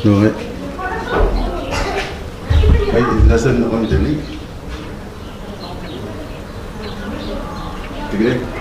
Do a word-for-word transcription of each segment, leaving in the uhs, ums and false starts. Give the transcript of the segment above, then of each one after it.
No, eh. Ai, lesson on the knee. Tigre.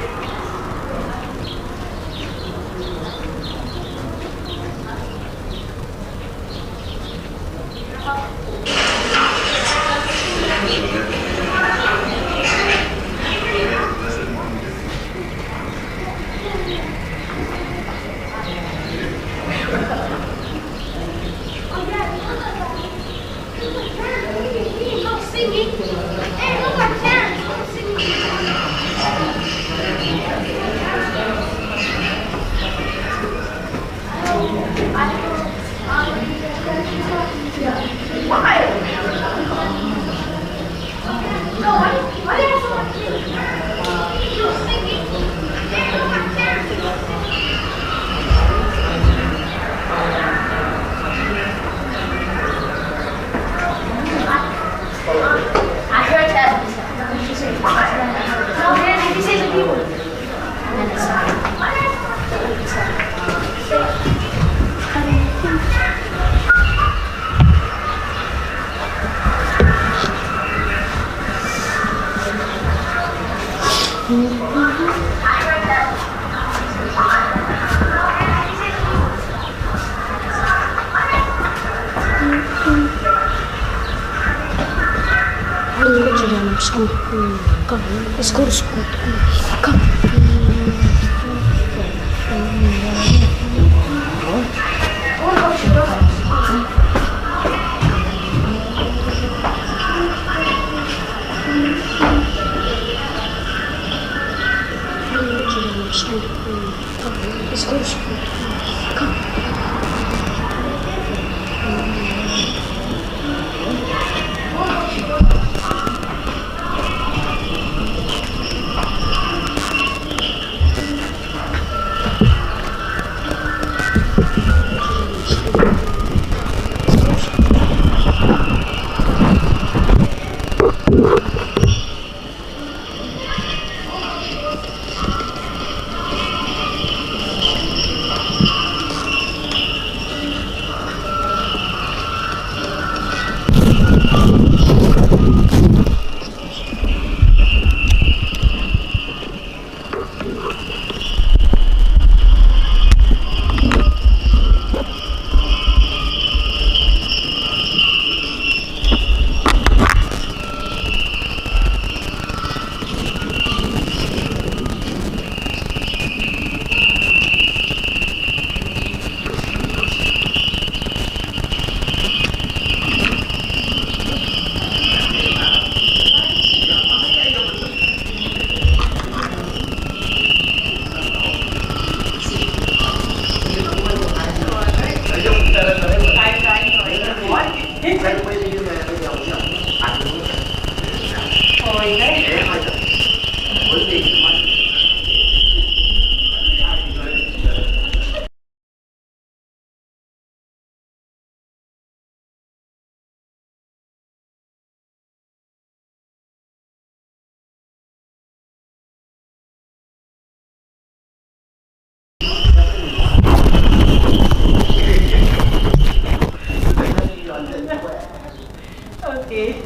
Okay.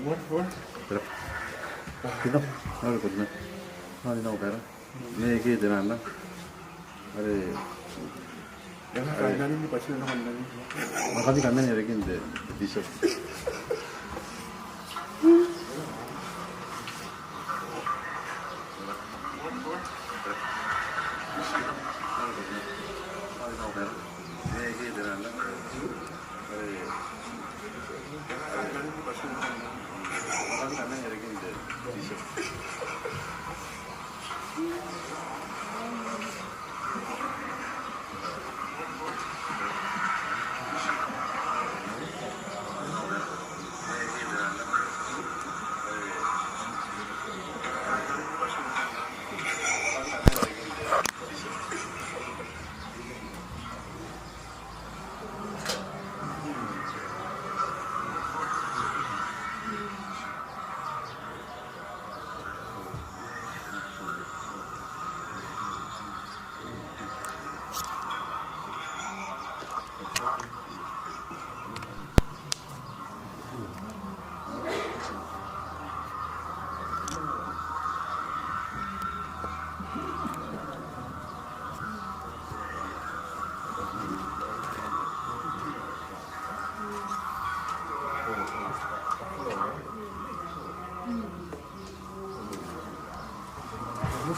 What, what? Tera? Tino? Nori ko tino? Nori nau bera? Nei ke tera na? Are. Are. Kainnanoan ni bati nano kainnanoan. Makati kainnanoan are kin te, te bishop.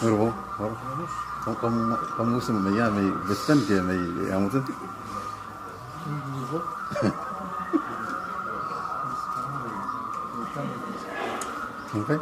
Ero, ero. Kam, kam, kam uti mai ia mai Western ke mai Hamilton? Okay.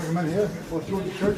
Come on, here. Go through the church.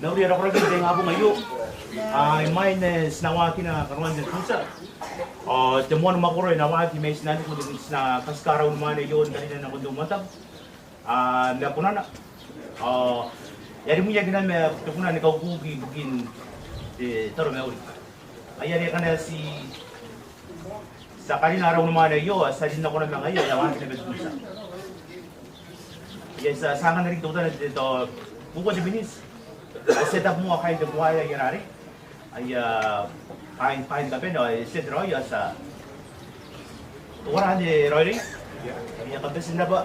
Mauri ara koraki n te ingabong aio. Imwain ae ti na waakina kanoan te butia ao te moan mwakoro e na waaki mai tinaniku n te butia, ti na katika ara unimwaane aio ni karina nakon te umwantabu. A, ma konana ao e a rimwiaki naba ma te kuna ni kaukuki ibukin te taromauri. Ai are ngkana ti a karina ara unimwaane aio ao ti a rin nako naba ma ngaia, e a waaki naba te butia. Ia ti a, ti a anganna riki teutana te, tao, bukua te miniti. Ao ti a tabe moa kaain te kuaea, aia rarei, aia kaain, kaain kabane, ao e tia te raoi ao ti a tokara te raoiroi. Ia kam bati n rabwa.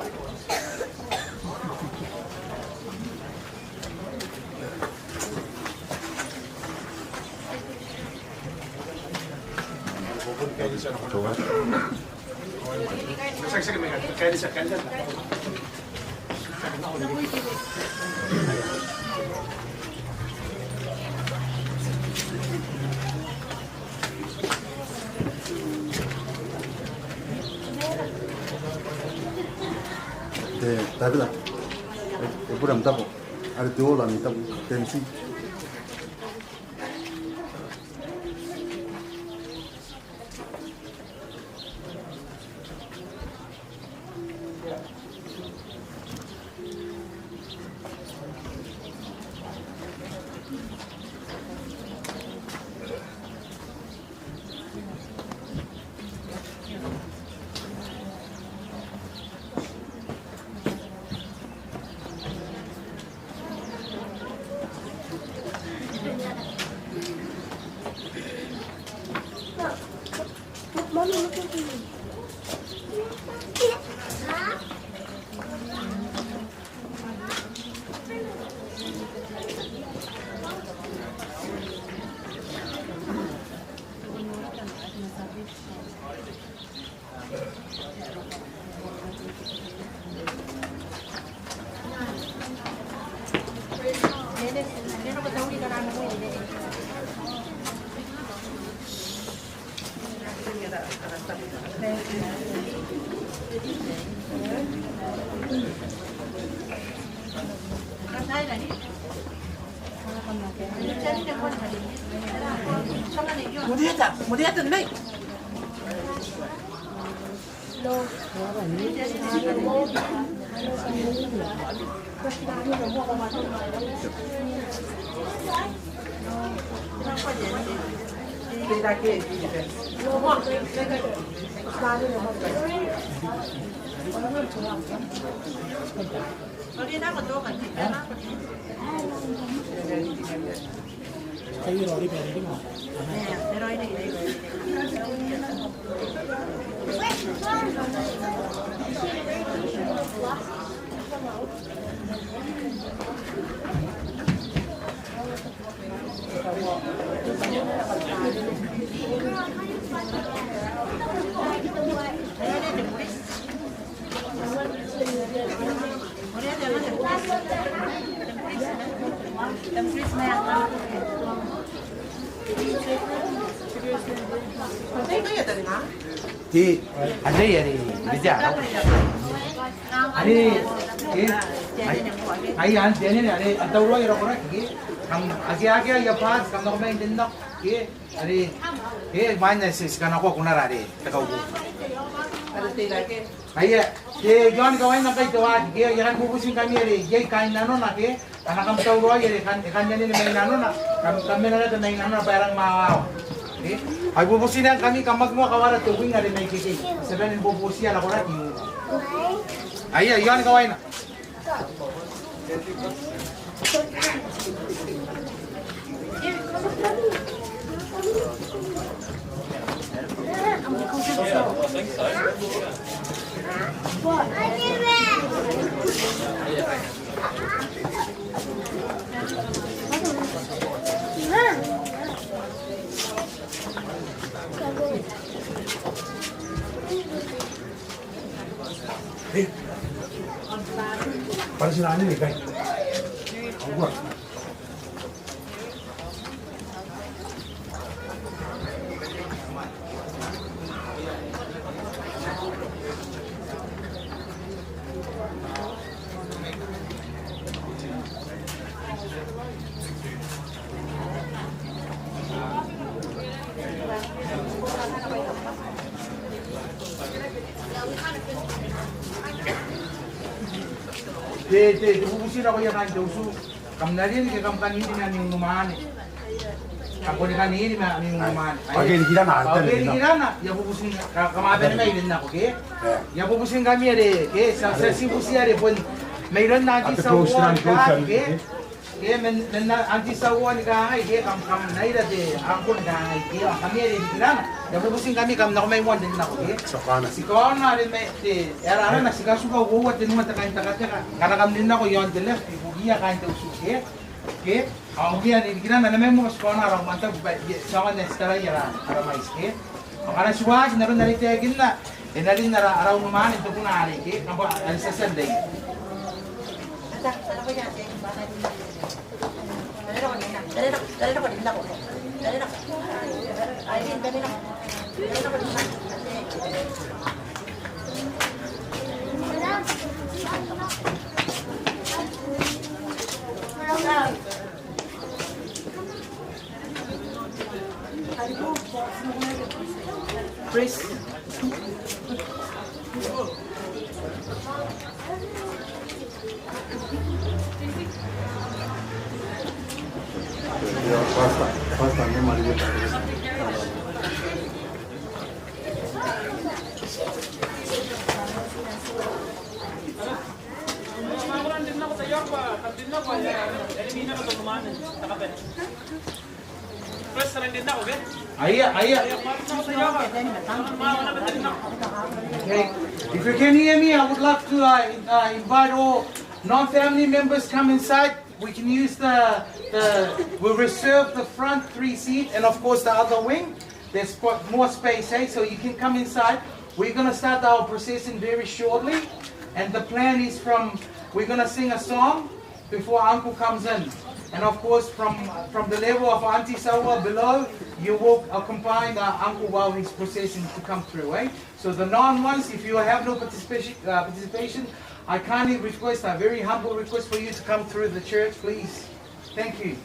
Tabitha. E, e bure am tabo. Are te ola ni tabo. Te M C. Murieta, murieta nei. Te, anne are, bita. Are, e, ai, ai, anne are, are, a tauraoi ara koraki, ke? Kam, ake, ake, aia bwaati, kam na nako mai n te nako, ke? Are, e, mwaina ti, ti kanakoa kunara are, te kauoua. Aia, ke, i aon kawaina ngkai te waaki, ke, I a kan bubutingkami are, iai kaain nanona, ke, ana kam tauraoi are, kan, e kan anene mai nanona, kam, kam mena naba mai nanona, bwa e rang mwawawa. Ke, ai bubutingkami, kam aki moa kawara te wing are mai ikekei. Ti a bane ni bubuti ara koraki. Aia, i aon kawaina. Te, te, te bubuti nakoia kaain te utu. Kam na rin ke kam kan iri ma ami unimwaane. Kam kona kan iri ma ami unimwaane. Ao ake rikirana, ao ake rikirana, I a bubuti, ka, kam a bane mai rin nako, ke? E. I a bubutingkami are, ke, ti a, ti a bubuti are bon mairoun aunty Saua ni kangai, ke? Ke, man, man aunty Saua ni kangai, ke, kam, kam na ira te uncle ni kangai, ke, ao ngkami are rikirana. I a bubutingkami kam nako mai moa n rin nako, ke? Ti kaona. Ti kaona are mai, te, e aera arana, ti katuka uoua tenua te kaintekateka. Ngkana kam rin nako i aon te left, ibukiia kaain te utu, ke? Ke? Ao ngke are rikirana, na mai moa bwa ti kaona ara umwantabu bwa, e, ti aonga n taraia ara, ara mwaiti, ke? Ao ngkana ti waaki n aron are I taekinna, e na rin ara, ara unimwaane n te kuna arei, ke? Kam bwa, are ti a tia n tei. Pastor, pastor, ne mari. Aia, aia. Okay. If you can hear me, I would like to, uh, in-, uh, invite all non-family members come inside. We can use the, the, we'll reserve the front three seat and of course the other wing. There's sp-, more space, eh? So you can come inside. We're gonna start our procession very shortly. And the plan is from, we're gonna sing a song before Uncle comes in. And of course, from, from the level of Auntie Sawa below, you will accompany the Uncle while he's processing to come through, eh? So the non ones, if you have no participation, uh, participation, I kindly request, a very humble request for you to come through the church, please. Thank you.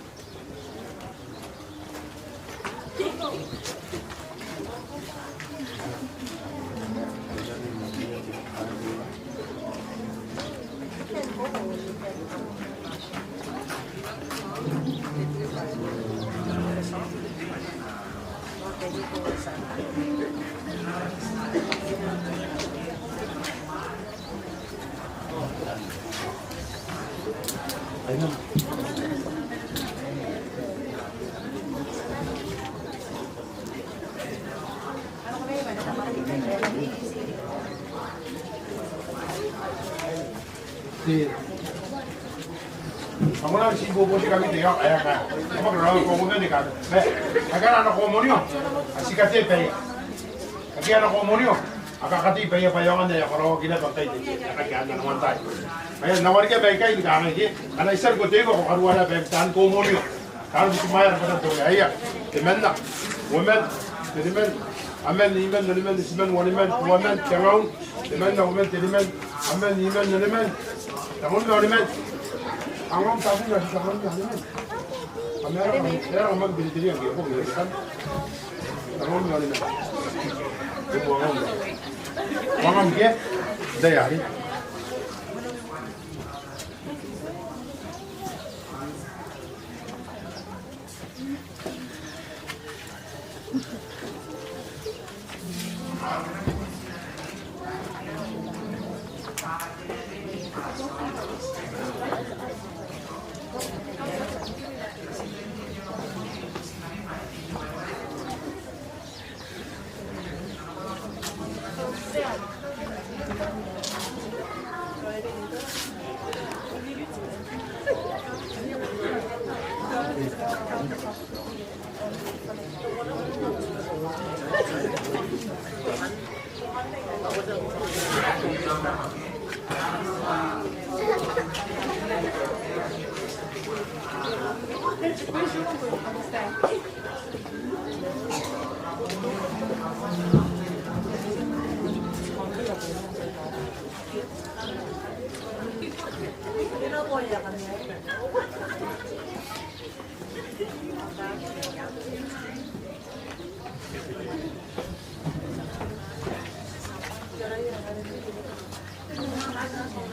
Te. Ao ngkana ti bobo te kamete ao ae a ka. Ao ngkana ko ngomeni ka. Be, akana ko monio. A ti kate baia. Akana ko monio. A kakate baia bwa e aonga n ae a karaoaki naba ngkai te. A kaki ana wantai. Ae na wareka baikai ni kangai ke. Ana itian ko teiko ko karuara baikai taan ko monio. Karo butimwaea rabwatan te Uea. Aia, temanna, uoman, teniman, aman, niman, oniman, itiman, waniman, tuaman, tengaun, temanna, uoman, teniman, aman, niman, oniman, tengaun ma oniman. Angam tabu na tengaun ma oniman. Kamera, kamera, kamera, biri, biri, angke, ko, biri, kan. Tengaun ma oniman. Ibu angam. Angam ke? Dai ari.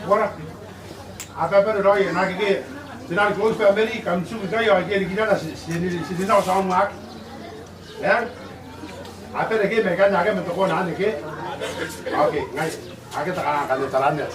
Ora. A bane n raoi, naake ke, ti na close family, kam tiku ikai ao ake riki naba ti, ti, ti, ti na osang mak. E? A bane ke, ma ikanne ake man te kona anne ke. Okay, ngai. Ake takana kane taranne.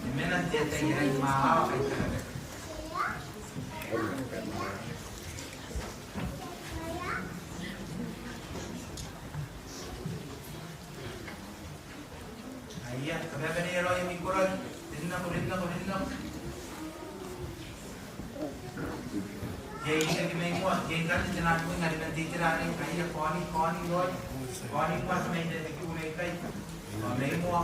E mena n te tai e rangi n mawawa kai tekateka. Iai riki mai moa, iai ngkanne te nano ni mwaing are man te itera arei, ngaia, kaoni, kaoni raoi, kaoni moa, ti mwaing n te kiu neikai. Ao mai moa.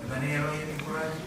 E bane raoi ami koraki.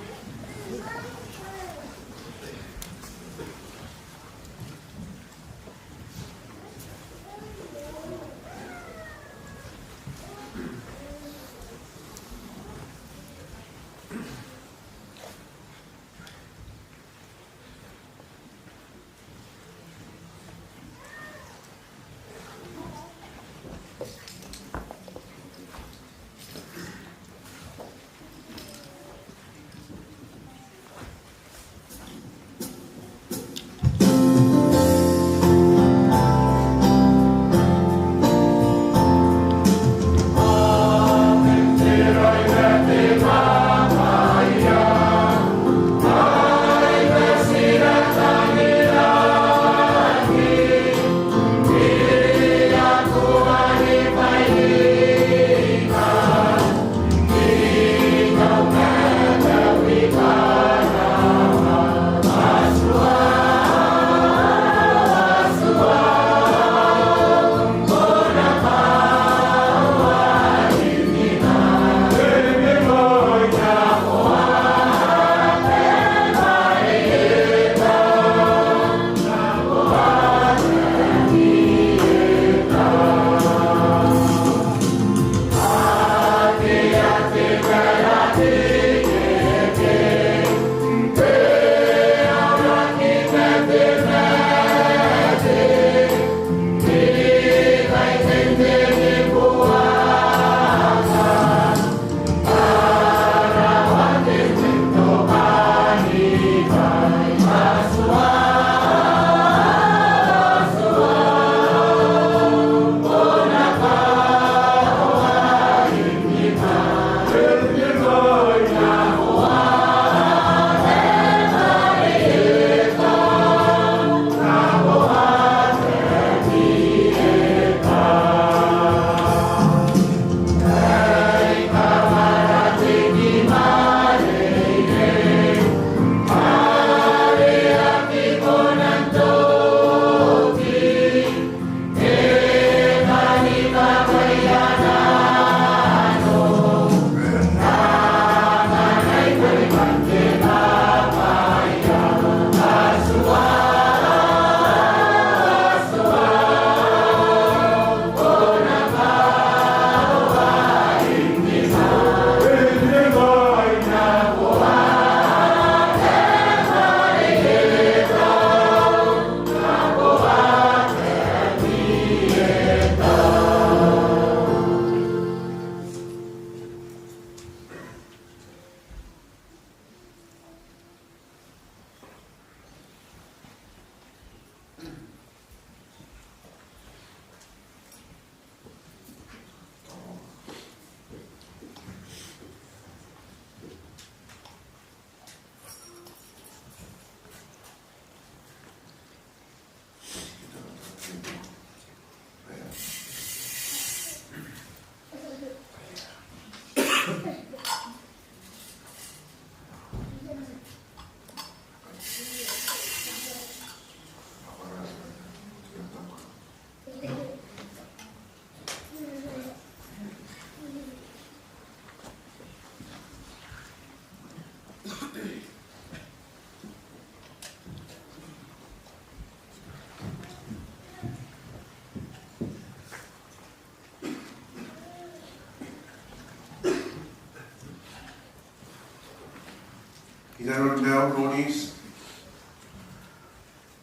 I nanon maiun Roniti,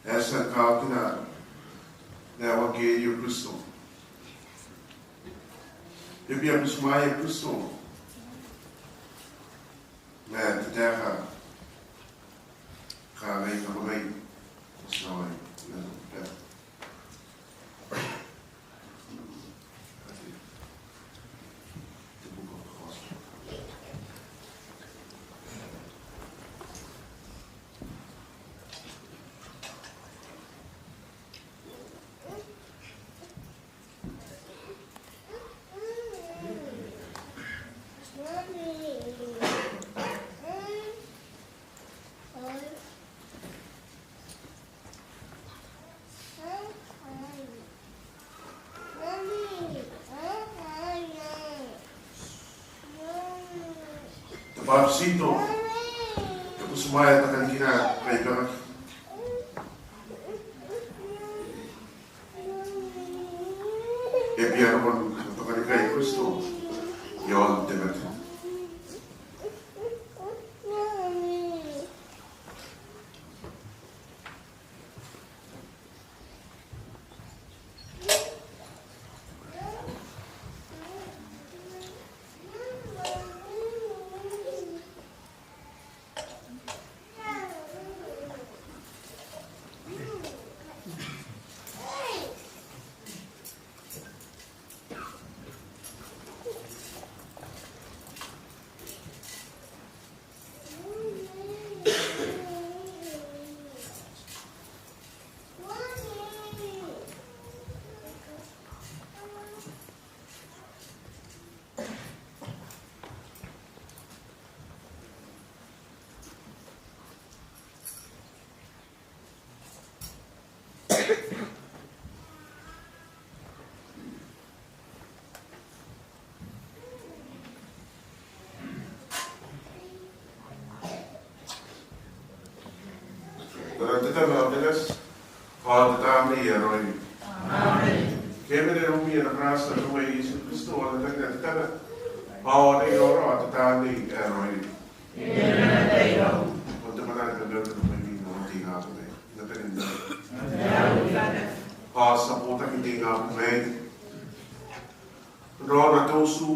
e a tia ni kaokina te euangkerio ae Kristo. E bia butimwaea Kristo ma te taeka, kangai, nakoanai, butimwaea. Bwabetito, e butimwaea te kanikina ae kaibangaki. E bia roko n tokanikai Kristo i aon te mate. N aran te Tama ao te Nati ao te Tamnei ae Raoiroi. Amen. Ke e mena iroumi ana karati te Atua ae Iesu Kristo, ao n aran te Tama, ao ana iraorao te Tamnei ae Raoiroi. Ao te mwananga ae e na maiu n te ingabong aei. Ao ti a botaki n te ingabong aei n raona te utu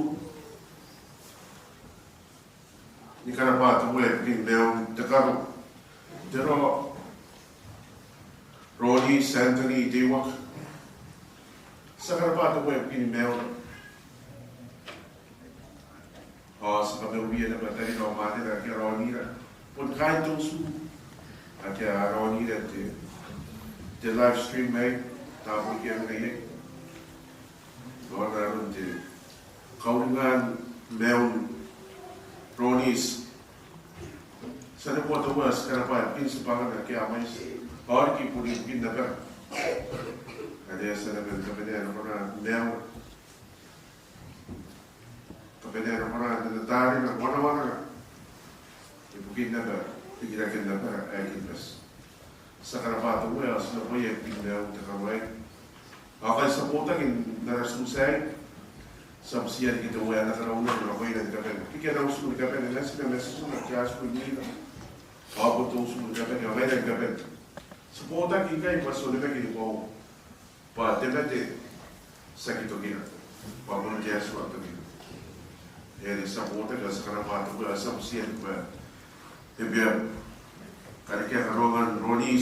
ni karabwa te Uea ibukin maiun te karo, te rao, Ronnie, Anthony, Teiwaka. Ti a karabwa te Uea ibukin maiura. Ao ti a kamaiuia naba tarira ao mwanera ake a raonira. Bon kaain te utu ake a raonira te, te live stream aei, taabo ake a mena iai. Ao n aron te kauringan maiun Ronnie, ti a neboa te Uea, ti karabwa ibukin tibwangana ake a mwaiti. Ao riki bon ibukin naba are e a tia naba ni kabanea nakona maiura. Kabanea nakona n ana tarena, wanawanana ibukin naba rikiraken abara ae Kiribati. Ti a karabwa te Uea, ti neboia ibukin maiun te karo aei. Ao ngkai ti a botaki n ara tiuti aei, ti a butiia riki te Uea n ana karaunano nakoira ni kabane. Riki ana utu ni kabane natina ma titena, te Aatiniboo, ao bon te utu ni kabane ao ngaira ni kabane. Ti a botaki ngkai bwa ti onimakina ni koaua bwa te mate tiaki tokina, bwa bon te Atua tokina. Are ti a botaki ao ti a karabwa te Uea, ti a butiia riki bwa e bia karekea karaoan Ronnie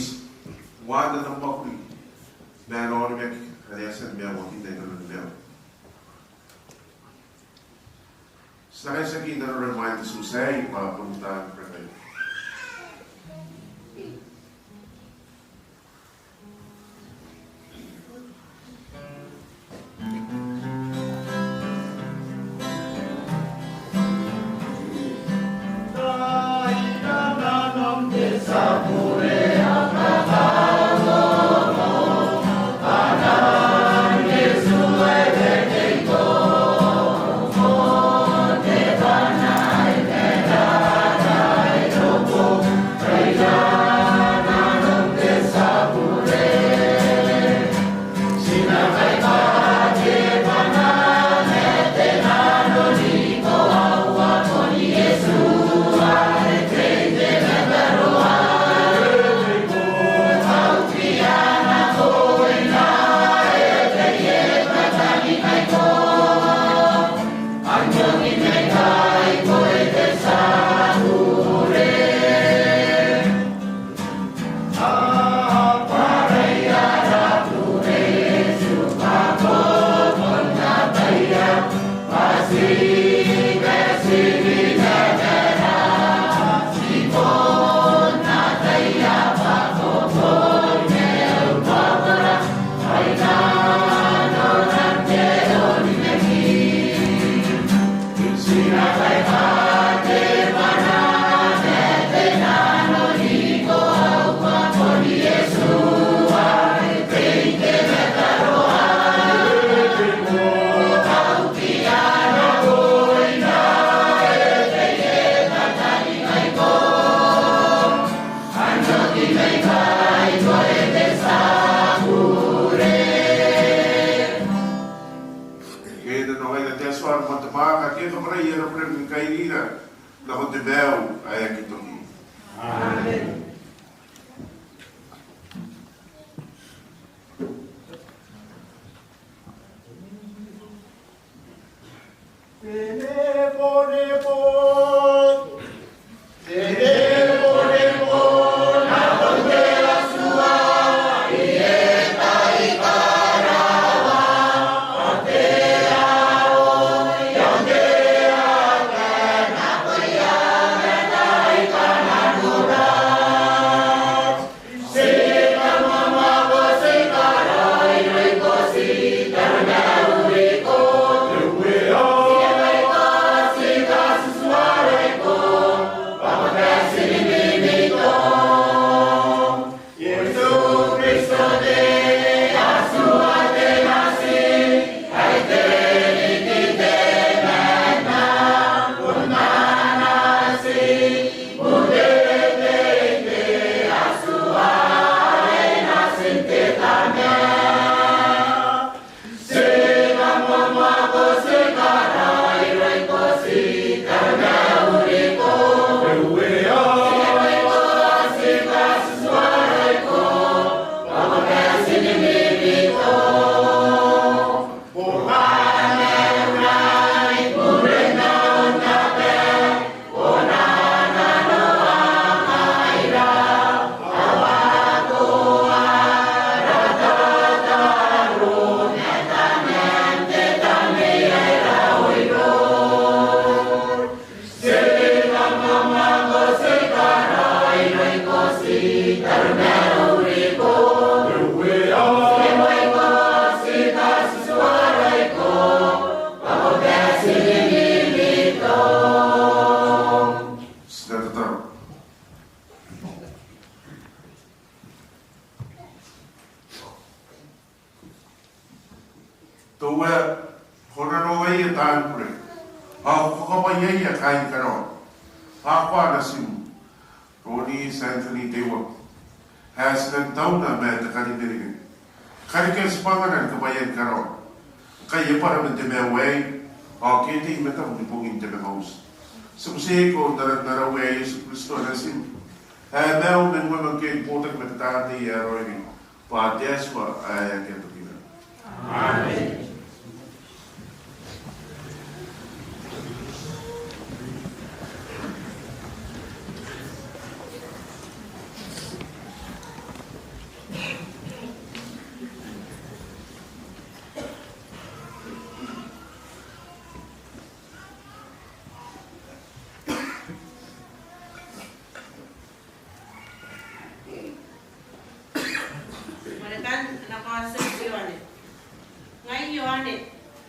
uaan ana mwakuri ma ana onimaki are e a tia ni maiuakinna inanon maiura. Ti na kaitiaki n aron imwain te tiuti aei bwa bon taan rabakau. N na nongaira te Atua are moan te mwaaka, ke e kabwarai ara bure ni kairira nakon te maiu ae aki toki. Amen. Teuaei, ko na nongaia taani bure, ao ko kakabwaiaia kaain karawa. Ao ko a na timu, Roni Santoni Teiwa, ae ti nang tauna ma te karinerine. Karekea tibwangana ni kabwaia ni karawa, ngkai e bwara man te maiu aei, ao ke e tei i mataku ni bongin te mangauti. Ti butiiko n aran ara Uea Iesu Kristo ae natim, ae maiu man ueman ngke e botaki ma te taan tei ae raoiroi, bwa te Atua ae akea tokina. Amen. Moan te kaotioti, Ioane. Ngai Ioane,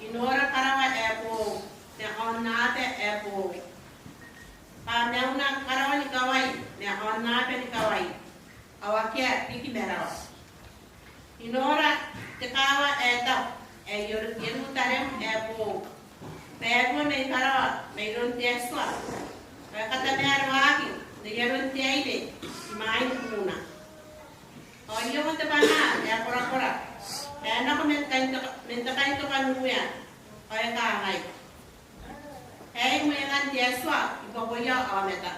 I nora karawa ae boou n aonnaba ae boou. Bwa mauna karawa ni kawai ma aonnaba ni kawai, ao akea riki marawa. I nora te kaawa ae tabu ae I-Ieru-, Ierutarem ae boou, bwa e rua mai karawa mairoun te Atua, ao e katamaroaki n ai aron te aine imwain buuna. Ao I ongo te bwanaa ae korakora ae nako man te kaintoka-, man te kaintokanuea, ao e kangai: Aei mwengan te Atua i buakoia aomata.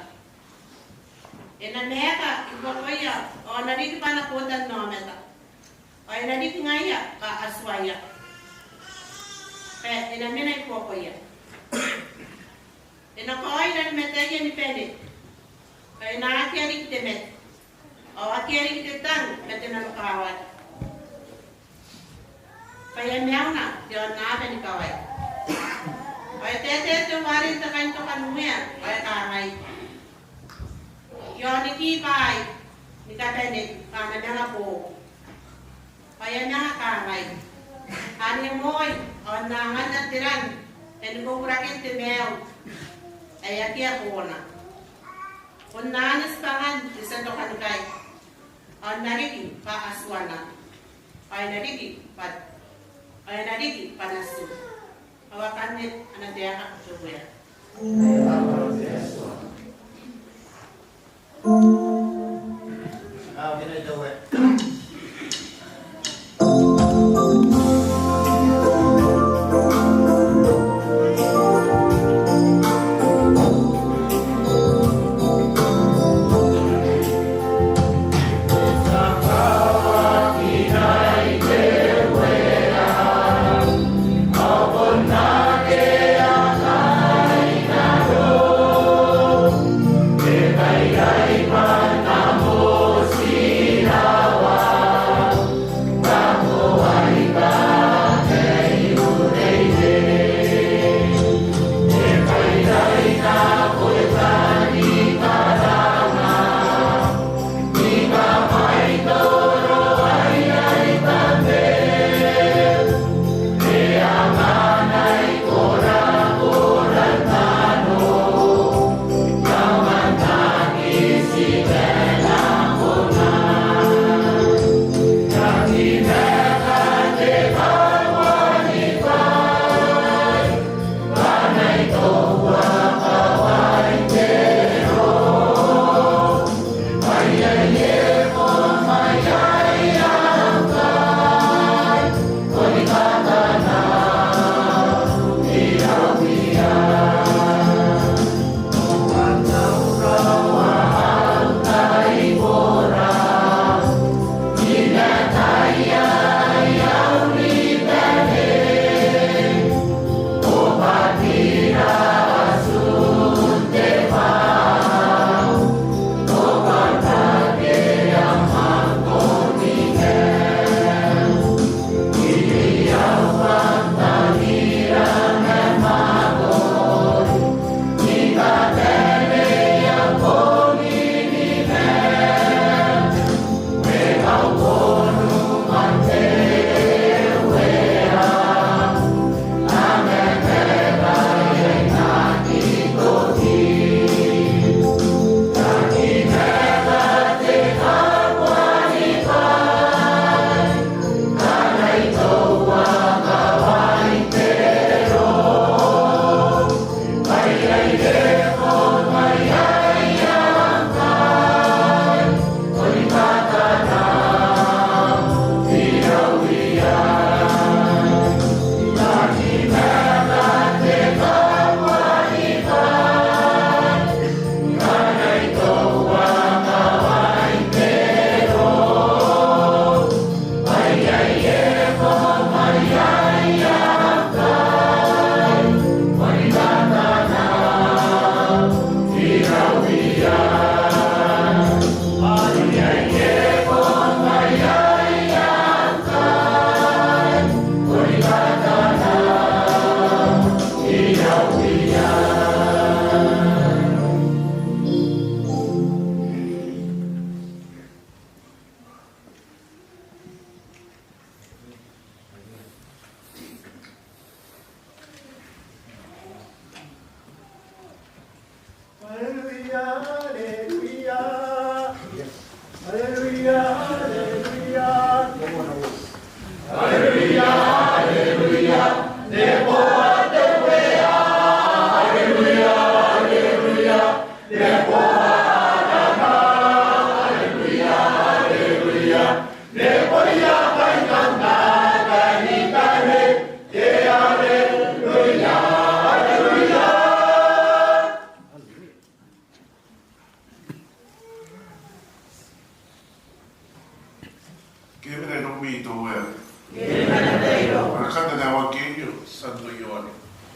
E na maeka i buakoia, ao e na riki bwana botannaomata, ao e na riki ngaia bwa Atuaia, bwa e na mena i buakoia. E na kaoira ni mataia ni bane, ao e na akea riki te mate, ao akea riki te tang ma te nanokawaki. Bwa e a mauna te aonnaba ni kawai. Ao e taetae teuare n te kaintokanuea, ao e kangai: I aoniki bwaai ni kabane, bwa a na manga boou. Ao e a manga kangai: Anne moi, ao N na anganna te ran ae ni koukuraken te maiu ae akea boona. Bon anne tibwangan te tia tokanikai, ao e na riki bwa Atuana, ao e na riki bwa, ao e na riki bwa natiu. Ao akanne ana taeka te Uea.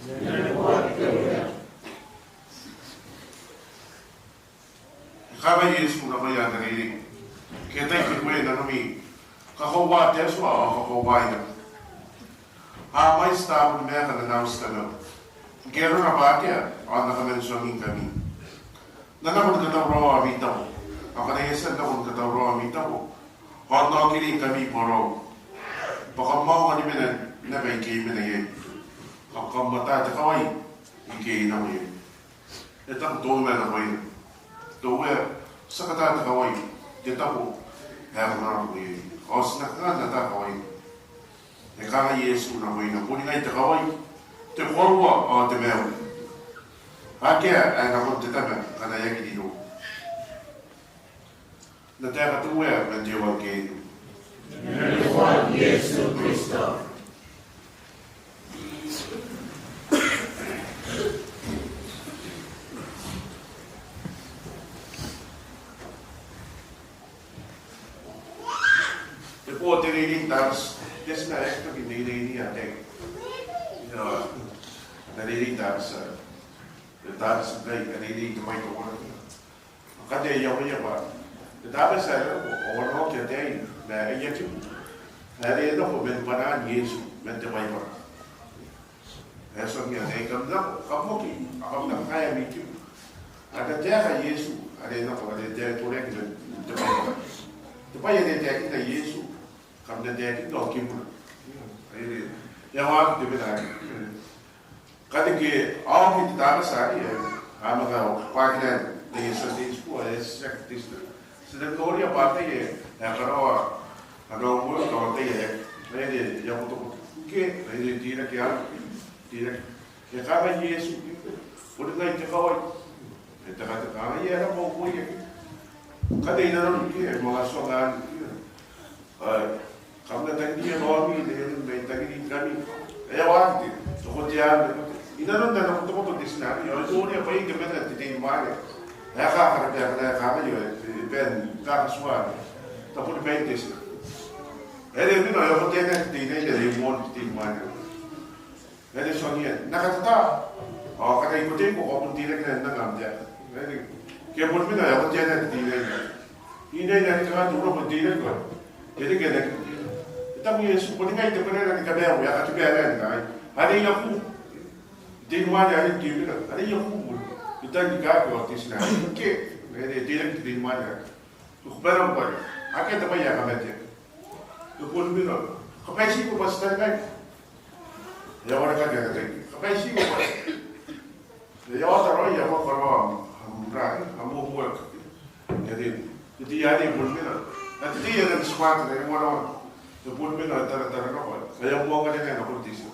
E kangai Iesu nakoia ana reirei: Ke tai te Uea i nanomi, kakoaua te Atua ao kakoauai naba. A mwaiti taabo ni maeka n ana auti kamaiu. Ngke arona bwa akea, ao N na kaman tuangingkami. N na nako ni katauraoa ami tabo, ao ngkana I a tia n nako ni katauraoa ami tabo, ao N na okiringkami i buaroum, bwa kam aonga ni mena naba ike I mena iai, ao kam ata te kawai ike I nako iai. E taku Toma nakoina: Te Uea, ti aki ata te kawai n te tabo ae ko na nako iai, ao ti na kanga n ata kawaina? E kangai Iesu nakoina: Boni ngai te kawai, te koaua ao te maiu. Akea ae nakon te Tama ngkana e aki rinououa. Ana taeka te Uea man te euangkerio. Ko na riki Iesu Kristo. E bo te reirei n Tabati. Te tina ae e aki toki n reireinia ataei. Ia, ana reirei n Tabati. Te Tabati ngkai a reirei te bwai teuana. Ao ngkanne e a uaia bwa te Tabati ae e nako, ao a na oki ataei ma aia kibu ae are e nako man bwanaan Iesu man te Baibara. E a tuangia ataei: Kam nako, kam oki, ao kam na kakaea ami kibu. Ana taeka Iesu are e nako, are e taekinaki man te Baibara. Te bwai are e taekinna Iesu, kam na taekinna ao kibuna. Are e a waaki te mena arei. Ngkanne ngke a oki te Tabati arei, a manga waakinaki n aia Sunday school, e a titiraki te tina. Ti na noria bwa ataei ae karaoa ana homework ao ataei ae e a kotokoto. Ngke, are e teirake arei, teirake. E kangai Iesu: Boni ngai te kawai. E tekateka, ngaia e raba uboia. Ngkanne i nanon ngke e manga tuanga arei, Ao kam na tangiria raomi n ai aron ae I tangiringkami. E a waaki te kotean te kote. I nanon ana kotokoto te tina arei, ao e noria bwa iai te mena n te teinimwaane ae e kakarabaa, e kangai, ao e bae ni kakatuaa tabonibain te tina. Are e mena ao e koteanna te teinnaine are i moan te teinimwaane. Are e tuangia: N na katata, ao ngkana I koteiko, ko a bon teirake n anga am taeka. Are ngke e boni mena ao e koteanna te teinnaine. Teinnaine are kanga te ura bon teirake, ao e reke ana kibu. E taku Iesu: Boni ngai te bwanaa ni kamaiu ae katibaanaa ni kangai: Are I a kubu. Te teinimwaane are e mena, are I a kubu. E taku ni kaaki ao te tina arei: Ke, are e teirake te teinimwaane arei. Ko bane ni bane. Akea te bwai ae kamatea. E boni mena. Kabwaitiko bwa ti taningai. E a warekaki ana tai. Kabwaitiko bwa. E a ota raoi, e a karaoa am, am, am homework. Are e, te tei are e boni mena. Ao te tei ae e nang tibwa ata, e a warekaki. E boni mena, taratara nako. E a moanganengai nakon te tina.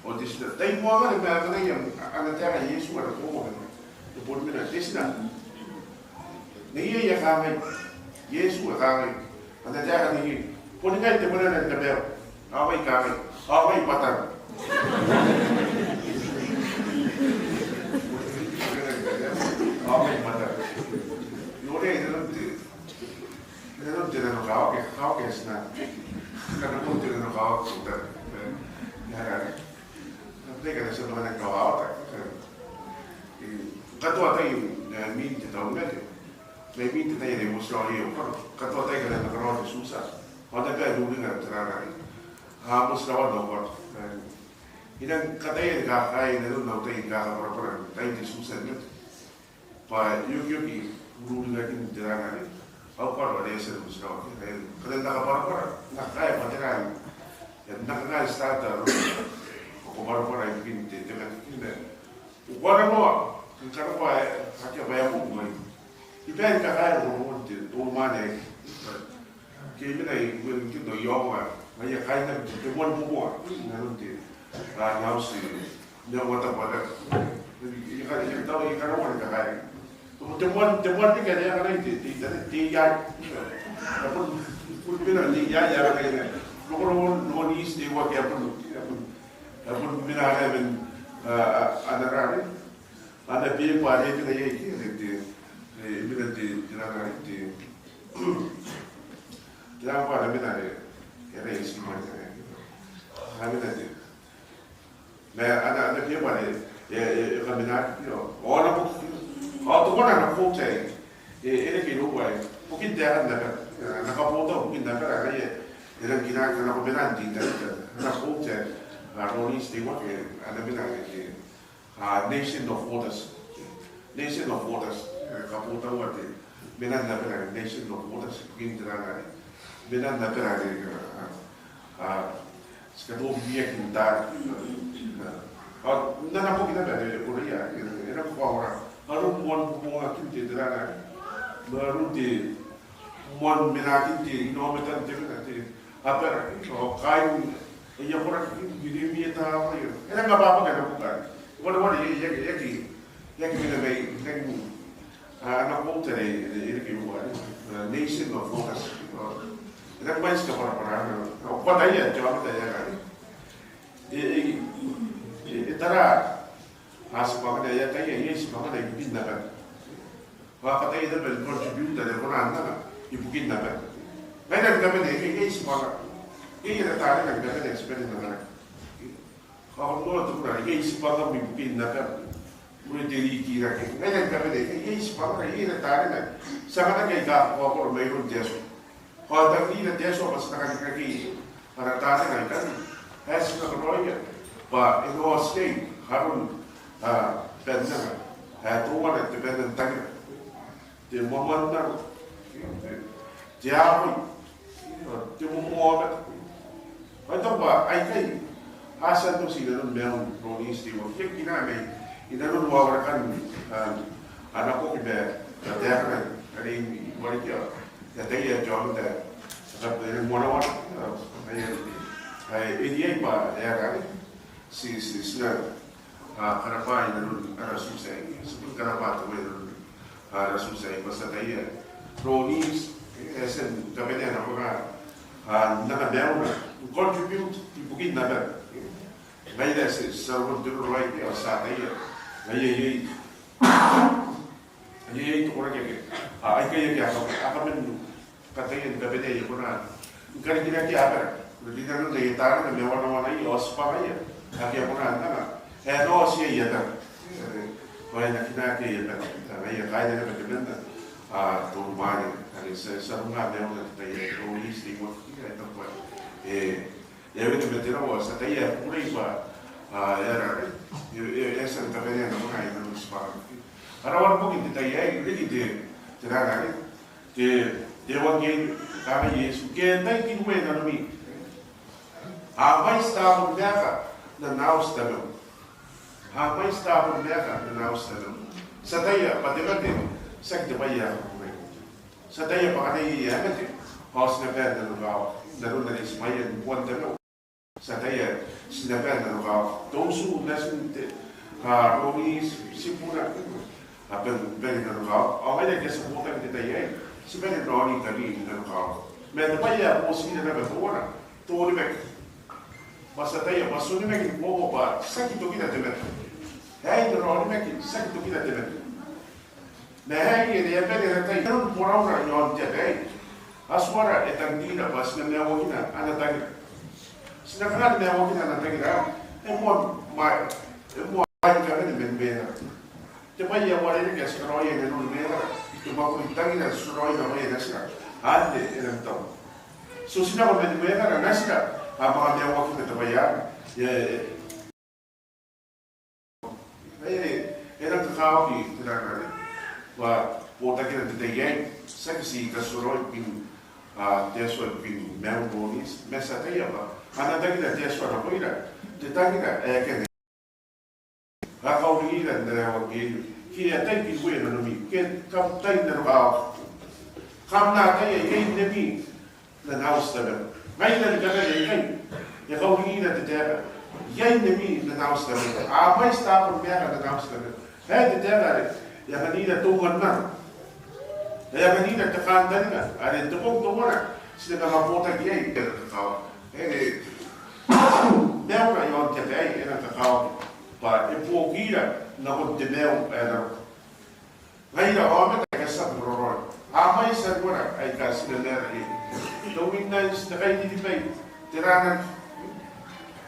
Ao te tina, tai moanganengai ma ngkana iai ana taeka Iesu are e koaua. E boni mena, te tina. Neiei e kangai, Iesu e kangai, ana taeka neiei: Boni ngai te bwanaa ni kamaiu. Ao ngai I kangai, ao ngai I bwatana. Ao ngai I bwatana. Noria, i nanon te, i nanon te nanokawaki, kakawaki ae ti na, i nanon te nanokawaki, te, e, e, e, N na bane ni kawawata. E, katoa tai, e, imwin te taunaki. Mai imwin te tai are e motirawa iai au karo. Katoa tai ngkana e na karaoa te Tutia. Ao N na bae n uringa te raraki. A motirawa au karo. E, I nang kataia ni kakaea i nanon au tai ni kakabwarabwara n tain te Tutia ni mate. Bwa e okioki ururingakin te raraki. Au karo are e a tia ni motirawaki. E, ngkana N na kabwarabwara, N na kakaea bwa tera ae N na kanga ni start-a roko. Ko kabwarabwara ibukin te, te mate. Ko kona noa, ngkana ko a, akea bwa e a kubu ngai. I bae ni kakaea roko nakon te, te unimwaane aei. Ke I mena ibukin te, te iowawa. Ngaia kaain te, te moan bubua. I nanon te, a, n auti. N au ata bwa na, I ka, I ka, I karaoa ni kakaea. Te moan, te moan riki are e a kangai te, te, te, te iai. Te moan, te moan riki are e a kangai. Roko, roko, roko n iti te iwa ke a bon, a bon, a bon mena are e mena, a, a, ana raraki. Ana beba are e mena iai ke, te, te, e mena te, te raraki, te, te raraki are e mena are, e raraki iti mwaane are. A mena te, Ma ana, ana beba are e, e, e kamenaki ao, ao ana boki. Ao teuana ana quote ae e, e reke iroua, bukin taekan abara. Ana kabotau bukin abara, ngaia e rangi ni kinaaki, ana, ko mena n read-na. Ana quote ae, a, Ronnie Stewart, e, ana mena ae, e, a, Nation of Waters. Nation of Waters. E, kabotaua te, menan abara, Nation of Waters, bukin te rana are, menan abara are, a, a, a, ti katobibiaki n taari. A, a, n ana boki naba are e koreia, e, e rang kaokora aron moan bobongakin te, te rana are, ma aron te moan menakin te inaomatan te mena, te abara, ao kaain aia koraki, Irimieta ao, e rang ababaki ana boki are. Wareware, e, e, e aki, e aki mena mai, e aki, a, ana quote are e, e, e reke iroua are, a, Nation of Waters. A, e rang mai ti kabwarabwara, a, ao ko ataia te aomata ae e rang, e, e, e, e tara, a, tibwangana, e ataia iai tibwangana ibukin abara. Ao a kataia naba ni contribute are e kona n anga ibukin abara. Ngaira ni kabane, iai, iai tibwanga. Iai ara tarena ni kabane, ti bane n anganaki. Ao ko noora te kura, iai tibwangam ibukin abara. Mure te rikirake. Ngaira ni kabane, iai, iai tibwanga, iai ara tarena. Ti anganaki aika kakaokoro mairoun te Atua. Ao e tangirira te Atua bwa ti na karikirake ara tarena aikai. Ae ti na karaoia bwa e na oti iai aron, a, banna. Ae teuana te banna n tangira, te mwamwananga, te aroi, te momoomata. Ao I taku bwa aikai a tia n oti inanon maiun Ronnie Stewart. Iai kina mai inanon wawarekan, a, ana boki ma, ma taekana are i warekia. Te tai ae te aomata ae e kabane n wanawana, a, ae, ae e riai bwa e aera are ti, ti, ti na, a, karabwa inanon ara tiuti aei, ti bon karabwa te Uea inanon ara tiuti aei, bwa ti ataia Ronnie, e, e tia ni kabanea nakona, a, n anga maiuna, n contribute ibukin abara. Ngaia ae ti, ti a roko n te roro aei, ao ti ataia, ngaia iai, ngaia iai te koraki ake, a, aikai ake a ka-, a kaman kataia ni kabanea ae e kona ni karikirakea abara rinanon aia tarena ma wanawanai ao tibwangaia ake a kona n anga, ae e na oti iai abara. Ao e na kinaaki iai abara. Ngaia kaaina naba temanna, a, Tonumare, are ti a, ti a runga maiuna n te tai aei, Ronnie Stewart, e taku bwa e, e wene ma te rawa, ti ataia ae kukurei bwa, a, e aera, e, e, e a tia ni kabanea nakona inanon tibwangana. Ara warebuki n te tai aei, riki te, te rana are, te, te euangkerio, kangai Iesu, ke e tai Kinuwe nanomi, a mwaiti taabonimaeka n ana auti Tamau. A mwaiti taabonimaeka n ana auti Tamau. Ti ataia bwa te mate tiaki te bwai ae kakukurei. Ti ataia bwa ngkana iai ae mate, ao ti na bane n nanokawaki, n aron are ti mwaia ni buan Tamau. Ti ataia ti na bane n nanokawaki. Te utu natin te, a, Ronnie, tibuna, a bane, bane n nanokawaki. Ao ngaira ake ti a botaki n te tai aei, ti bane n raoni tabi n nanokawaki. Ma te bwai ae botikira naba teuana, te onimaki. Bwa ti ataia bwa ti onimaki ni koaua bwa tiaki tokina te mate. Aei te raonimaki, tiaki tokina te mate. Ma aei are e a bane ara tai n moraura i aon te aba aei. Atuara e tangira bwa ti na maiuakina ana tangira. Ti na kanga ni maiuakina ana tangira? E moan, ma, e moan kabane man Uea. Te bwai ae uarereke ae ti karaoia inanon Uea, te mwakuri n tangira ae ti karaoia nakoia natira. Anne e nang tau. Ti otinako man Uea natira, a manga maiuakina te bwai anne. E, e, Ai, e nang kakawaki te rana are bwa botakina n te tai aei, tiaki ti katitaraoi ibukin, a, te Atua ibukin maiun Ronnie, ma ti ataia bwa ana tangira te Atua nakoira, te tangira ae kanga a kauringira n ara euangkerio, ke e a tai Kinuwe nanomi, ke kam tai n nanokawaki. Kam na ataia iai nemi n ana auti Tamau. Ngaira ni kabane aikai, e kauringira te taeka, iai nemi n ana auti Tamau. A mwaiti taabonimaeka n ana auti Tamau. Ae te taeka are e anganira te unga n nano, e anganira te kantaninga are te bong teuana ti na manga botaki iai, e nang kakawaki. E, maiura i aon te aba aei e nang kakawaki bwa e buokira nakon te maiu ae na roko. Ngaira aomata aika ti a boraraoi, a mwaiti anuara aika ti na maeka iai. Te win nine, te kairiribai, te rana,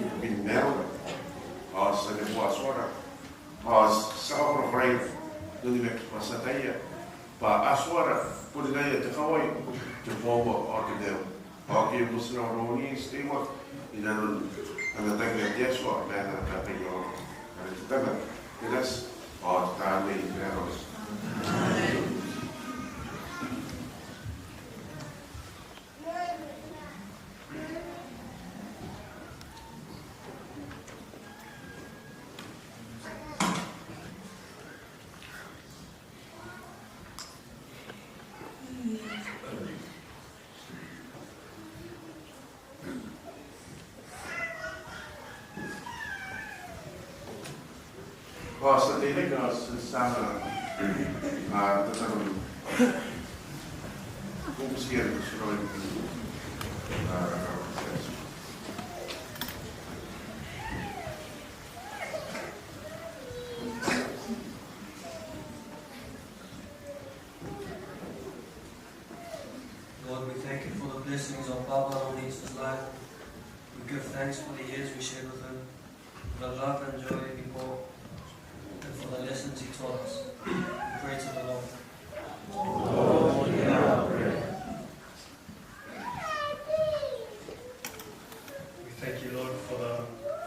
ibukin maiura, ao ti a neboa Atuara, ao ti a kakorakoraia n onimaki bwa ti ataia bwa Atuara bon ngaia te kawai, te koaua ao te maiu. Ao ke motinnano ni steward inanon ana tangira te Atua ma ana kakaewenako. Are te Tama, te Nati ao te Tamnei Atua. Ao ti a teirake ao ti a tia n tataro ni bubutia te tia tei. Lord, we thank you for the blessings of Baba on his life. We give thanks for the years we shared with him, for the love and joy he brought, and for the lessons he taught us. We pray to the Lord. Lord, hear our prayer. We thank you, Lord, for the,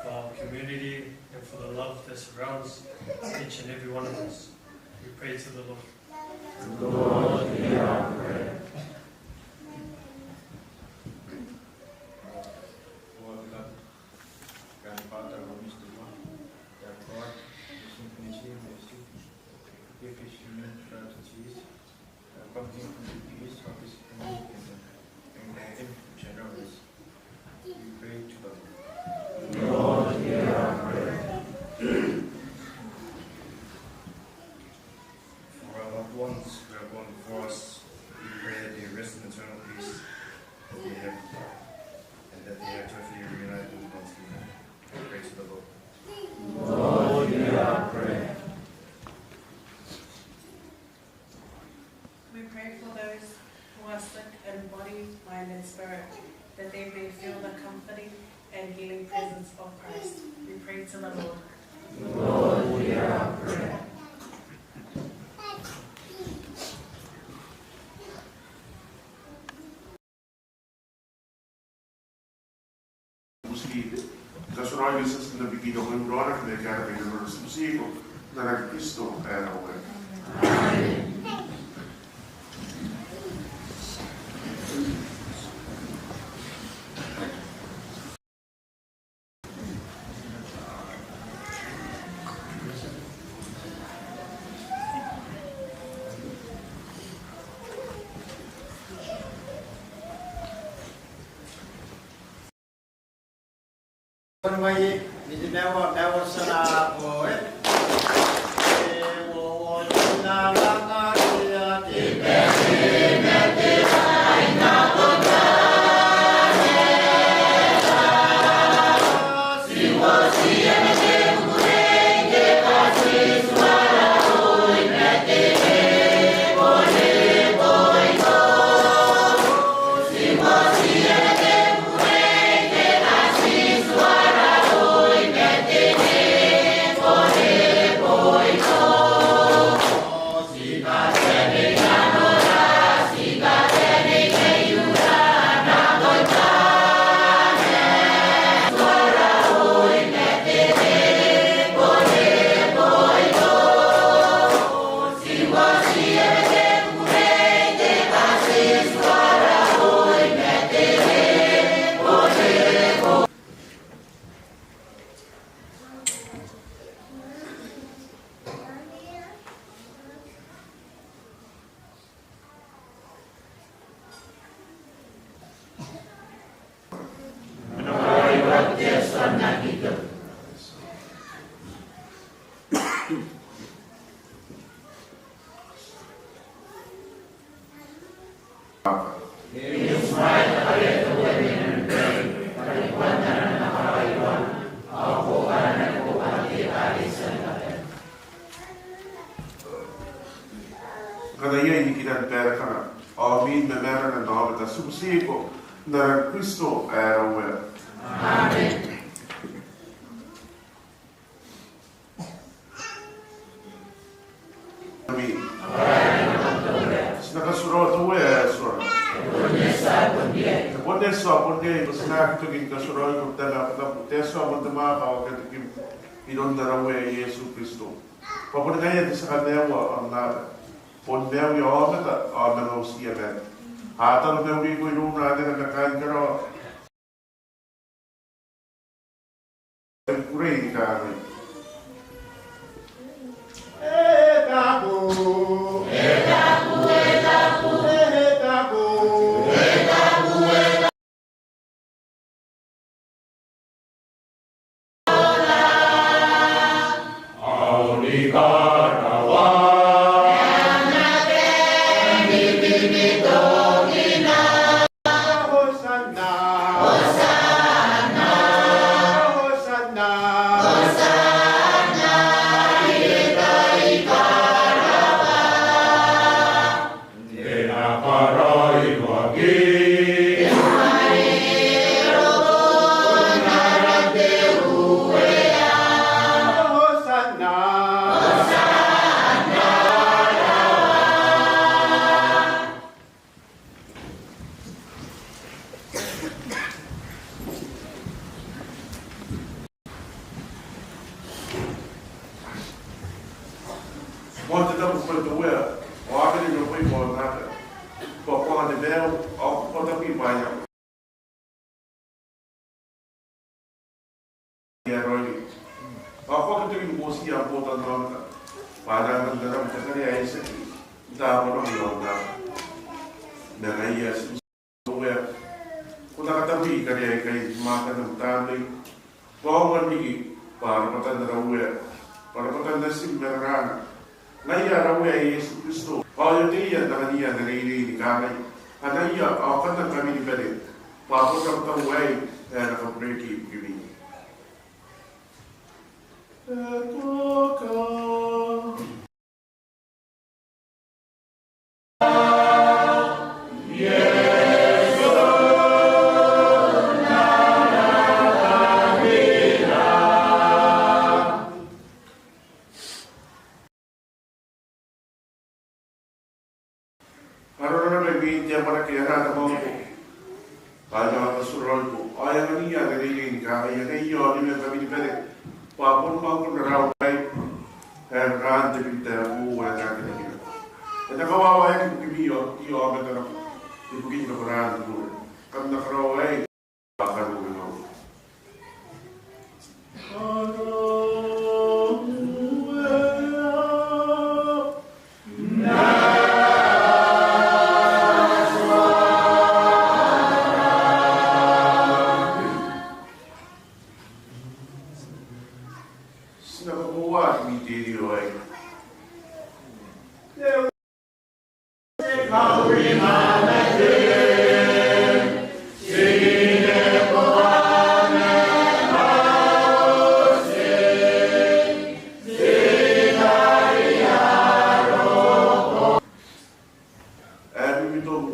for our community and for the love that surrounds each and every one of us. We pray to the Lord. Lord, hear our prayer. For our beloved grandfather, Mister Juan, that God, the Saint Nicky, may you give his human frailties, accompany him in the peace of his community, and guide him to general ways. We pray to the Lord. Lord, hear our prayer. For our loved ones who have gone before us, we pray that they rest in eternal peace, that they have, and that they are joyfully reunited with God's people. We pray to the Lord. Lord, hear our prayer. We pray for those who are sick in body, mind, and spirit, that they may feel the comforting and healing presence of Christ. We pray to the Lord. Lord, hear our prayer. Katuroi Iesu Kristo, n na bikina mwiin raona ke n na karekea nanon ara titiraki n aran Kristo ae ara Uea. Ngkana iai nikiran baerakana ao mwin mamarana n aomata, ti butiko n aran Kristo ae ara Uea. Amen. Ami. Ti na katuraoa te Uea ae Atuara. Bon Iesu, bon Iesu, bon Iesu, bwa ti na aki toki ni katuraoiko te Tama ae Tabu, te Atua ae moan te mwaaka, ao katekium iroun ara Uea Iesu Kristo. Bwa boni ngaia te tia kamaiua aonnaba, bon maiuia aomata ao manga utiia maan. A taromauriko irouna anera ma kaain karawa. E kukurei ni kangai: E tabu. E tabu, e tabu, e tabu. Moan te tabu, ko a tia n uea, ao a mena ni mwakoiko aonnaba, bwa ko a anga te maiu, ao ko a tabui bwaai aika a raoiroi. Ao ko aki toki ni buotiia am botannaomata, bwa a na anganna naba te karea ae itiaki n taabo nako i aonnaba. Ma ngaia, Atuara, ko na katabui karea aikai ni mwaakan am tamnei, bwa aonga n riki bwa rabwatan ara Uea, bwa rabwatan natim ma raraana, ngaia ara Uea Iesu Kristo. Ao e oteia n anganiia ana reirei ni kangai: Anaia ao kanna ngkami ni bane, bwa bon rabwatau aei ae na kabureaki ibukimi. E toka. Arona naba imwin te amwarake, anaa te mwaako, ao e na katuraoiko, ao Ae anganiia ana reirei ni kangai, ane I aonima ni kabane bwa bon ngkoe n raraoi, ae raan te biri taeku ae taekinaki. E na kawawaeaki ibukimi i aomatana ibukin nakoran te bure. Kam na karaoi. Ti na kakoaua te miterio aei. Ae mimitong.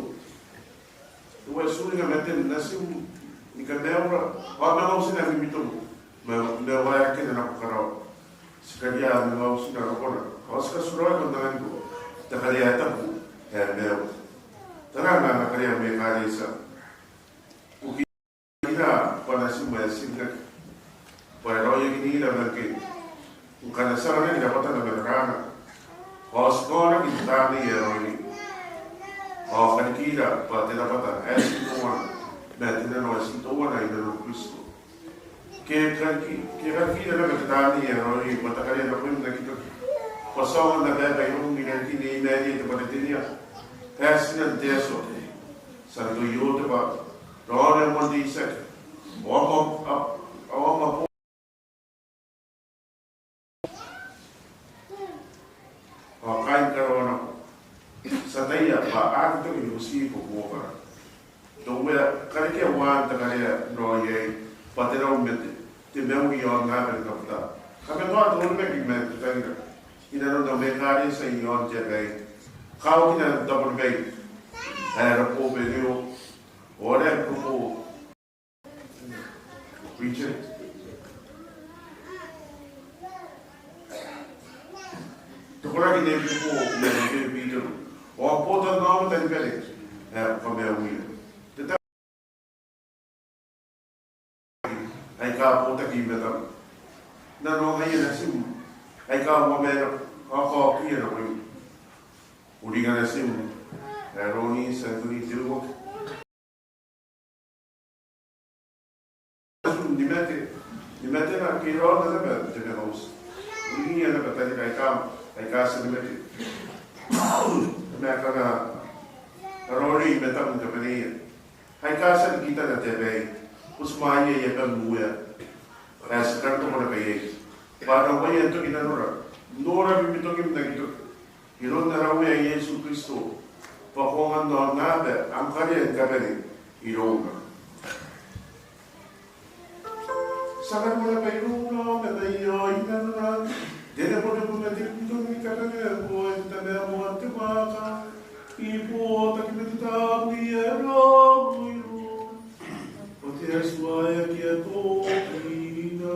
Te uea ti uringa maten natim ni kamaiura, ao manga uotina mimitong ma, ma waerakina nako karawa. Ti karia manga uotina rokona, ao ti katuraoi n anganiko te karea ae tabu ae maiu. Tara ana karea am ekaretia. Uki ira bwa natim ae ti ringaki, bwa e raoiroakinira ma ngke ngkana ti anganaki rabwatana ma raraana, ao ti kaonaki n te Tamnei ae Raoiroi. Ao karikira bwa te rabwata ae ti teuana ma te nano ae ti teuana i nanon Kristo. Ke kariki-, ke karikira naba te Tamnei ae Raoiroi bwa te karea nakoim n aki toki, bwa ti aonga n abaaba iroum i rarikin Nei Maria te Bwaretenia ae tinan te Atua, Santo Iotebwa, raona ae moan te itiaki, ao am a-, ao am abo-, ao kaain karawa nako. Ti ataia bwa a aki toki ni buti buobuokara. Te Uea, karekea uaan te karea n raoi aei, bwa te rau ma te, te mauri i aonnaba ni kabuta. Kamatoa te onimaki ma te tangira i nanon am ekaretia i aon te aba aei. Kawakinna n tabonibai ae ara Pope Leo, ao ara Epikopo Richard. Te koraki n Epikopo Betero, ao botannaomata ni kabane ae ko kamaiuira. Te tabo aika botaki i matam. Nanoangaia natim aika uamaenako, ao kaokiia nakoim. Uringa natim ae Ronnie Santoni Teuaki. Natim ni mate, ni matena, ke raona naba te mena uti. Uringiia naba tarira aika, aika ti na mate. Ma akana a raoiroi i matam ni kabaneia. Aika a tia ni kitana te aba aei, butimwaeia abam Uea, ae ti karokoa naba iai. Bwa a na uaia n toki nanora, n nora mimitongim n aki toki. Iroun ara Uea Iesu Kristo, bwa ko aonga n aonnaba am karea ni kabane irouna. Ti a karokoa naba irouna, ma ngaia ao i nanora, te nebonebo ma te mimitong ni kabane ae ko aei n te Tama ae moan te mwaaka, i botaki ma te Tamnei ae Raoiroi, bwa te Atua ae akea tokina.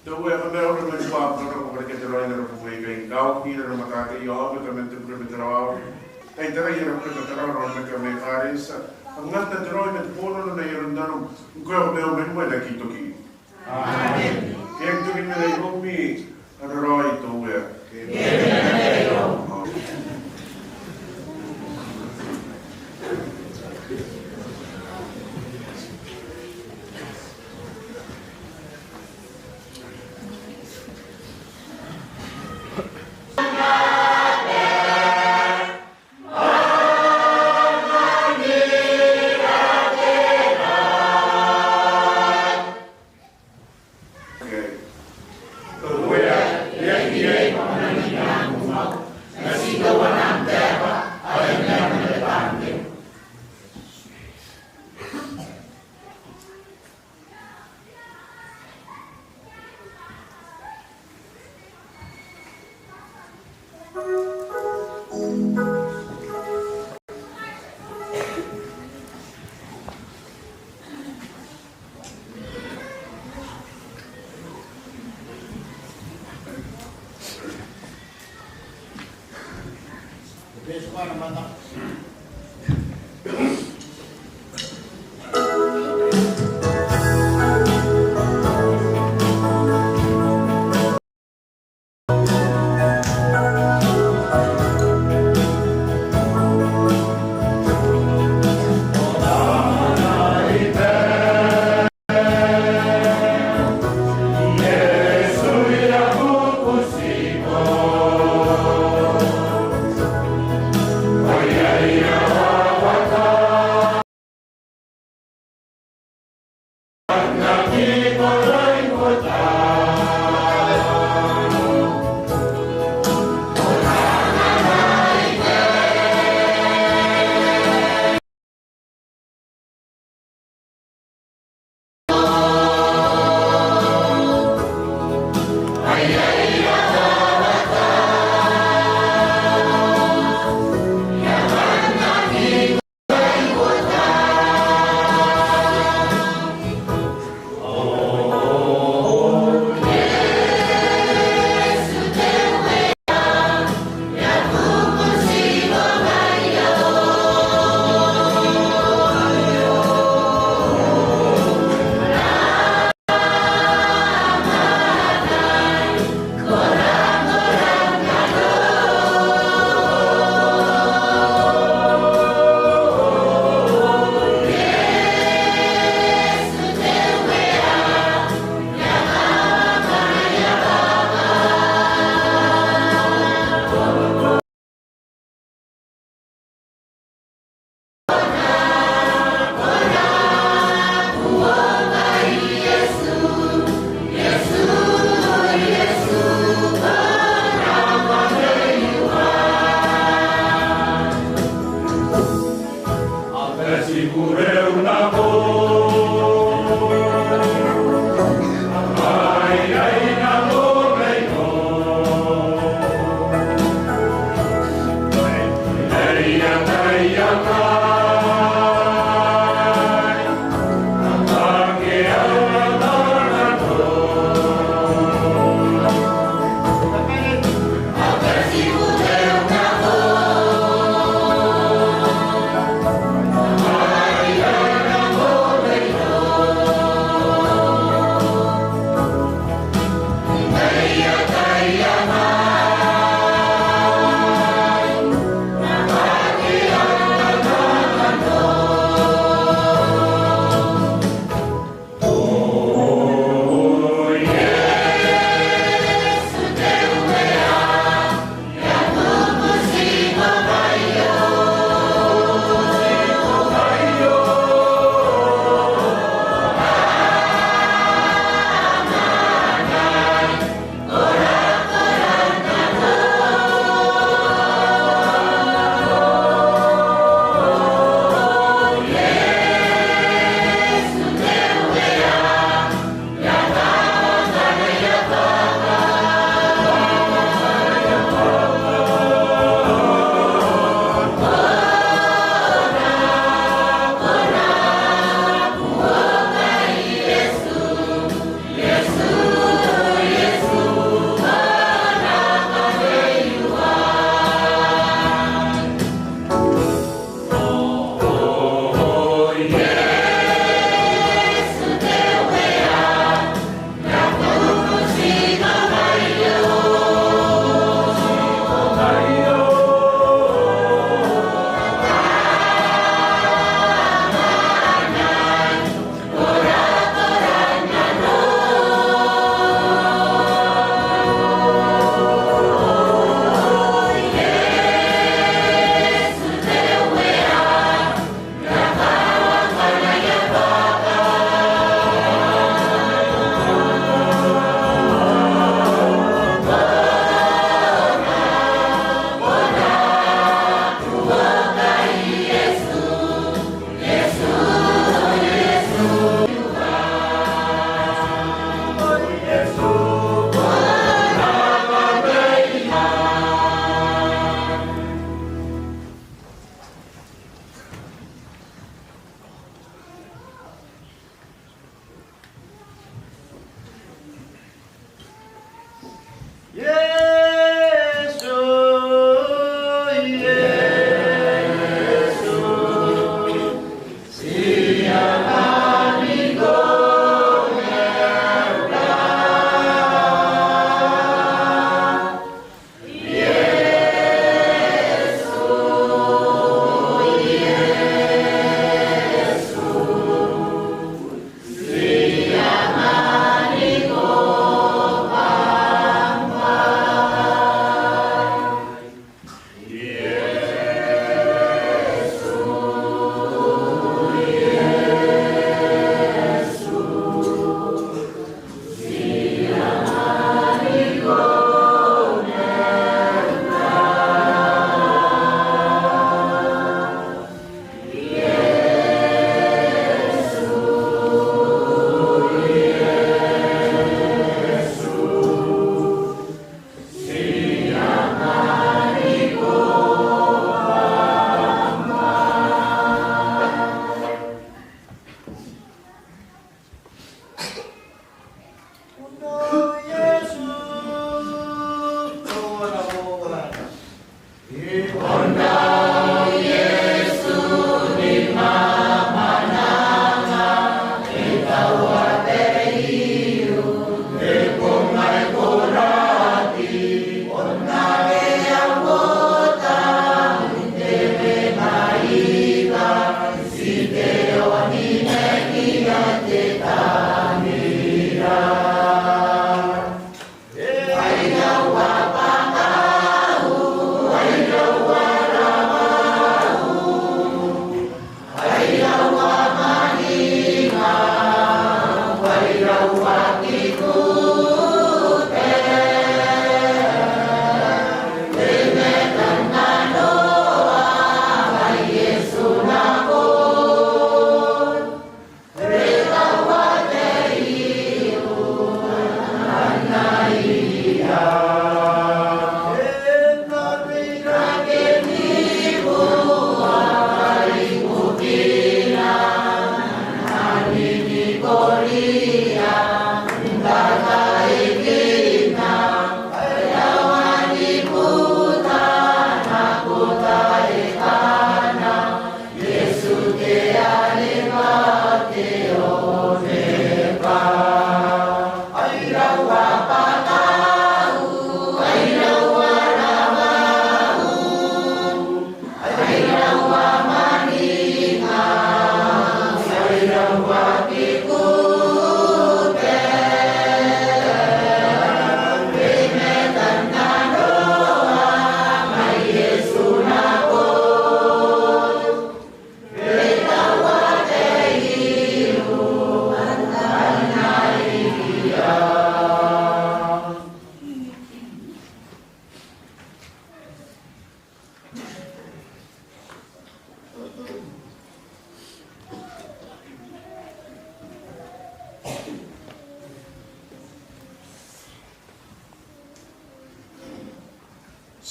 Te Uea, kam na mauri ma ni bwa ko na karekea te raoi n ara bong aikai, kaoki n ara mataku aomata man te bure ma te rawawata. Ai tarai ara bure ma te rawawata, raonaki am ekaretia. Kam na anganna te raoi ma te bono n ai aron nanom, ngkoe ko maiu ma ni moa n aki toki. Amen. Ke e toki n ara iroumi ara raoi te Uea.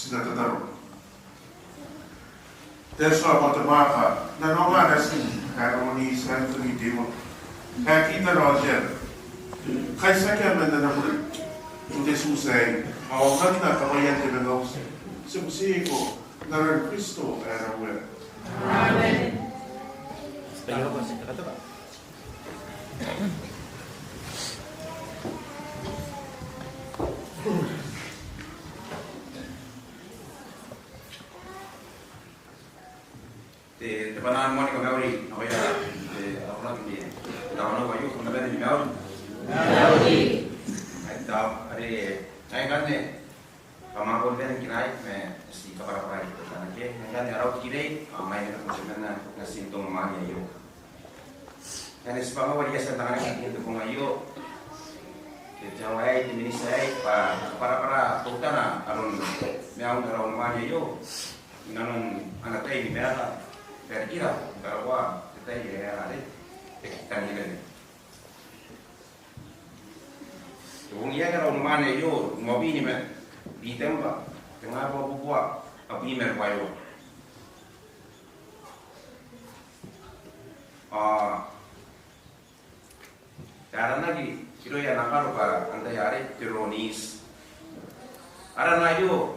Ti na tataro. Te Atua ae Moan te Mwaaka, nanona natin ae Ronise Anthony Tewa ae kitana ao tiana, kaitiakia man ana bure n te tiuti aei, ao anganna kawaian te mena auti, ti butiiko n aran Kristo ae ara Uea. Amen. Te, te bwanaa ni moani kamauri nakoia te aoraki n te tawanou aio, kam na bane ni mauri. Mauri. Ai tao, are, ai ngkanne, kam a bon bane n kinai, ma ti kabwarabwarai. Ngkanne, ngkanne ara utikirei, ao ngai naba kam teimatoa n natin te unimwaane aio. Ngkanne ti bwa ngaia are I a tia n anganaki n te bong aio te, te aoa aei, te miniti aei, bwa kabwarabwara teutana aron maiun ara unimwaane aio inanon ana tai ni maeka, bwa e rikira ni karaoa te tai ae e a reke. Te kan ikai. Te bong aei ara unimwaane aio, nimabwi ni Ritemba, tengaa ruabubua abwi ma ruaiwa. Ao e aranaki irouia ana karo bwa antai arei, te Ronise. Arana aio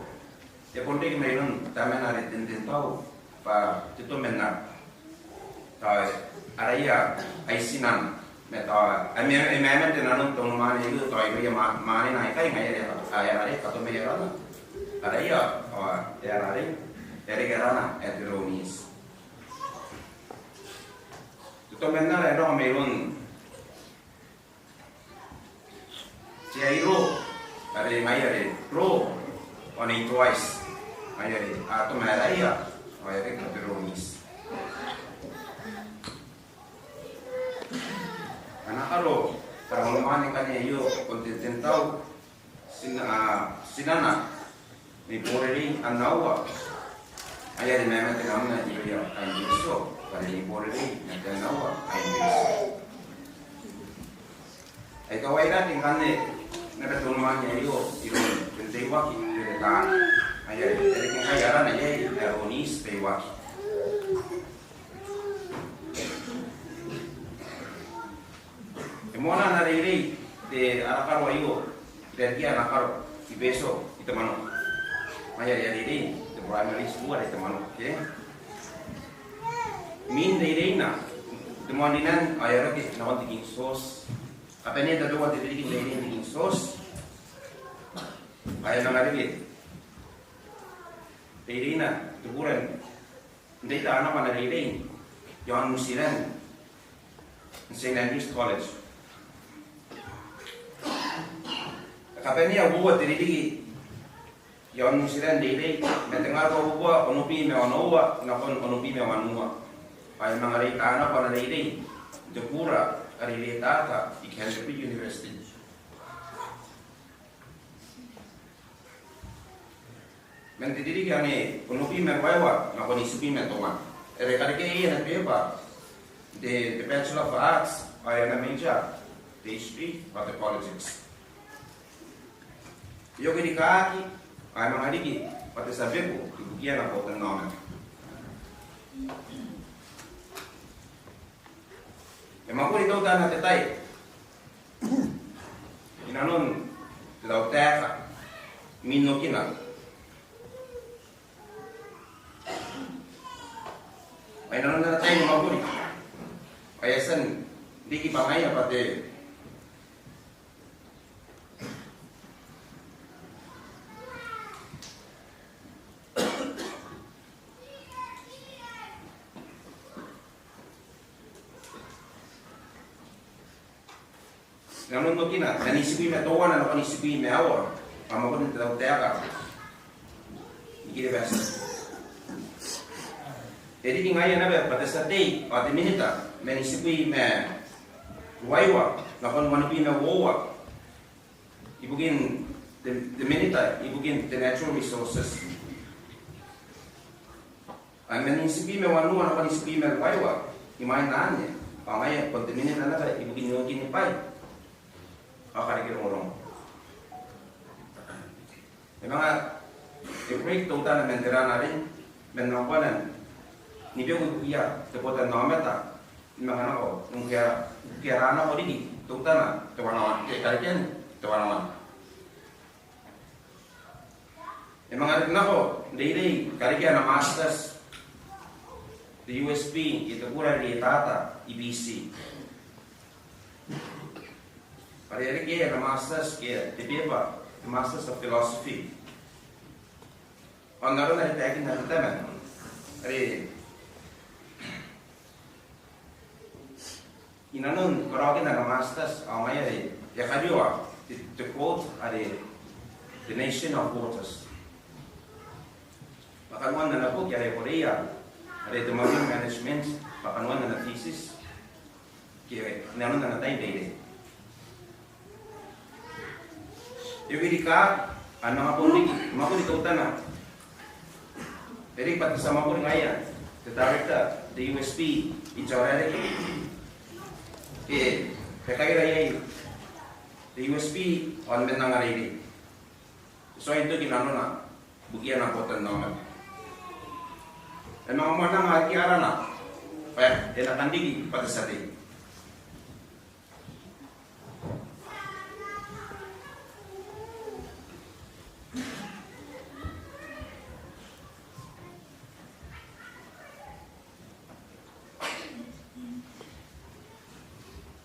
e bon reke mairoun tamana are Tententau bwa te tomenara. Tao araia ai tinana ma tao ai ma-, ai maman te nanon te unimwaane aio, tao irouia ma-, mwaanena aikai ngaia are e a-, e a reke katoman arana. Araia, ao e a reke, e a reke arana ae te Ronisi. Te tomenara e nako mairoun te airo are ngaia are Ro, ao Nei Toaiti, ngaia are a toma araia, ao e a reke te Ronisi. Ana karo ara unimwaane ngkanne aio, bon Tententau, tina-, a, tinana Nei Borerei Anaua. Ai are maman te nanon irouia ae Betio, bwa Nei Borerei Anaua ae Betio. Ai kawairake ngkanne naba te unimwaane aio iroun Teiwaki Beretara. Ai are e reke ngkai arana iai ae Ronisi Teiwaki. E moana ana reirei te ara karo aio, i rarikiia ana karo i Betio i Temanok. Ngaia are e a reirei n te primary school are i Temanok, okay? Imwin reireina, te moan rinan ao e a roko nakon te King George. Kabanea tabeua te ririki n reirei n te King George. Ao e a manga reke reireina, te kura n reita ana bwa ana reirei i aon New Zealand, n St Andrew's College. E kabanea uoua te ririki i aon New Zealand n reirei, ma te ngaa ruabubua onobwi ma onoua nakon onobwi ma wanua. Ao e a manga reita ana bwa ana reirei n te kura are i Reitata i Canterbury University. Man te ririki anne onobwi ma ruaiwa nakon itikubwi ma teuana, e a karekea iai ana beeba n te, te Bachelor of Arts, ao ana major te history ao te politics. E oki rikaaki, ao e a manga riki bwa te tia beku ibukia ana botannaomata. E mwakuri teutana te tai inanon te tautaeka imwin okina. Ao inanon ana tai ni mwakuri ao e a tia n riki bwa ngaia bwa te Inanon okina, man itikubwi ma teuana nakon itikubwi ma aua, bwa e a mwakuri n te tautaeka ni Kiribati. E riki ngaia naba bwa te tia tei ao te minita man itikubwi ma ruaiwa nakon wanibwi ma uoua ibukin te, te minita ibukin te natural resources. Ao man itikubwi ma wanua nakon itikubwi ma ruaiwa imwain anne, ao ngaia bon te minita naba ibukin okin bwai ao karekerongorongo. E manga, e break teutana man te ran arei, man nakoana ni beku ibukia te botannaomata, e manga nako n ukia, ukia ra nako riki teutana te wanawana, te karekean te wanawana. E manga riki nako n reirei karekea ana masters te U S P i te kura are Reitata i Biti. Are e reke ana masters ke te beeba, te Masters of Philosophy. Ao n arona are taekinna te tama are inanon karaoakin ana masters ao ngaia are e a karioa te, te quote are The Nation of Waters. Bwa kanoan ana boki are e koreia are The Marine Management, bwa kanoan ana thesis ke inanon ana tai n reirei. E wirika, a manga bon riki mwakuri teutana. E riki bwa te tia mwakuri ngaia, te director te U S P i Teaoraereke. E, e kaira iai te U S P ao man anga reirei. E tuai n toki nanona ibukia ana botannaomata. E manga mwananga riki arana bwa e na kan riki bwa te tia tei.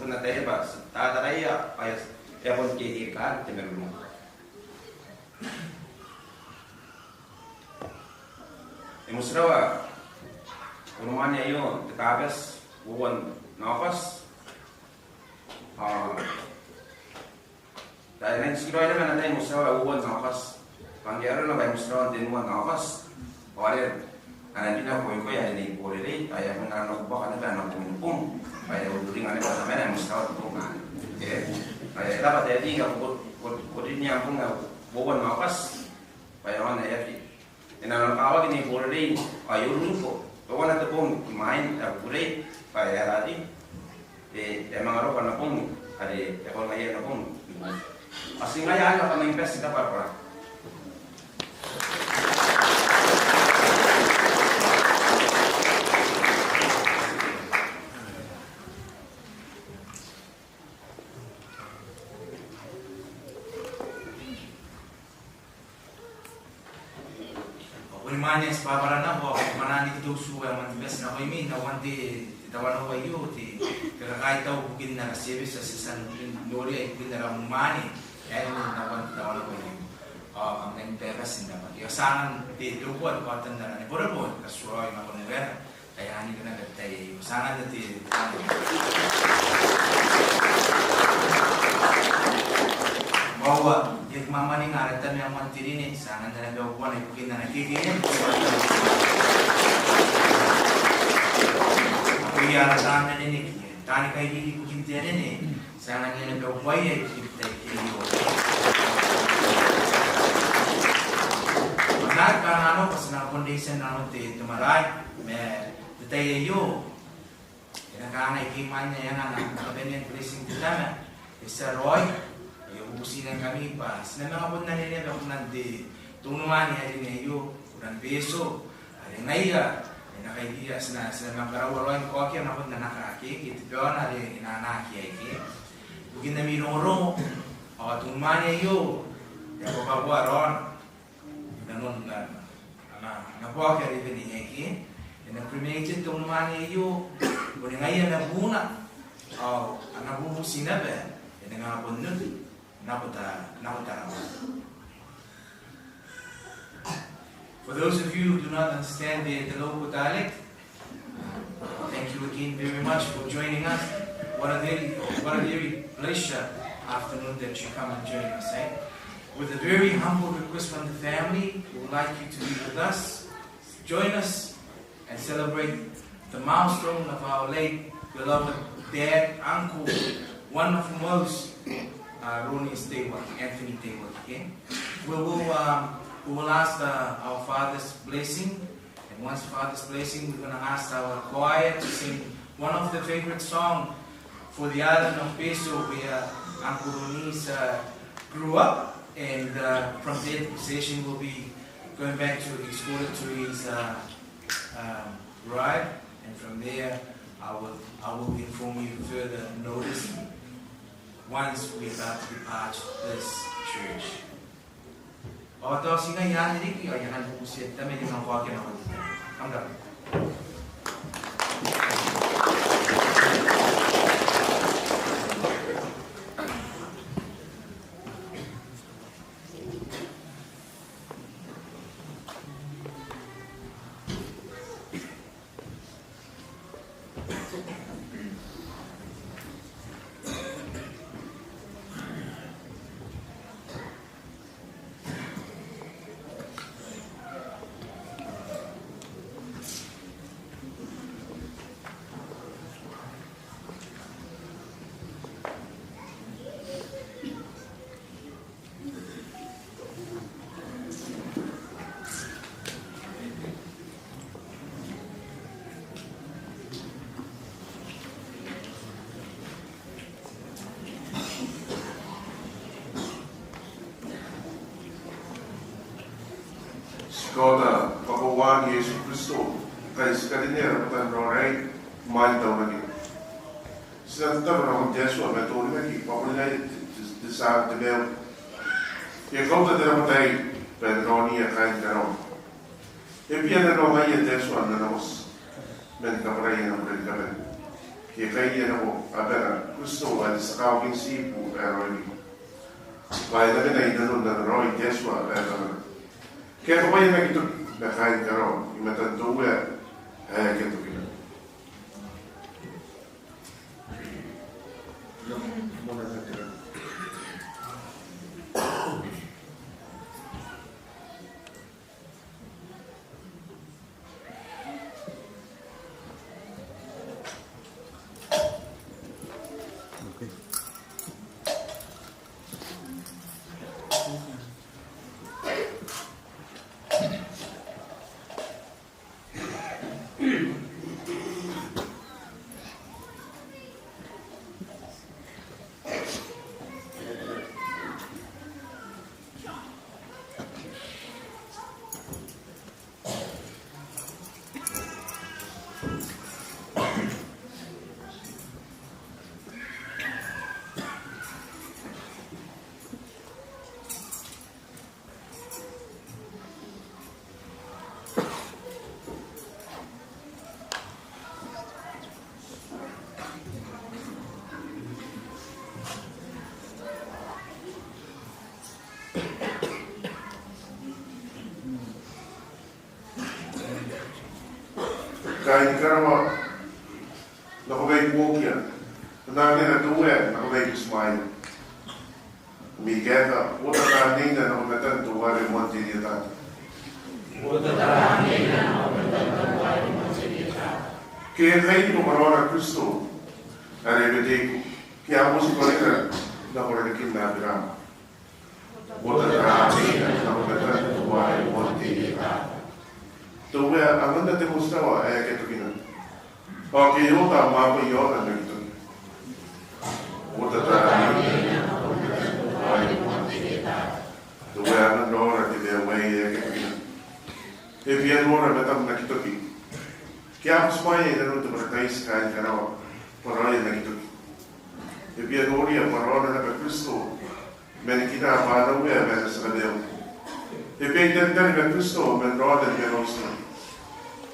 bon ataia bwa ti tataraia, ao e a bon kerikaaki te marurung. E motirawa, unimwane aio, te Tabati, uoua n Aokati. Ao tao e nang tikiraoi naba ana tai motirawa uoua n Aokati. Bwa ngke arona bwa e motirawa n tenua n Aokati, ao are ana bina koikoi are Nei Borerei, ao e a bon nako buaka naba ana bong ni bong. Bwa e a uringa naba tamana ae motirawa te bong anne. E, ao e raba taetae ngke ko, ko, ko, ko rin ia bong ae uoua n Aokati. Bwa e aonga n aki, e nanokawaki Nei Borerei, ao e uruniko teuana te bong imwain ae kukurei, bwa e a rati, e, e a manga roko ana bong, are e a kaungaia ana bong. Ao ti ngaia aio, kam na bati n rabwa. Ao boni mwaane, ti babara nako, ao mwaane ni katoto ae moan te bati nakoimi, n aron te, te tawanou aio, te, te kakaitau ibukin ara service, ti a tia n noria ibukin ara unimwaane aei, n aron te tawanou aio. Ao kam na bati n rabwa. Ao ti a angan te, te ukoa ni kaotan ara neborebo, katuruaoi nakon Uea. Ai anganira naba te tai aio. Ti a angan te, te, moa, I aki mwamwaninga ara tama ae moan te rine, ti a angan naba ukoana ibukin ana kekeia. Ao iai ara taan anene, taan kairiri ibukin te anene. Ti a angan naba ukoaia ibukin te tai aio. Ao n na kanga nako, ti na bon reitia nanon te, te marae, ma te tai aio e na kangai, ke imwain ae e anga ana kabanean blessing te tama, e tia raoi, e a bubuti ngkami bwa ti na manga bon anenea naba kunan te, te unimwaane ae rine aio, kunan Betio, are ngaia e na kairiia, ti na, ti na manga karaua raoi ni kaokia nakon ana kaa, ke, ke te baona are e na anaaki iai, ke. Ibukin ami rongorongo, ao te unimwaane aio e a kakoaua raona i nanon ana, ana, ana bwaoki are e wene iai, ke. E na cremated te unimwaane aio, boni ngaia ana buuna, ao ana bubuti naba e na manga bon oti nako ta, nako Tarawa. For those of you who do not understand the, the local dialect, thank you again very much for joining us. What a very, what a very pleasure afternoon that you come and join us, eh? With a very humble request from the family, we would like you to be with us. Join us and celebrate the milestone of our late beloved dad, uncle, one of most, uh, Ronnie Stewart, Anthony Stewart, okay? We will, um, we will ask, uh, our Father's blessing, and once Father's blessing, we're gonna ask our choir to sing one of the favorite song for the island of Betio, where Uncle Ronnie's, uh, grew up, and, uh, from that session we'll be going back to exploratory's, uh, um, ride, and from there I will, I will inform you further notice once we are about to depart this church. Ao tao ti ngaia anne riki, ao I a kan bubutia te tama, I a nang kaokia nakon te tama. Kam rabwa. Ti kaota kakoauaan Iesu Kristo, ngkai ti karinea rabwatan raoraoi imwain te taunaki. Ti na tataro nakon te Atua ma te Onimakina bwa bon ngaia te, te, te tia, te maiu. E kauta te rabwata aei bwa e na raoniia kaain Tarawa. E bia nanoangaia te Atua n ana moti man kabwarai ana bure ni kabane. Ke e kairiia nako abara Kristo ae te tia kaoki n tiibu ae raoiroi. Bwa e na mena i nanon ana raoi te Atua ae Tamana. Ke e kabwaiaki toki ma kaain Tarawa i matan te Uea ae akea tokina. Kaain karawa nako mai buokia, ananena te Uea nako mai butimwaeia. Ami kaeka, uota taaneina nako matan teuare moan te rietata. Uota taaneina nako matan teuare moan te rietata. Ke e kairiko karaoana Kristo are e weteiko, ke a motiko rina nako rarikin Aberaam. Uota taaneina nako matan teuare moan te rietata. Te Uea, anganna te motirawa ae akea tokina, ao ke e oota am mwakoi iaona n aki toki. Uota taaneina nako matan teuare moan te rietata. Te Uea, anganna raora te maiu aei ae akea tokina. E bia nora matam n aki toki. Ke a butimwaeia inanon te barataiti kaain karawa bwa raoia n aki toki. E bia noria bwa raona naba Kristo man kinaa bwa ana Uea ma ana tia kamaiu. E bia itaritari ma Kristo man raona ni manga uti naba.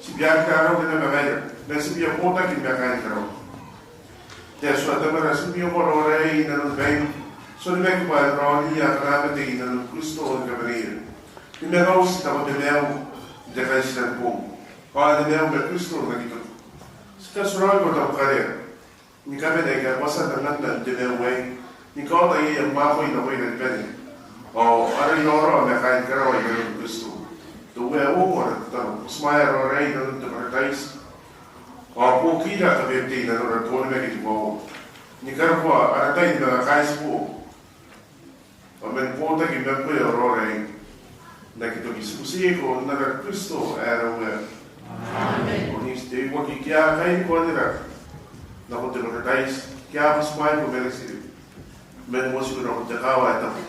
Ti bia aki karaoa naba ngaira, ma ti bia botaki ma kaain karawa. Te Atua Tamara, ti mwiokoa raora aei inanon baim, ti onimaki bwa e na raonia akana mate inanon Kristo ni kamaneia, ni manga uti nako te maiu n te kaitinan bong, ao ana maiu ma Kristo n aki toki. Ti katiraoiko te bukarea ni kabane aika a bati anganna n te maiu aei, ni kaota iai am mwakoi nakoira ni bane, ao ara iraorao ma kaain karawa inanon Kristo. Te Uea, ongo ara tataro, butimwaea raora aei inanon te barataiti, ao buokira kabaean te I-Nanora te onimaki ni koaua, ni karokoa ara tai ni manga kaitibo ao man botaki ma ngkoe ao raora aei n aki toki. Ti butiiko n aran Kristo ae ara Uea. Amen. Ao n te tai aei, ke a kairiko anera nako te barataiti, ke a butimwaeko ma natira, man motiko nako te kaawa ae tabu,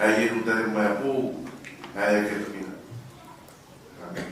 ae Ierutarem ae boou ae akea tokina. Amen.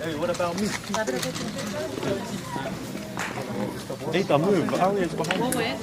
Hey, what about me? They can move, but Ari is behind me.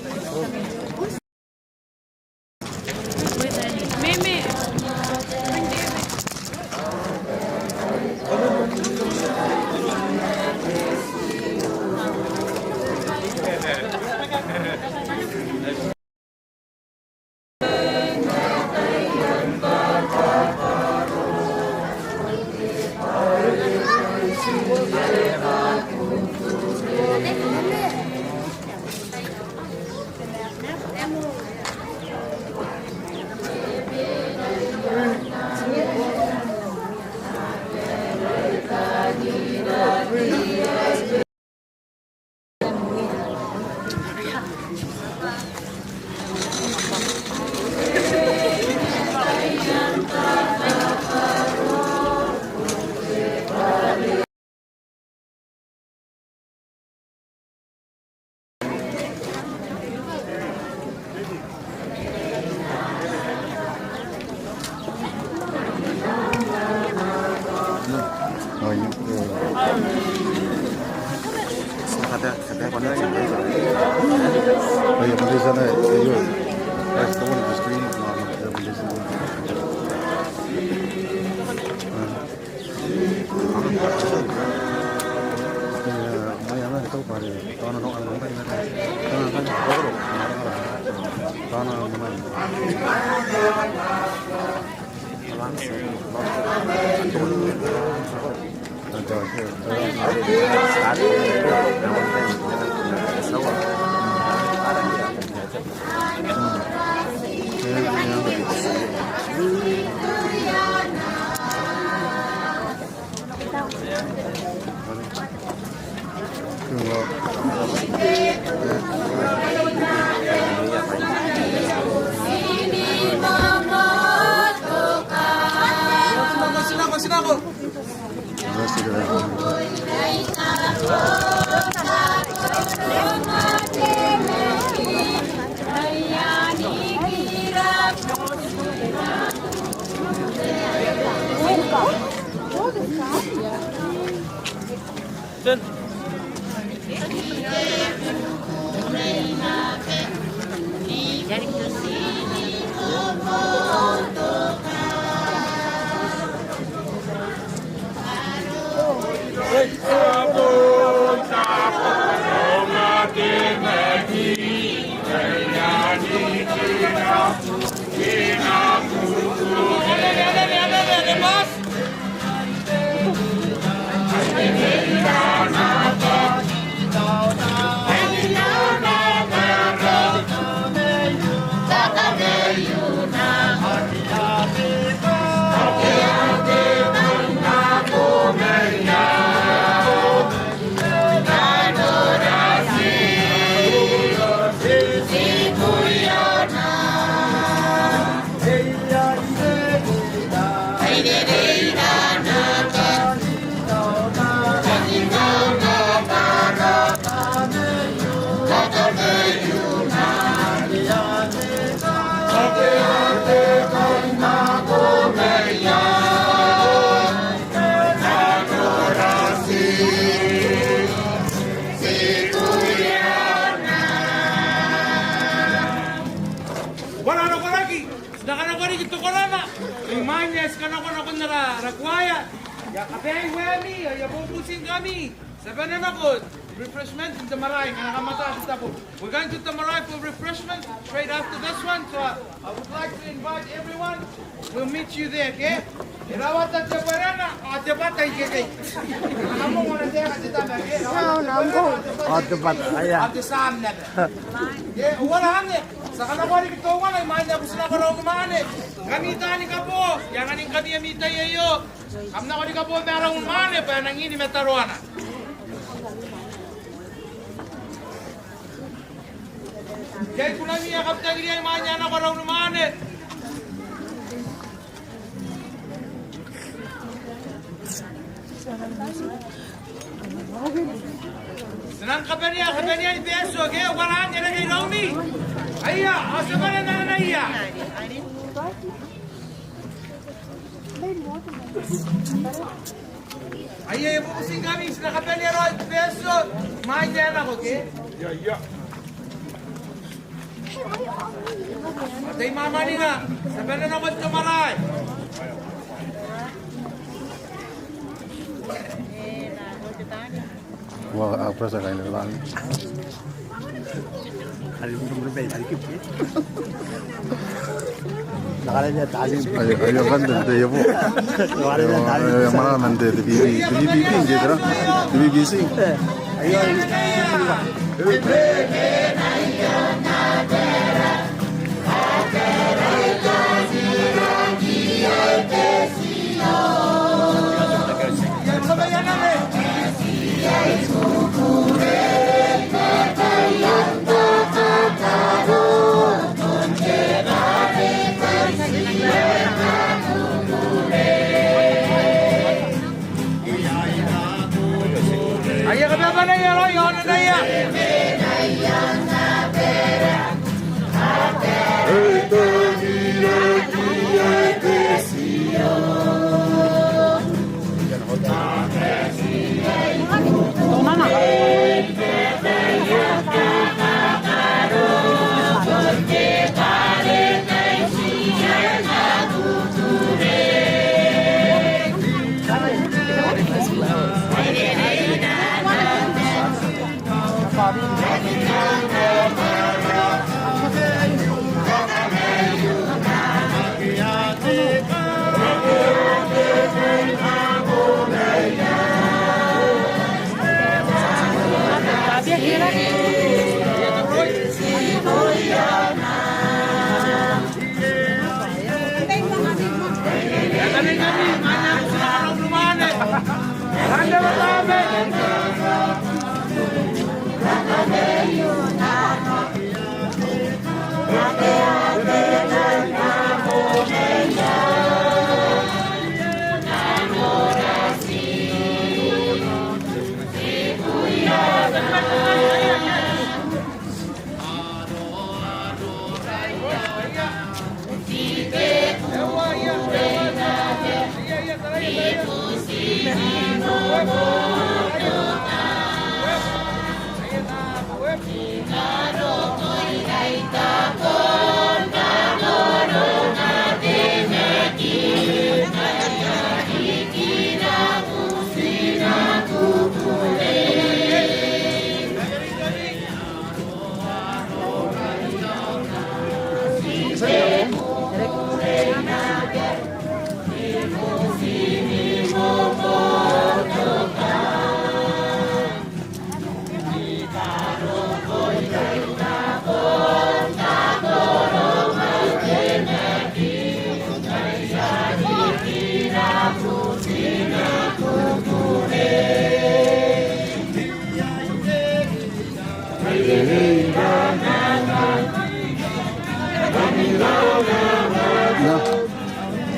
Ko na nako riki, ti na kanakoa riki te korona. Imwain ae ti kanakoa nakon ara, ara kuaea. Ia kabaei waemi, ao I a bubutingkami. Ti a bane nako refreshment n te marae, ngkana kam ata te tabo. We're going to te marae for refreshment straight after this one. So I, I would like to invite everyone. We'll meet you there, okay? E rawata te bwarena ao te bata ikekei. Ana mou ana te aka te tama, okay? E rawata te bwarena ao te bata ikekei. Ao te bata, aia. Ao te sam naba. E, uara anne. Ti a kanakoa riki teuana imwain ae ko ti nako raunimwaane. Ngkami taani kaboo, I anganingkami ami tai aio. Kam nako ni kaboo ma raunimwaane bwa e nangi ni mataroana. Iai kunami ae kam tangiria imwain ae nako raunimwaane. Ti nang kabanea, kabanea ni beeto, ke? Uara anne, e reke iroumi. Aia, ao ti a bane n ananaia. Aia, I bubutingkami, ti na kabanea raoi beeto imwain ae nako, ke? Ia, ia. Ata imwamwaninga, ti a bane nako n te marae. Ua, a, prasa kain te bang. Aio, aio, kan te, te, iabo. Aio, aio, mara man te, te B B, te B B B, te, te B B C. Aio, aio. Aia, kabaeabaia raoi, ao ananaia.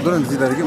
Dona n ti tarikim.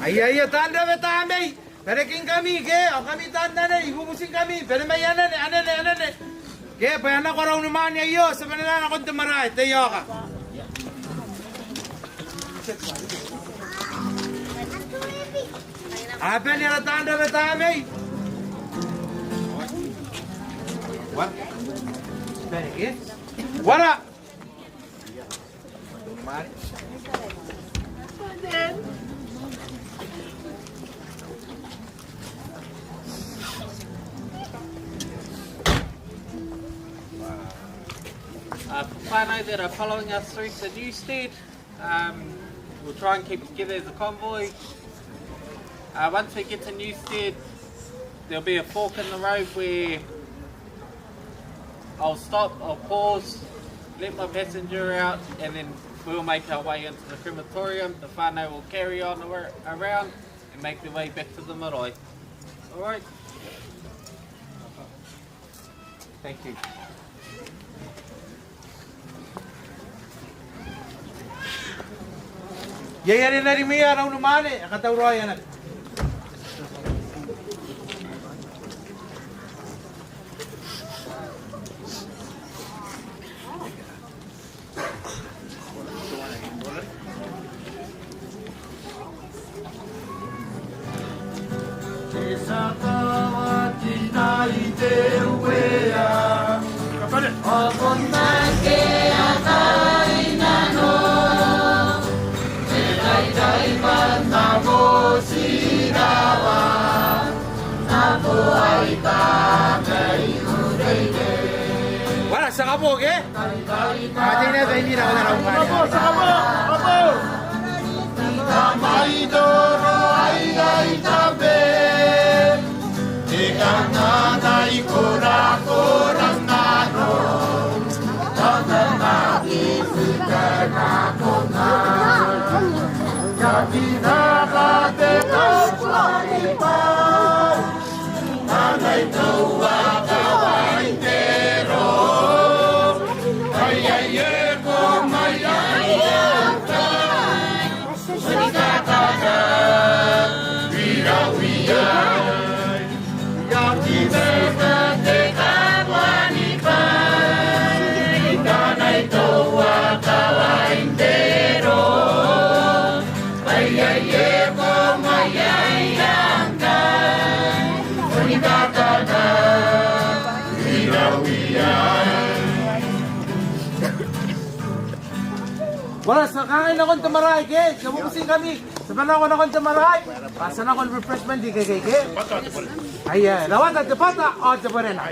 Aia, aia, taan rawe tamnei. Barekingkami ke, ao kami taan anene, I bubutingkami, bane mai anene, anene, anene. Ke, bwa e a nako ara unimwaane aio, ti a bane nakon te marae, te ioka. A bane ara taan rawe tamnei. Bane ke? Wara. Uh, for whānau that are following us through to Newstead, um, we'll try and keep together as a convoy. Uh, once we get to Newstead, there'll be a fork in the road where I'll stop, I'll pause, let my passenger out, and then we'll make our way into the crematorium. The whānau will carry on ar-, around and make their way back to the marae. All right? Thank you. Iai are e na rimwi ara unimwaane, e katauraoi anne. Te tia kawatina i te Uea, ao ko na eke a kainnano, te taitai bwa N na motirawa, N na bo ai tamnei ureire. Wara, ti a kabo ke? Ao teina e taimira ko na rau ngare. Tamai toro ai ai tabe. Te kanana i korakora nano. Tanana i fika na kona. Katina ka te kauani pa. Tanai toua kawain te ro. Ai ai e ko mai ai ata. Soni kakata. Wira wira. Ia ki te kate kawain pa. Tanai toua kawain te ro. Ai ai e ko mai ai ata. Soni kakata. Wira wira. Wara, ti a kangai nakon te marae ke, ti a bubutingkami. Ti a bane nako nakon te marae. Bwa ti a nako n refreshment ikekei ke. Aia, rawata te bwata ao te berena.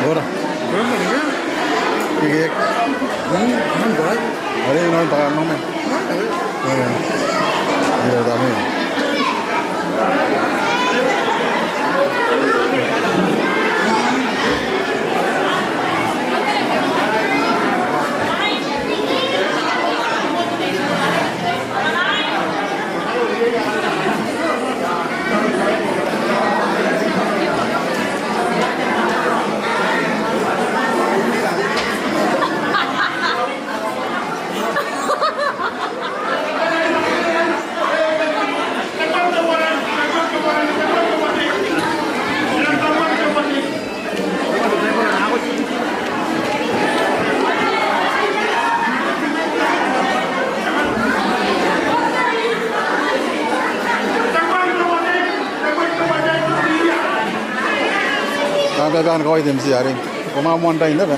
Ora. Ikekei. Are e nang takanna ma. Ora. Ora, tame. Kam bane ni kawai te M C arei. Ko na moan tai naba.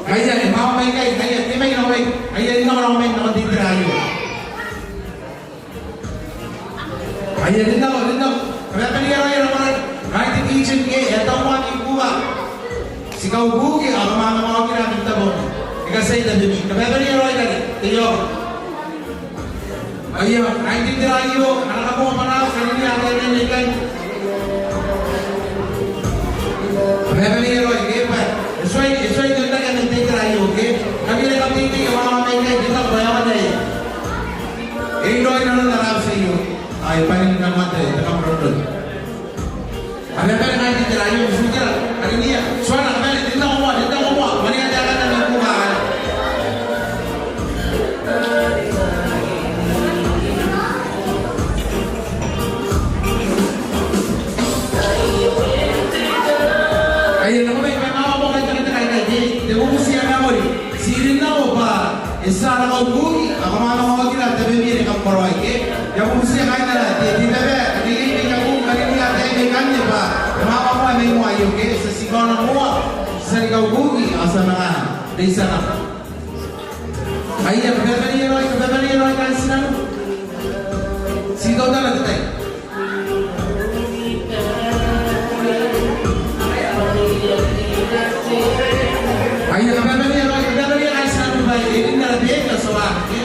Aia, e mwawa mai ikai, aia, te mai nako mai, aia, rin nako, nako mai, nakon te itera aio. Aia, rin nako, rin nako. Kabanebanea raoi, nako mai. Kaain te kitchen ke, e a tau moa ni kuba. Ti kaukuki, ao kam a manga okira n te tabo. E katia tabemi. Kabanebanea raoi, kaain te io. Aia, kaain te itera aio, a na kabonganaa, karinia ataei mai ikai. Kabanebanea raoi, ke bwa e tuai, e tuai n onrake man te itera aio, ke? Kam riai, kam teitei, kam a manga mai ikai, ke kam bwa e aonga n ae. E raoi nanon ara auti aio. Ai, bane n nako ma te, te kamaroro. Kabanebanea kaain te itera aio, ti tera, karinia, tuana, kabanebanea, rin nako moa, rin nako moa, mwanea te aeka n te kuba. Aia, nako mai, bwa e mwawa moa kaitekateka aikai, te bubuti ae mangori. Ti rin nako bwa e tia ara kaukuki, ao kam a manga okira tabemi ane kam karaoia, ke? I a bubutia kaain ara, te, te baba, ake iai mai Kabuku, karinia ataei mai ikanne bwa e mwawa moa mai moa aio, ke? Ti a tii kaona moa, ti a tia ni kaukuki, ao ti a manga reitia nako. Aia, kabanebanea raoi, kabanebanea raoi kaain tinaniku. Ti teutana te tai. Aia, kabanebanea raoi, kabanebanea kaain tinaniku bwa e rin ara beeki ao ti a waaki, ke?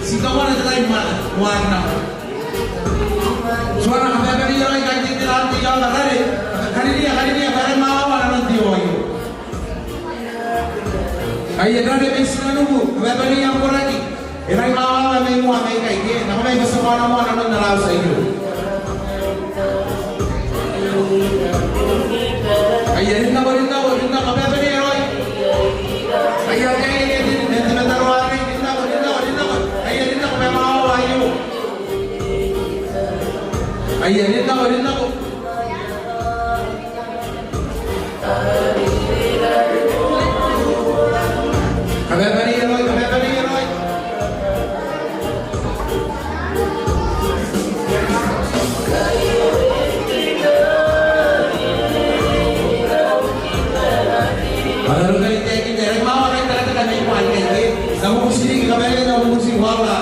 Ti teutana te tai ma, waaki nako. Tuana, kabanebanea raoi kaain te itera aio, ao rare, karinia, karinia, bwa e rangi ni mwawawa nanon te io aio. Aia, rare mai tinaniku, kabanebanea am koraki. E rangi ni mwawawa mai moa mai ikai, ke? Nako mai, bwa ti a kaona moa nanon ara auti aio. Aia, rin nako, rin nako, rin nako, kabanebanea raoi. Aia, aia, aia, aia, rin, rin, rin, rin, rin nako, rin nako, rin nako. Aia, rin nako, bwa e mwawawa aio. Aia, rin nako, rin nako. Kabanebanea raoi, kabanebanea raoi. Ao are I taekinna, e rangi ni mwawa kaitekateka mai moa aikai, ke? N na bubuti riki, kabanebanea, n na bubuti riki, wawa.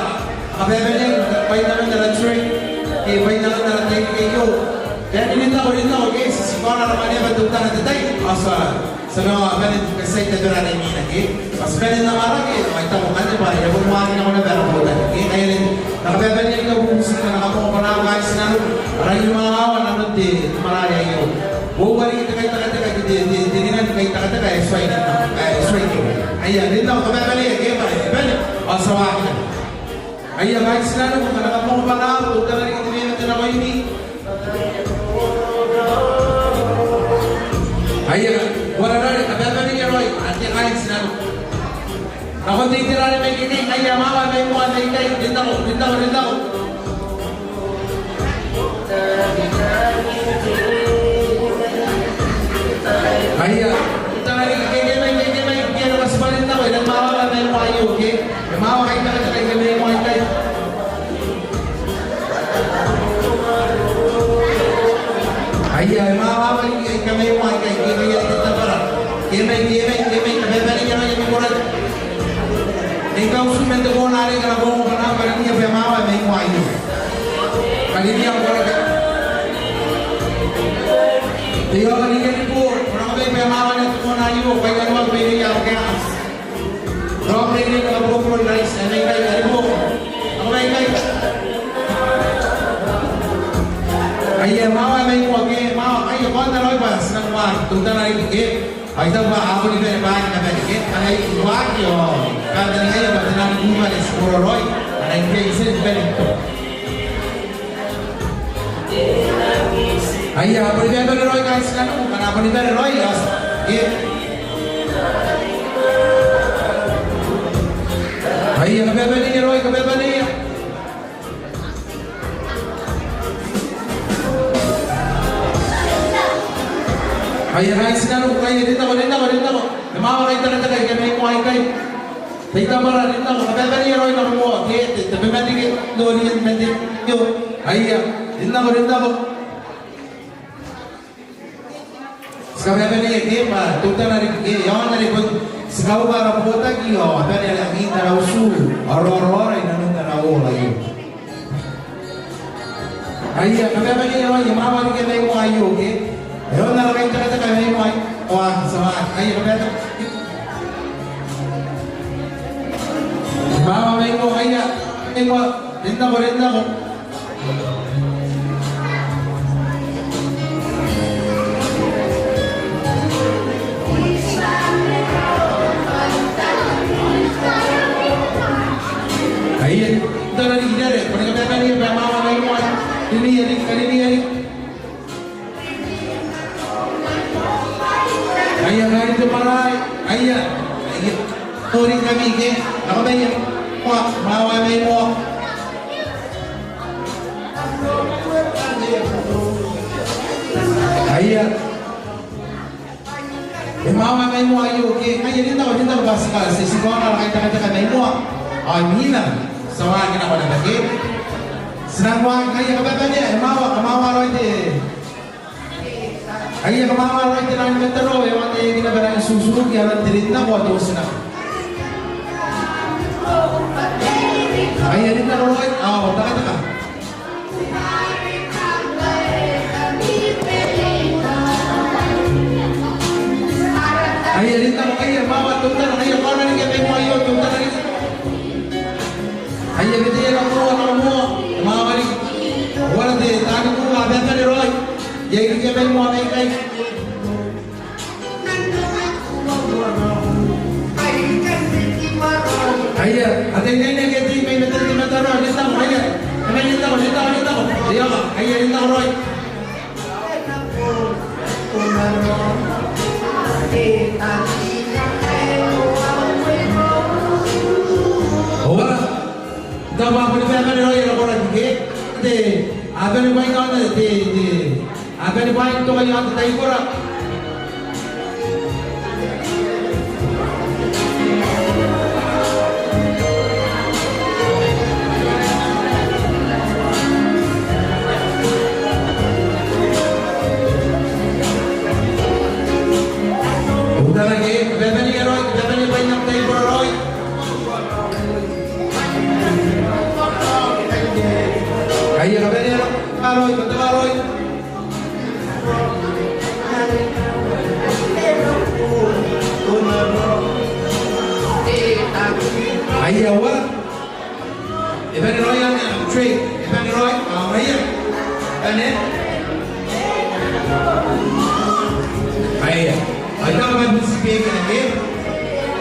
Kabanebanea, bwain nanon ara tray, ke bwain nanon ara tai aio. Ke rin nako, rin nako, ke ti tii kaona ara mwaneaba teutana te tai, ao ti a, ti a manga bane ni katiai tabera are imwina, ke? Ao ti bane n amwarake, ao I taku ngkanne bwa e a boni waaki nako naba ara botaki, ke? Ngaia anne, N na kabanebanea ni kabubutiiko, N na kabonganaa kaain tinaniku, a rangi ni mwawawa nanon te, te marare aio. Uoua riki te kaitekateka, te, te, te, te ringa ni kaitekateka ae tuai, ae tuai. Aia, rin nako, kabanebanea, ke bwa e bane, ao ti a waaki naba. Aia, kaain tinaniku, kam na kabonganaa, teutana riki te mena te nakoimi. Aia, uarereke, kabanebanea raoi, ake kaain tinaniku. Nakon te itera are mai ikai, aia, mwawa mai moa mai ikai, rin nako, rin nako, rin nako. Aia, teutana riki, ke, ke mai, ke, ke mai, ke, ke, ke, rin nako, e rangi ni mwawawa mai moa aio, ke? E mwawa kaitekateka aika mai moa aikai. Aia, e mwawawa riki aika mai moa aikai, ke, ke, ke, te tabara. Ke mai, ke mai, ke mai, kabanebanea raoi ami koraki. Ni kauti man te koona are ngkana ko ongora, karinia bwa e mwawa mai moa aio. Karinia am koraki. Te io, karinia ni bo, ko nako mai bwa e mwawa naba te koona aio, bwa e a nako mai irouia abakea. Nako mai irouia kaburoburo n raiti, ae mai ikai, karibu. Nako mai ikai. Aia, e mwawa mai moa, ke e mwawa, aia, kaota raoi bwa ti nang waaki, teutana riki, ke. Ao I taku bwa a boni bane bwaai ni kabane, ke. A na waaki, ao kataneiai bwa te nang kuba are ti kororaoi, a na ikai, ti na bane. Aia, a boni bane raoi kaain tinaniku, a na boni bane raoi, ao ti, ke. Aia, kabanebanea raoi, kabanebanea. Aia, kaain tinaniku, aia, rin nako, rin nako, rin nako. E mwawa kaitekateka aika mai moa aikai. Tai tabara, rin nako, kabanebanea raoi nako moa, ke, te, te, tabeman riki noori man te, io, aia, rin nako, rin nako. Ti kabanebanea, ke, bwa teutana riki, ke, e aonga are bon ti Tauba ara botaki ao a bane ara angin ara utu, ao raoraora i nanon ara ora aio. Aia, kabane raoi, e mawa riki mai moa aio, ke? E on ara kai tekateka mai moa aio. Ao a, ti a wa, aia, kabane. E mawa mai moa, aia, mai moa, rin nako, rin nako. Aia, tara riki, tara, ko na kabane, bwa e mawa mai moa. Rin ia riki, rin ia riki. Aia, kaain te marae, aia, aia. Tori ngkami ke, nako mai ia. Moa, mawa mai moa. Aia. E mawa mai moa aio ke, aia, rin nako, rin nako bwa ti ka, ti, ti kaanga ara kai tekateka mai moa. Ao imwina, ti a waaki nako naba ke. Ti nang waaki, aia, kabane, e mawa, e mawa raoi te. Aia, e mawa raoi te nang metero, e waaki naba nang tuturuki, aron te rin nako, ao te otinako. Aia, rin nako raoi, ao tekateka. Aia, rin nako, aia, mawa teutana, aia, kaona riki mai moa aio, teutana riki. Aia, bete ia nako moa, nako moa, mawa riki. Uara te taani kuuka, bebete raoi. Iai riki mai moa mai ikai. Aia, ataeinnaine ake ti mai matan te mataroa, rin nako, aia. Aia, rin nako, rin nako, rin nako. Aia, aia, rin nako raoi. Ao ara, tao bwa ko na bane raoi ara koraki ke. Te, a bane bwain aon te, te, A bane bwain toka i aon te taibora. Teutana ke, bebete raoi, bebete bwain am taibora raoi. Aia, kabane raoi, kabane raoi. Aia, uara. E bane raoi anne, tray. E bane raoi, ao aia. Bane. Aia. Aia, kabane buti beki nake.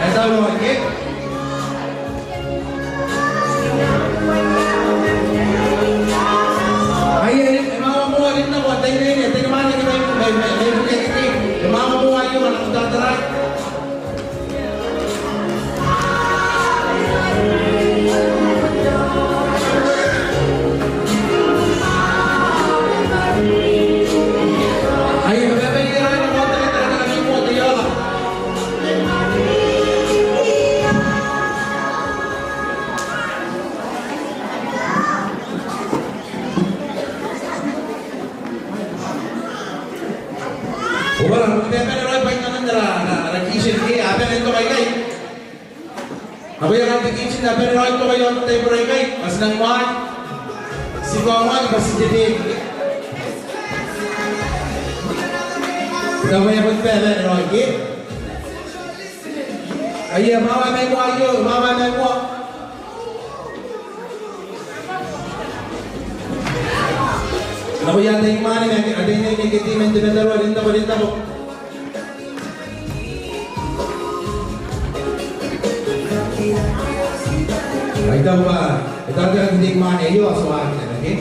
E tau raoi ke. Aia, e mawa moa, rin nako, ataeinnaine, ataeinnaine, mai, mai, mai, mai, mai, e mawa moa aio, ana kutatarai. Aia, bebete raoi, ana kutatarai, ana kutatarai, ana kutatarai. Ao bwa, a bane raoi bwain aon ara, ara, ara kitchen ke, a bane n toka ikai. Ao bwa iai aon te kitchen, a bane raoi n toka i aon te taibora ikai, bwa ti nang waaki. Ti kaongoaki bwa ti tebeki. Tao bwa e a bon bane raoi ke. Aia, mawa mai moa aio, mawa mai moa. Nako ia ataeinnaine, ataeinnaine ake ti mai n te mataroa, rin nako, rin nako. Ai tao bwa, e tau te ataeinnaine aio, a tia n waaki naba ke.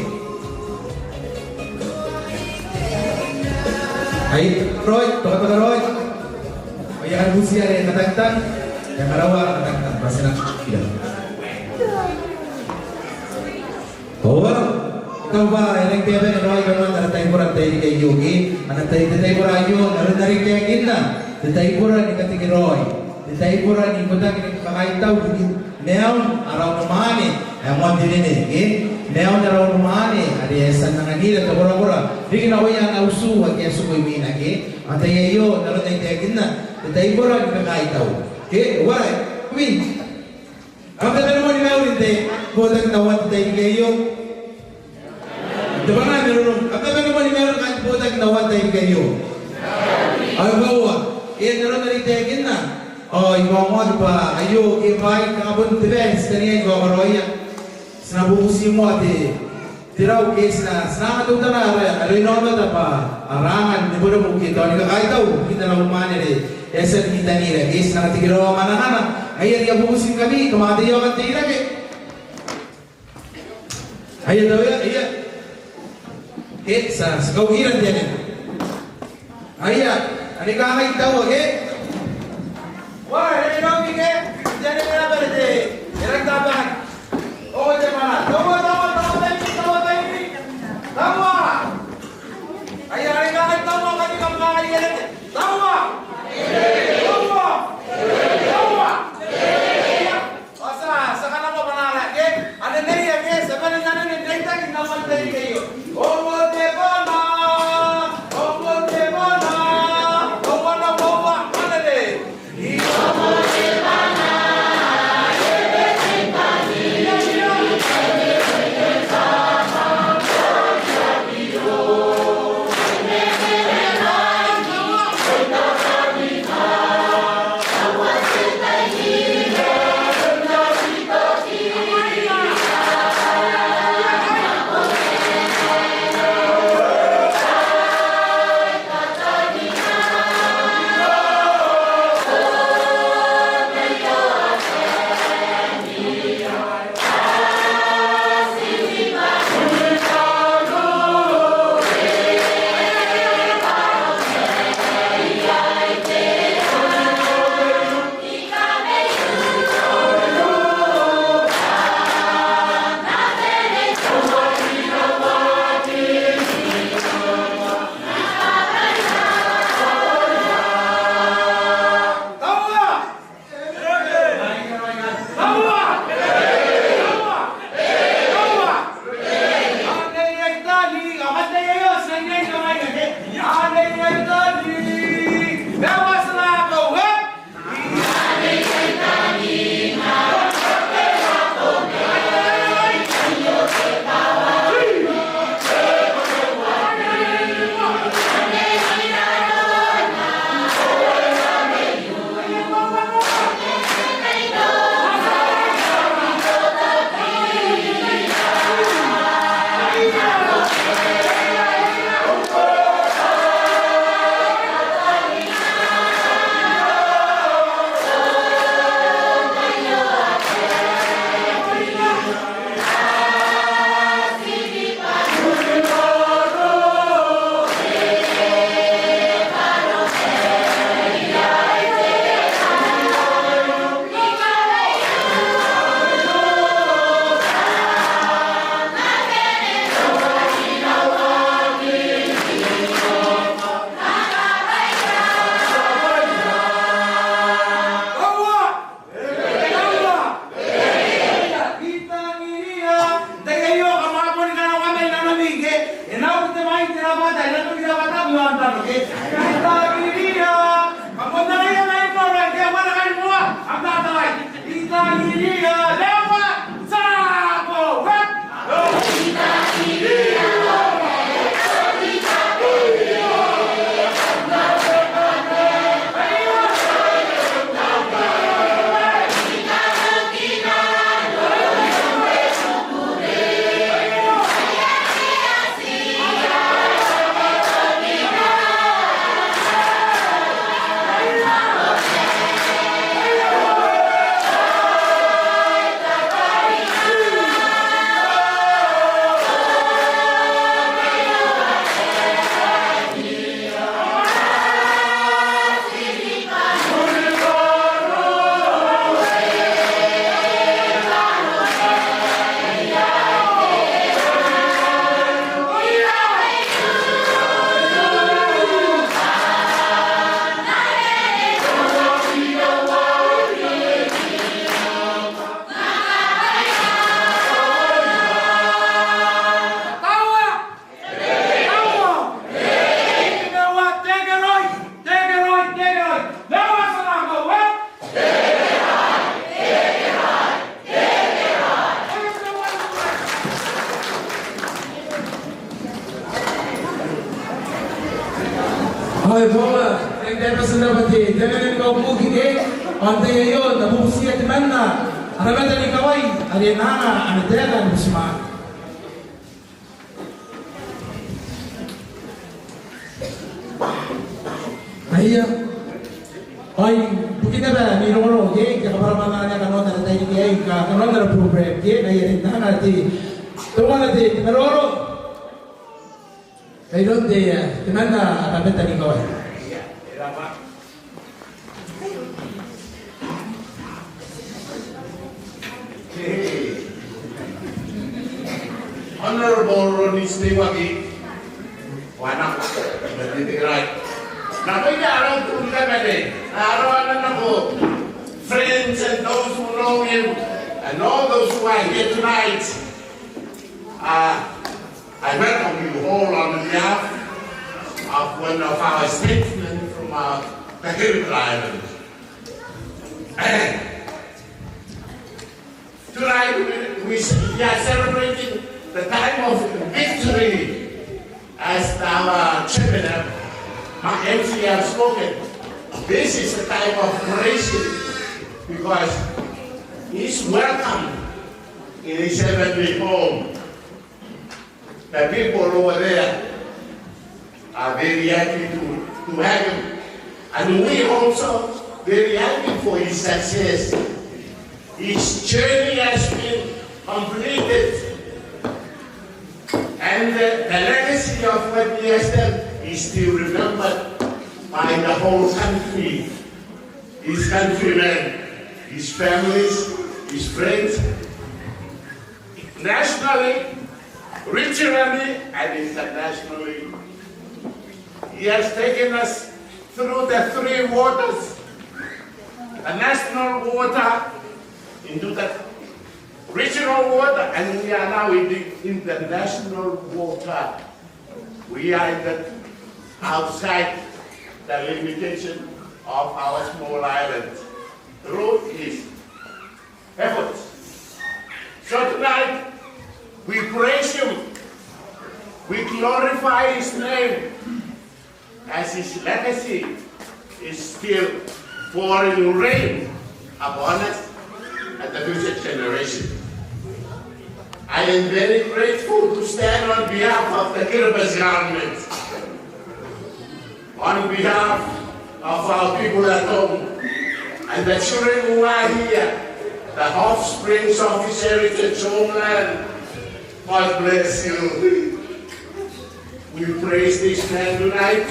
Ai, raoi, tokatoka raoi. Ao I a kan butia are e katangtang, e a karaoa ara katangtang, bwa ti na kira. Ao, tao bwa e nang bane raoi kanoan ara taibora n te tairiki aio ke, ana tai, te taibora aio, n aron are I taekinna, te taibora ni kateke raoi, te taibora ni ikotaki ni kakaitau, ni maiun ara unimwaane ae moan te nene, ke? Maiun ara unimwaane are e a tia n anganira te korakora riki nakoia ana utu ake a tiku imwina, ke? Ao n te tai aio, n aron ae I taekinna, te taibora ni kakaitau. Ke, uara, wi. Kam tabe ni moan mauri n te botaki n aua n te tairiki aio. Te bana me rorom. Kam tabe ni moan mauri kaain te botaki n aua n te tairiki aio. Ao e koaua. E na rota ni taekinna. Ao I kaongoaki bwa aio ke bwaai aika a bon te best, teniai ni kaokoroia. Ti na bubuti moa te, te rau ke ti na, ti na anga teutana ara, ara inaomata bwa a rangi ni bure bukin tao ni kakaitau ibukin ara unimwaane are e a tia ni kitanira ke ti na katikiraoa manangana. Aia, ri a bubuti ngkami, kam a tia n oki n te irake. Aia, tao ia, ia. Ke ti a, ti kaukira n te anene. Aia, ane kangai taua ke. Wa, e rau ke, te anene naba te, e rang tabaaki. O te mana. Taua, taua, taua, taimi, taua, taimi. Taua. Aia, ane kangai taua, kani kam kangai e reke. Taua. Taua. Taua. Ao ti a, ti a kanako bwanaara ke, anenei ake, ti a bane n anene n reitaki n aua n te tairiki aio. Ongo te bwana, ongo te bwana, ongo na bwana. Bwa e na bati te mena ni kabuki ke, ao n te tai aio N na bubutia temanna ara bwai n ikawai are e na anga ana taeka ni butimwaane. Aia. Ao ibukin naba ami rongorongo ke, ke kabwarabwaraana kanoan ara tairiki aei, ka kanoan ara program ke, ngaia are N na anga te, teuana te, te maroro mairoun te, temanna ara bwai n ikawai. Honorable Ronnie Stewart, wanaku, right. Nako ia arau tu ni kabane, arau ana nako friends and those who know him, and all those who are here tonight. Uh, I welcome you all on behalf of one of our statesmen from our, the Hebridean Islands. Tonight we, we, we are celebrating the time of victory, as our chairman, uh, M C, have spoken. This is the time of praising because he's welcome in his heavenly home. The people over there are very happy to, to have him. And we also very happy for his success. His journey has been completed. And the, the legacy of what he has done is still remembered by the whole country, his countrymen, his families, his friends. Nationally, regionally, and internationally, he has taken us through the three waters, the national water, into the regional water, and we are now in the international water. We are in the outside the limitation of our small island through his efforts. So tonight, we praise him, we glorify his name, as his legacy is still pouring rain upon us and the future generation. I am very grateful to stand on behalf of the Kiribati government, on behalf of our people at home and the children who are here, the offsprings of his heritage homeland. God bless you. We praise this man tonight,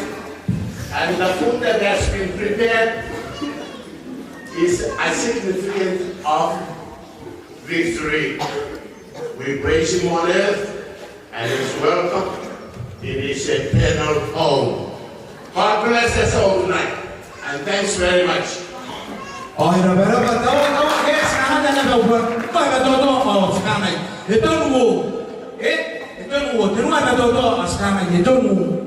and the food that has been prepared is a significant of victory. We praise him on earth, and is welcome in his eternal home. God bless us all tonight, and thanks very much. Ao e rabwa, e rabwa, taua, taua, ke ti na anga naba uoua. Bwa e batoto, ao ti kangai e tonu uoua. E, e tonu uoua, tenua e batoto, ao ti kangai e tonu uoua.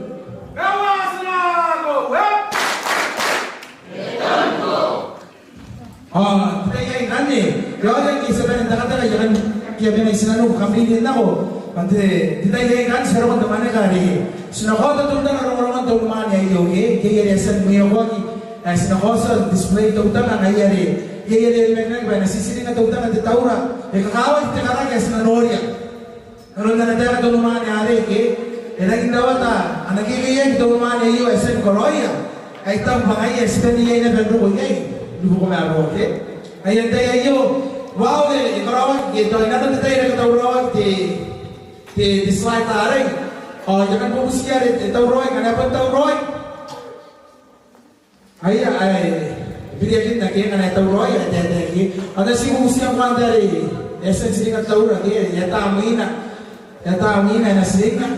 Ao n te tai aei ngkanne, e aonga ngke ti a bane n tekateka, I a kan, I a bane n tinaniku kam rin nako. Ao n te, n te tai aei ngkanne ti a roko n te mwaneka are ti na kaota teutana rongorongon te unimwaane aio ke, ke are e a tia ni mwiokoaki, ae ti na kaotia n display teutana ngaia are, ngaia are e nakinaki bwa e na titiringa teutana te taura. E kakawaki te karaki ae ti na noria. N aron ana taeka te unimwaane arei ke, e rangi n rawata ana kekeiaki te unimwaane aio ae e tia ni karaoia, ae I taku bwa ngaia ae ti bane iai naba n roko iai ni buoka ma buoka ke. Ngaia n tai aio, waole e karaoaki ke tao inanon te tai are e katauraoaki te, te, te slide arei. Ao I a kan bubutiia are e tauraoi, ngkana e bon tauraoi. Aia, ae, biriakin ake ngkana e tauraoi, ae taetae ke. Ao ti bubutia ngkoa n te are e a tia n tiringa te taura ke, e a ata mwina. E a ata mwina, e na tiringa.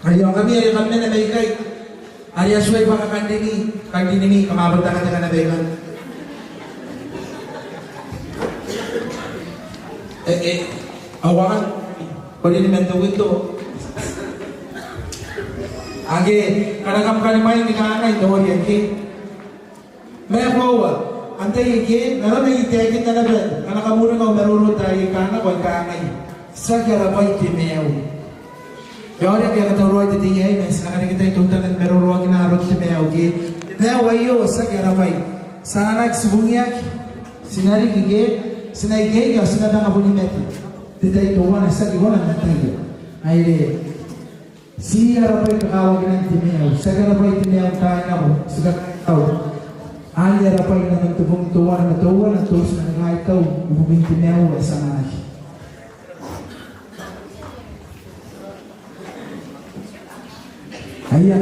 Aia, ao ngkami are kam mena mai ikai. Are e a tuai bwa kakanrini, kanrinimi, kam a bon tekateka naba ikai. E, e, ao a kan, ko rin man te window. Ake, ngkana kam kani mai ni kangai, noria ke. Ma e koaua, antai ike, n arona I taekinna naba, ngkana kam uringa au maroro n taai aika nako, I kangai. Tiaki ara bwai te maiu. E aoraki ae katauraoi te tei aei ma ti na karekea teutana ni maroroakina aron te maiu ke. Te maiu aio tiaki ara bwai. Ti anganaki, ti bungiaki, ti na riki ke, ti na ikeike ao ti na manga boni mate. Te tai teuana tiaki kona n ataia. Aio. Ti ara bwai kakawakinan te maiu, tiaki ara bwai te maiu n taai nako, ti kakaitau. Anne ara bwai inanon te bong teuana ma teuana, ti na kakaitau ibukin te maiu ae ti anganaki. Aia,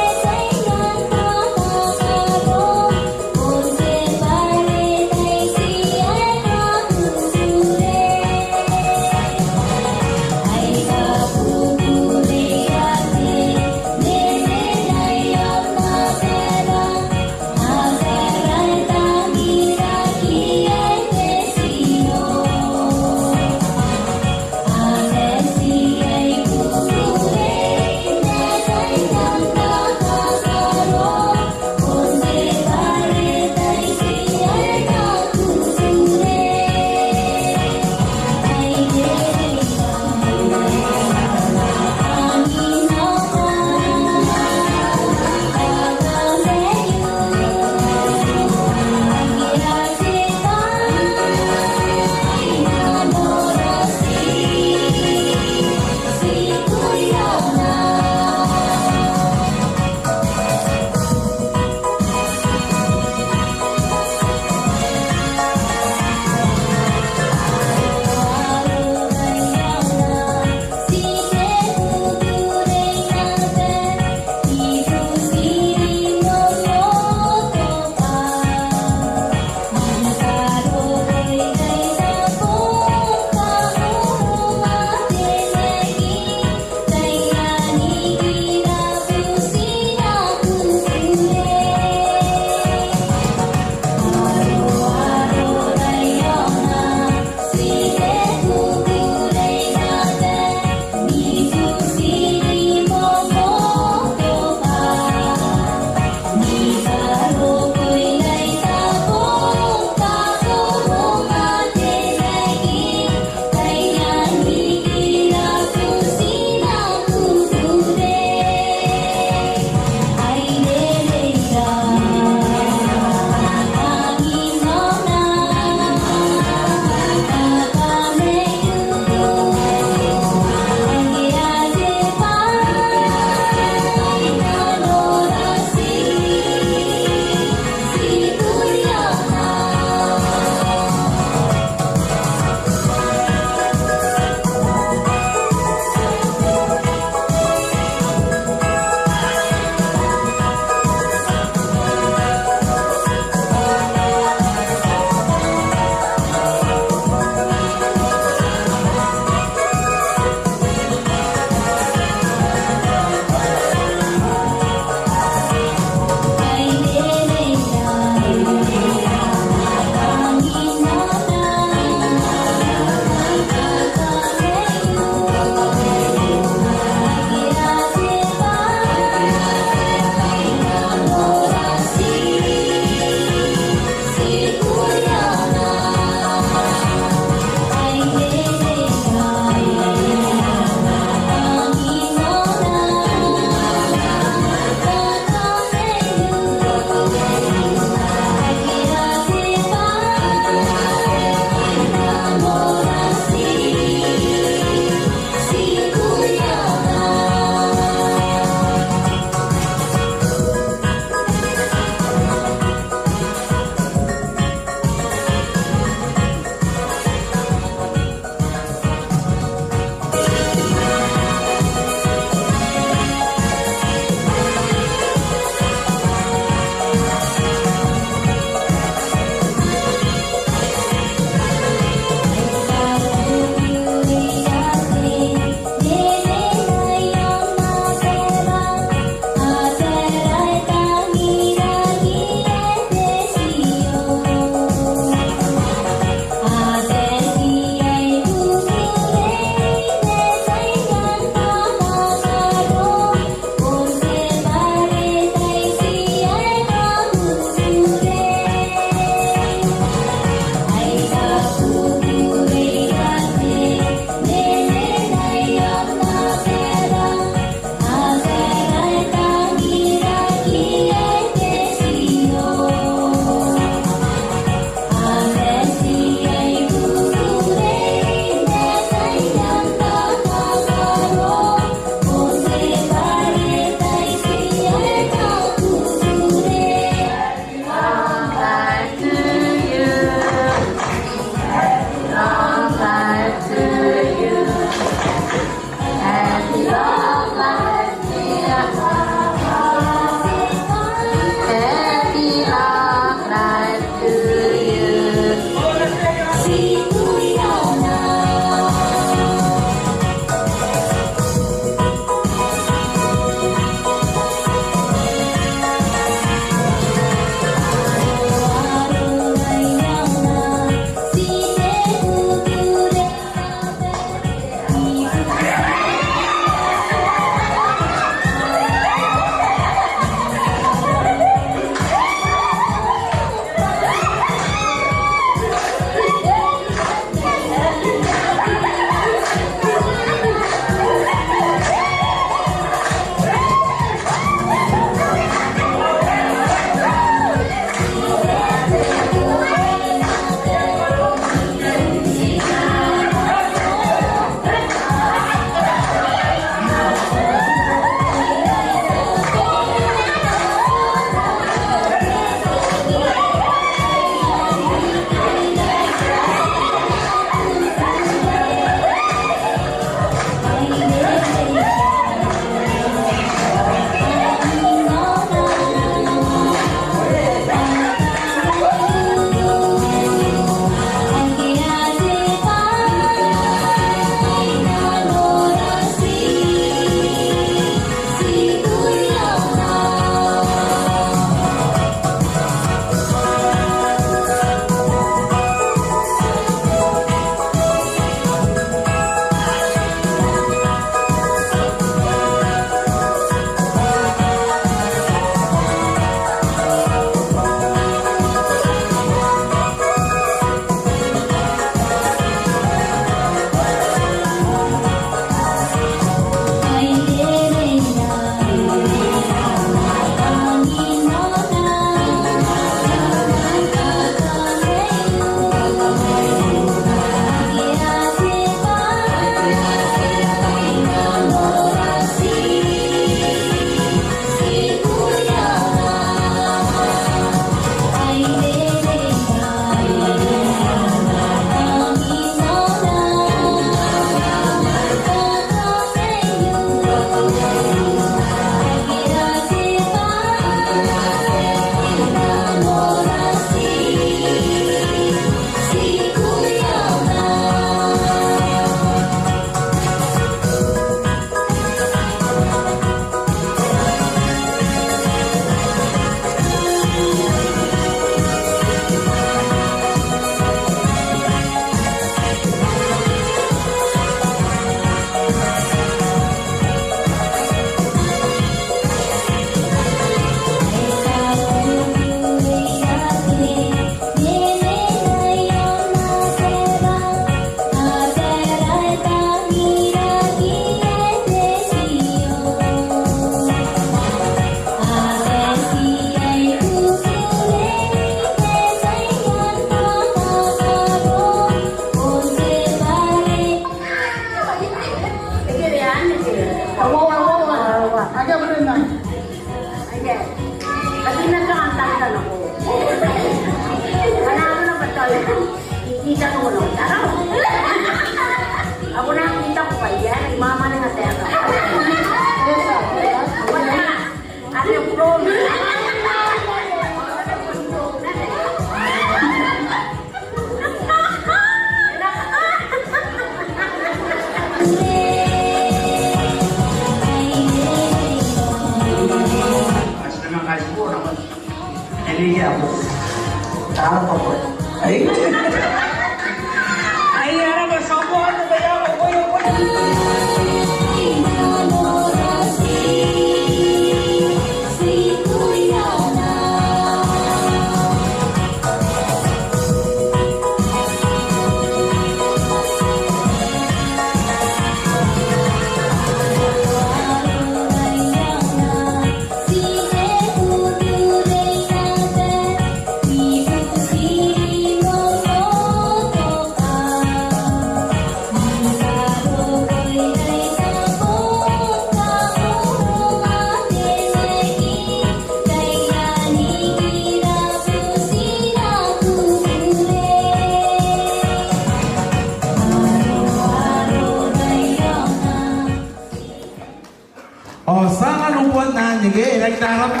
Ao ti a nang uboan anne ke, e rangi n rabwa.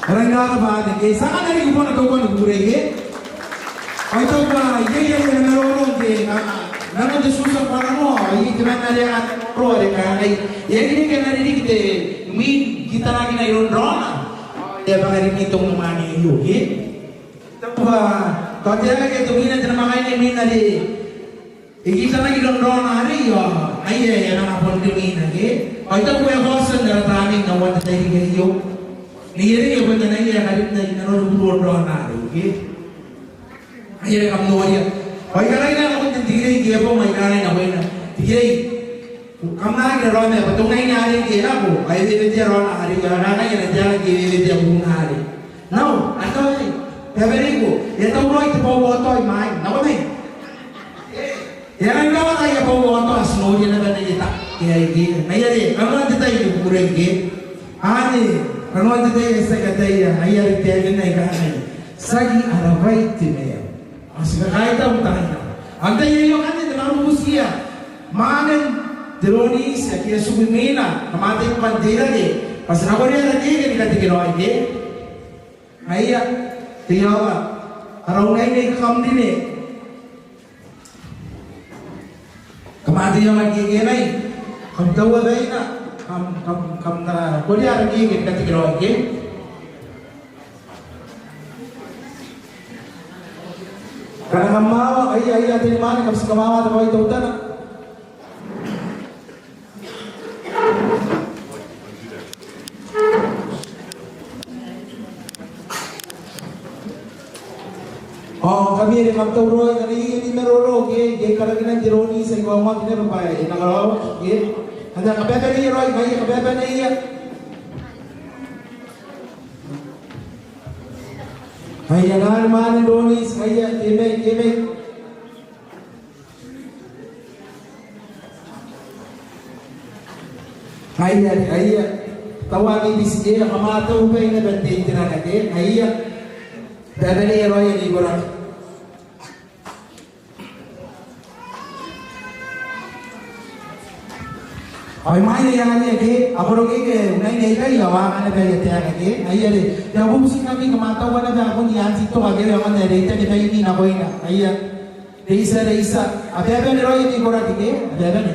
E rangi n rabwa anne ke, ti a nang riki bon tauan kukurei ke. Ao I taku bwa iai, iai ae na maroro ke, a, nanon te Susan Kwanano, ao iai temanna are a na maroro are kangai, e riki ke, e na riki te mwin kitanakina iroun raona. E a bwaka riki te unimwane aio ke. I taku bwa tao te anga ke te mwin, te namwakaina mwin are e kitanaki iroun raona arei, ao aia, e a manga bon rimwina ke. Ao I taku e a kaotia n ara tamnei n aon te tairiki aio. Nei arei e bon anaia ae karinna i nanon buruon raona arei ke. Aia, kam noria. Ao I karaina nakon te tikirei ke, e bong, ao I karaina nakoina. Tikirei, kam na aki raraoma bwa te unaine arei ke e nako, ao e wewetea raona arei, ao e kangai ana te anga ke e wewetea buuna arei. Nao, antai, babareiko, e a tauraoi te bauaotoa imwain, nako mai. E a nang rawata aia bauaotoa, ti noria naba neieta. Ke aike, ngaia are, kanoan te tai ni kukurei ke. Anne, kanoan te tai ae ti a kataia, ngaia are taekinna ae kangai. Tiaki ara bwai te maiu. Ao ti kakaitau n taai nako. Antai aio ngkanne te manga bubutiia. Mwanen te Roniti, ake a tiku imwina, kam a tia ni bane n teirake. Bwa ti na korea ara keke ni katekeraoi ke. Ngaia, te Iehova, ara unaine aika kam rine. Kam a tia n aki keke nai, kam taua baina, kam, kam, kam na korea ara keke ni katekeraoi ke. Ngkana kam mawa, aia, aia, te unimwane, kam tii kamwawa te bwai teutana. Ao ngkami are kam tauraoi, ngkana iai ni maroro ke, ke karakinan te Roniti, I kaongoaki naba bwa e na karaoaki ke. Antai, kababaneia raoi, ngaia, kababaneia. Ngaia, naan mwanen Roniti, ngaia, ke mai, ke mai. Ngaia, ngaia. Tauan A B C, kam a tau baina bwa te iterana ke. Ngaia. Babaneia raoi, e na ibuobuoki. Ao imwain ae I anganiia ke, a boro keke unaine aikai, ao a anga naba aia taeka ke. Ngaia are, I a bubutiingkami kam a taua naba akun auntie Toka ke, ao ngkana e reitaki baimi nakoina. Ngaia. Reita, reita. A babane raoi, e na ibuobuoki ke, a babane.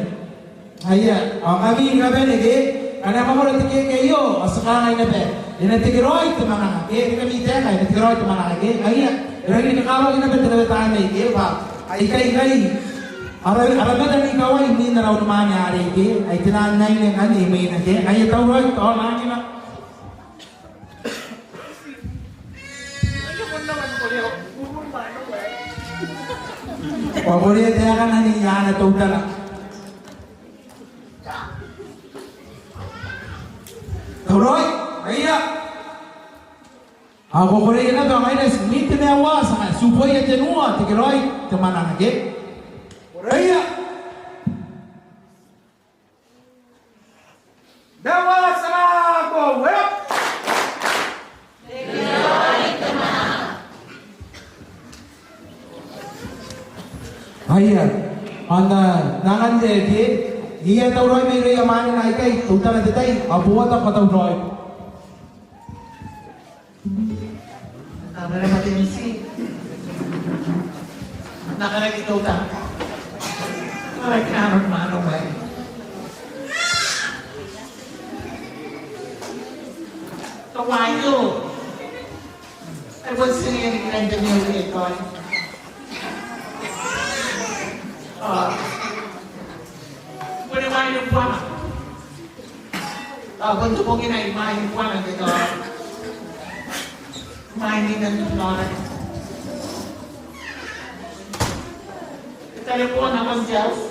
Aia, ao ngkami ni kabane ke, ngkana e mangora te keke aio, ao ti kangai naba, e na tekeraoi te mwananga ke, ngkami taeka, e na tekeraoi te mwananga ke, aia, e rangi ni kakawaki naba te rawata anne ke, bwa aikai ngkai, ara, ara mata n ikawai imwin ara unimwane arei ke, ai te naan aine ngkanne imwina ke, aia, tauraoi, tao naakina. Ao korea taekana n iana teutana. Tauraoi, aia. Ao ko korea naba, ao ngaira ti mwin te maiu, ti a, ti uboia tenua, tekeraoi te mwananga ke. Aia, ana nangan te ke, ia tauraoi mairouia mwaane aikai, teutana te tai, a bua ta katauraoi. Kabere matensi. Nakara ki teutana. Nakara ki nanon mano mai. Tawaio. Ai bon singi ni kinan te miu ke toi. Ah. Bone mai ni bwana. Ah, bon tubongina i mai ni bwana ke toi. Mai ni nan tu nora. Tarebon a bon jaus.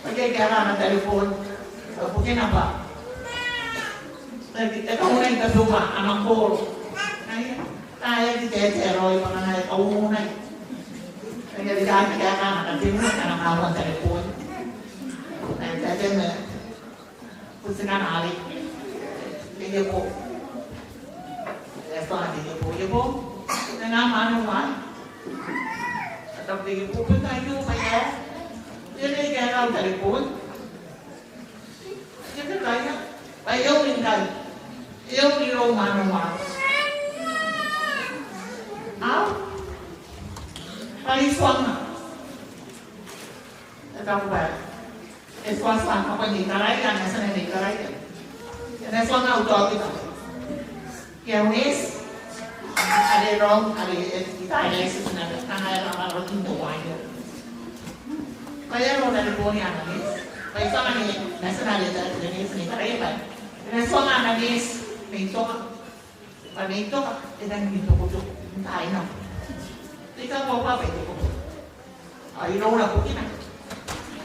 Oke, ke ana tarebon. Bukina bwa e kaunai tabeua ana koro. Aia, aia, ti te te roi bwa ngkana e kaunai. Aia, ti te te ana tarebon. Aia, ti te te. Kutinga nari. Te ieko. E a tua te ieko, ieko. Te nga mano mai. A tau te ieko, pun tai iu mai e. Te ieko, te ieko. Te ieko, te ieko. Bwa e uri ngai. E uri rou mano mai. Au. Bwa I tuanga. E tau bwa e tuanga, ao bwa Nei Karaia, e na tia Nei Karaia. E na tuanga au taokita. Ke au nurse, are rong, are e, I taraa nurse, e na, kanga e na rong te waio. Bwa e rong are boni ana nurse. Bwa I tuanga Nei, e na tia are te, te nurse Nei Karaia bwa e na tuanga ana nurse, Nei Toka. Bwa Nei Toka, e nang ni tokotoko n taai nako. Te ika bwa bwa e tokotoko. Ao irouna bukina.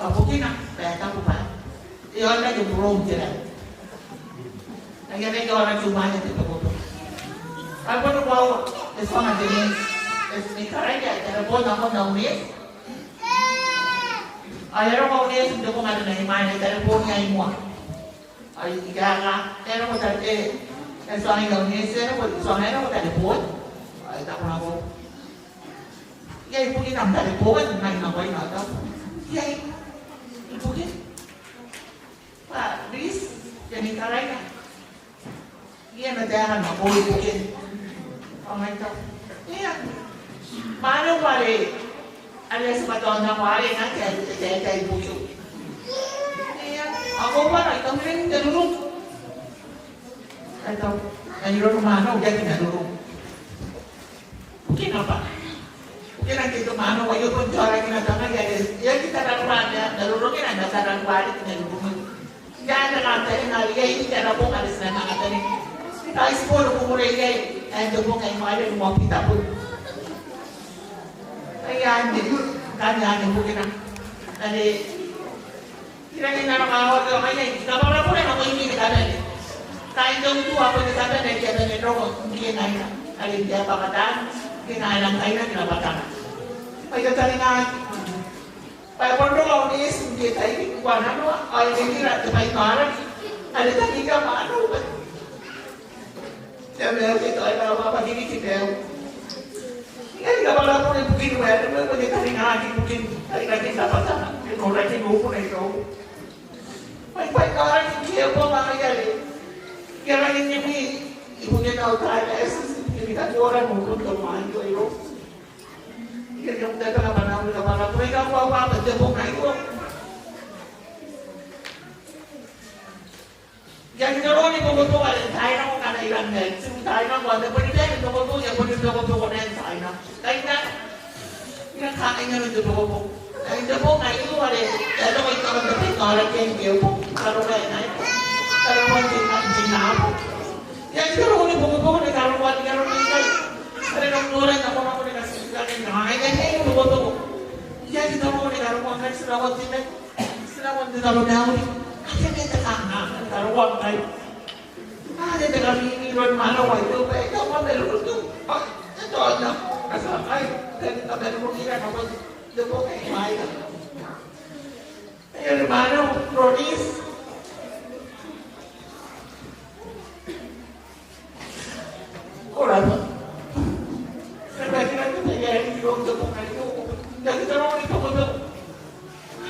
Ao bukina, bwa e taku bwa e aonga ni buroum te ran. Ao e aonga ni buroum te tokotoko. Ao e bon koaua, e tuanga te nurse, e Nei Karaia, e tarebon nakon au nurse. Ao e a roko au nurse n te bong are mai, mai, e tarebon iai moa. Ao I kaeka, e roko tare, e, e tuangai au nurse, e roko, e tuangai, e roko tarebon. Ao I taku nako, iai bukina am tarebon, ngai nako, I na taku, iai bukina. Bwa, please, iai Nei Karaia. Iai ana taeka nako ibukina. Ao ngai I taku, iai. Mwaane are, are e a tibwa taon nako arei, ngai I taetae, I taetae ibukiu. Iai, ao ko bwa ngai I taku, I rang n rurung. Ai tau, ai iroun mwaane, I aki na rurung. Bukina bwa, bukina ngke te mwaane ae e bon tioraki n atangai, e aki tararua, e na rurung, e na tararua riki n rurung. Iai ana kantaninga, iai, iai ana bong are ti na manga taninga. Ti bon kukurei iai, ae te bong ae imwaira ni moan Bita Boou. Ai anne, ngkanne anne bukina. Are I rangi n aroka, ao iai, I kabwarabwara nakoimi ni kabane. Kaain te utu ao bon te kabane, te kabane n roko, ngke ngaira. Are ngke a bwaka taan, ngke ngaira ngkai n aki rabwatana. Bwa I kataningaaki bwa e bon roko au neeti ngke tairi ngkoananoa, ao e nangira te bwai n aoraki are tangirira mwaaneu bwa te maiu ke tao e na bwabwakiriki maiu. Ngai I kabwarabwara ibukin waeremwe bwa I kataningaaki ibukin kainakin rabwatana ke noraki n ukuna irou. Bwa I bwai n aoraki ngke e bong ngaia are I a rangi n imi ibukin au dialysis, ibukin kanoran ukun te mwaane irou. Iai te kabwarabwara, te kabwarabwara, I kakoaua bwa te bong aio. Iai te roro ni bobotoko are taai nako ngkana I rang n ae tiku, taai nako, ao te boni bwai ni bobotoko, iai boni bobotoko n ae taai nako. Kainnano, I rang kangai nanon te bobotoko. Ai te bong aio are e a roko i taon te bwai n aoraki ngke e bong, karokoa e nai, karokoa n te nabo. Iai te roro ni bobotoko, ni karokoa, ni karokoa ngkai. Are nang noora nakonako ni katitikaki n kangai, iai te bobotoko. Iai te roro ni karokoa ngkai, ti na oti nai. Ti na bon te taromauri. Ake te kanga, te karokoa ngkai. Are te kamimi iroun mwaane aio bwa e tau marurutu. Bwa e tau na, a tia ngkai, te marurutu ira na bon te bong ae imwaira. Aio ni mwaane Ronis. Ko rabwa. Ko rabwa, ko rabwa, ko rabwa.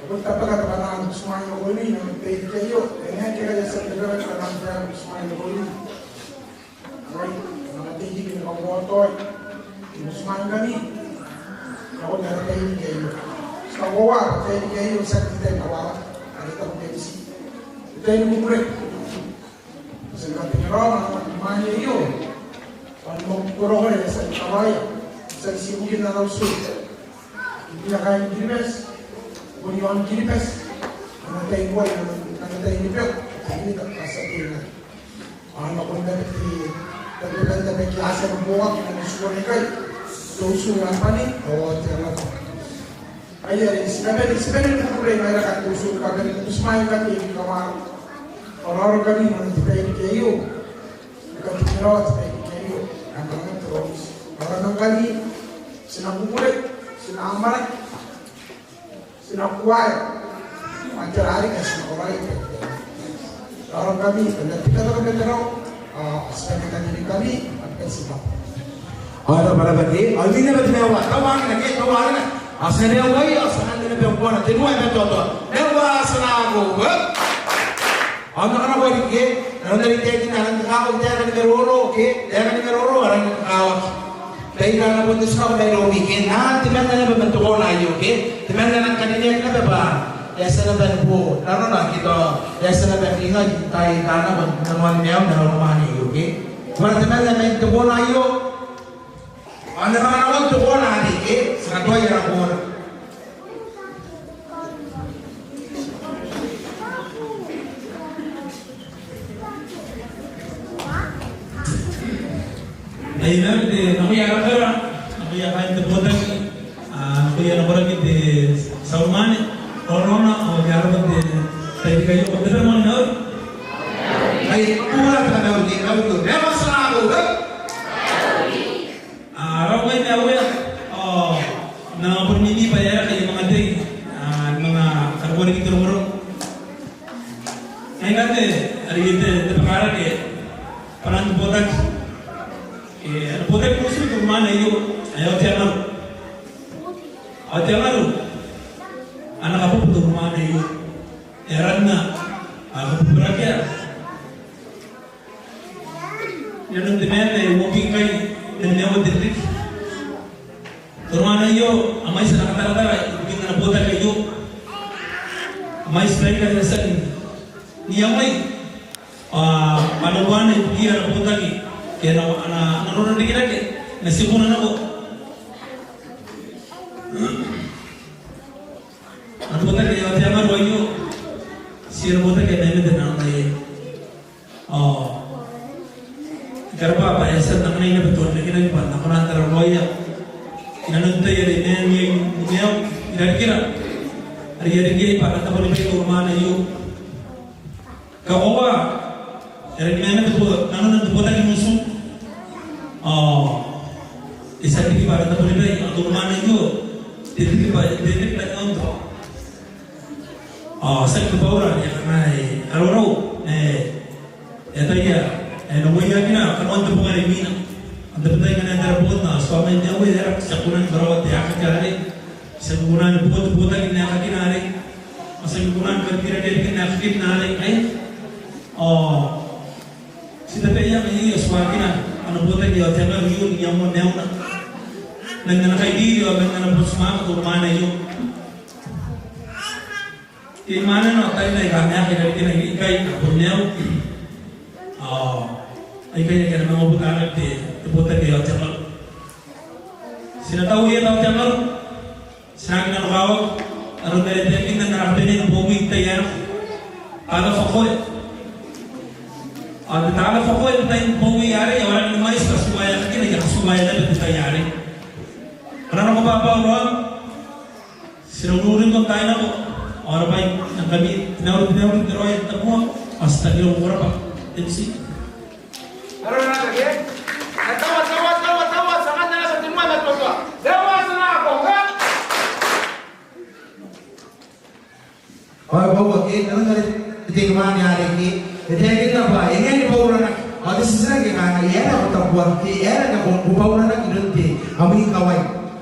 Ao bon tabeka te kangaanga ni butimwaai nakoimi n te tairiki aio. E ngae ngke e a tia n tabeka te kangaanga ni butimwaai nakoimi. Ai, ana tairiki ni kabotoai ni butimwaai ngkami nakon ana tairiki aio. Ti kakoaua bwa te tairiki aio tiaki te tai ni kawara, are e taku te M C, te tai ni kukurei. Ti na katekeraoa ana mwaane aio bwa ni mwakukurokore, e a tia ni kawaia, e a tia n tii ibukin ana utu ibukia kaain Kiribati, bon i aon Kiribati, ana tai ni kawai, ana tai ni beku, te minita, a tia n tei naba. Ao nakon tabeki, tabeki, tabeki, a tia ni boaki, ana tua ngkai te utu ni kabane, ao te anga. Ai are ti na bane, ti bane ni kukurei ngaira kaain te utu ni kabane ni butimwaai ngkami ni kawara. Ao raorongkami n te tairiki aio, ni katekeraoa te tairiki aio, ao ngkami, ti na kukurei, ti na amwarake, ti na kuaea, ao tera riki ae ti na karaoia. Raorongkami, kam na bita n te katekerau, ao ti na bita n te katekerau, ao ti na Ao e rabwa, rabwa ke, ao imwin naba te maiu, tauanna ke, tauanna. Ao ti na maiuia, ao ti na anne naba ngkoa, tenua e batoatoa. Maiu, ti na nako, e? Ao n na kanakoa riki ke, n aron are I taekinna, aran te kakawaki, taeka ni maroro ke, taeka ni maroro, aran te kakawaki. Baika a na bon tia n nako mairoumi ke, n na temanna naba man te koona aio ke, temanna nang karineaki naba bwa e a tia naba ni bo, nanona ke tao e a tia naba n ringai, tai, tai nako, nanoani maium, nanoani maium aio ke. Bwa temanna man te koona aio, ao n na manga nakon te koona arei ke, ti katoa ara koona. Ai naba te, nakoia ara kara, nakoia kaain te botaki, a, nakoia nakorakin te tia unimwaane, ao nanona, ao te aro te, tairiki aio, ko tera moan mauri? Ai, ko tera moan mauri, mauri, mauri, mauri, mauri. A, rau ngai ma uea, ao N na bon mimi bwa e aera ngkai I a manga tei, a, manga karokoa riki te rongorongo. Ngai ngkanne, are I te, te bakarake, bwanaan te botaki. E, ana botaki n utu te unimwaane aio, ae Aoteangaru. Aoteangaru. Ana kabubu te unimwaane aio. E aranna, a, kabuburakea. Inanon te mwaane ae uoki ngkai, e na maiu te ririki. Te unimwaane aio, a mwaiti ana kataratara ibukin ana botaki aio. A mwaiti baika e a tia n iangoia a, ana uaana ibukia ana botaki, ke ana, ana, ana roronrikirake, n na tibuna nako. Ana botaki ae Aoteamaru aio, ti ana botaki ae memete nanona iai. Ao I karabwa bwa e a tia n anganai naba te onnakinaki bwa N na kona n tararuaia inanon te tai are e mena iai ni maiu irarikira, are e a riki iai bwa ana tabo ni bwai te unimwaane aio. Kakoaua, e rang ni memete te bo-, nanona n te botaki n utu. Ao e tia n riki bwa ana tabo ni bwai, ao te unimwaane aio, te riki bwa, te riki bwa, ao tiaki Baura, e a kanga e, arorou, e, e ataia, e na uaiakina kanoan te bong are imwina. Ao n tabetai ngkana e tara boon, a tua mai n aue, e raka, ti aki kona ni karaoa te aekaki arei. Ti aki kona ni bo-, botaki n aekakina arei. Ao ti aki kona ni karikirake riki n aekakina arei, ai? Ao ti tabeaianga iai, a tuakina ana botaki ae Aoteamaru aio n iangoa maiuna man ana kairiri ao man ana botumwaaka te unimwaane aio. Iai mwaanena ao taina aika a maeka irarikina ikai, a bon maiu. Ao aikai ake a na manga buta rake te, te botaki ae Aoteamaru. Ti na tauria Aoteamaru. Ti na aki nanokawaki aron are e taekinna n ara kabanea ni bowi n te tai ae nako. Bwa ana fokoe. Ao te tai ae ana fokoe n te tai ni bowi arei, ao a rang ni mwaiti katuaaeakina, aia katuaaea naba n te tai arei. Ao N na nako bwa bwa uraon. Ti na ururinga n taai nako. Ao rabwa ngkami, te mauri, te mauri, te raoi, te tabomoa. Ao ti tangira, ko rabwa. MC. Ao e bwaka ke, nanona are te unimwaane arei ke, e taekinna bwa e ngae ni bauranaki. Ao te titiraki e kangai, e aera ko taku ke e aera ko, ko bauranaki iroun te, ami kawai.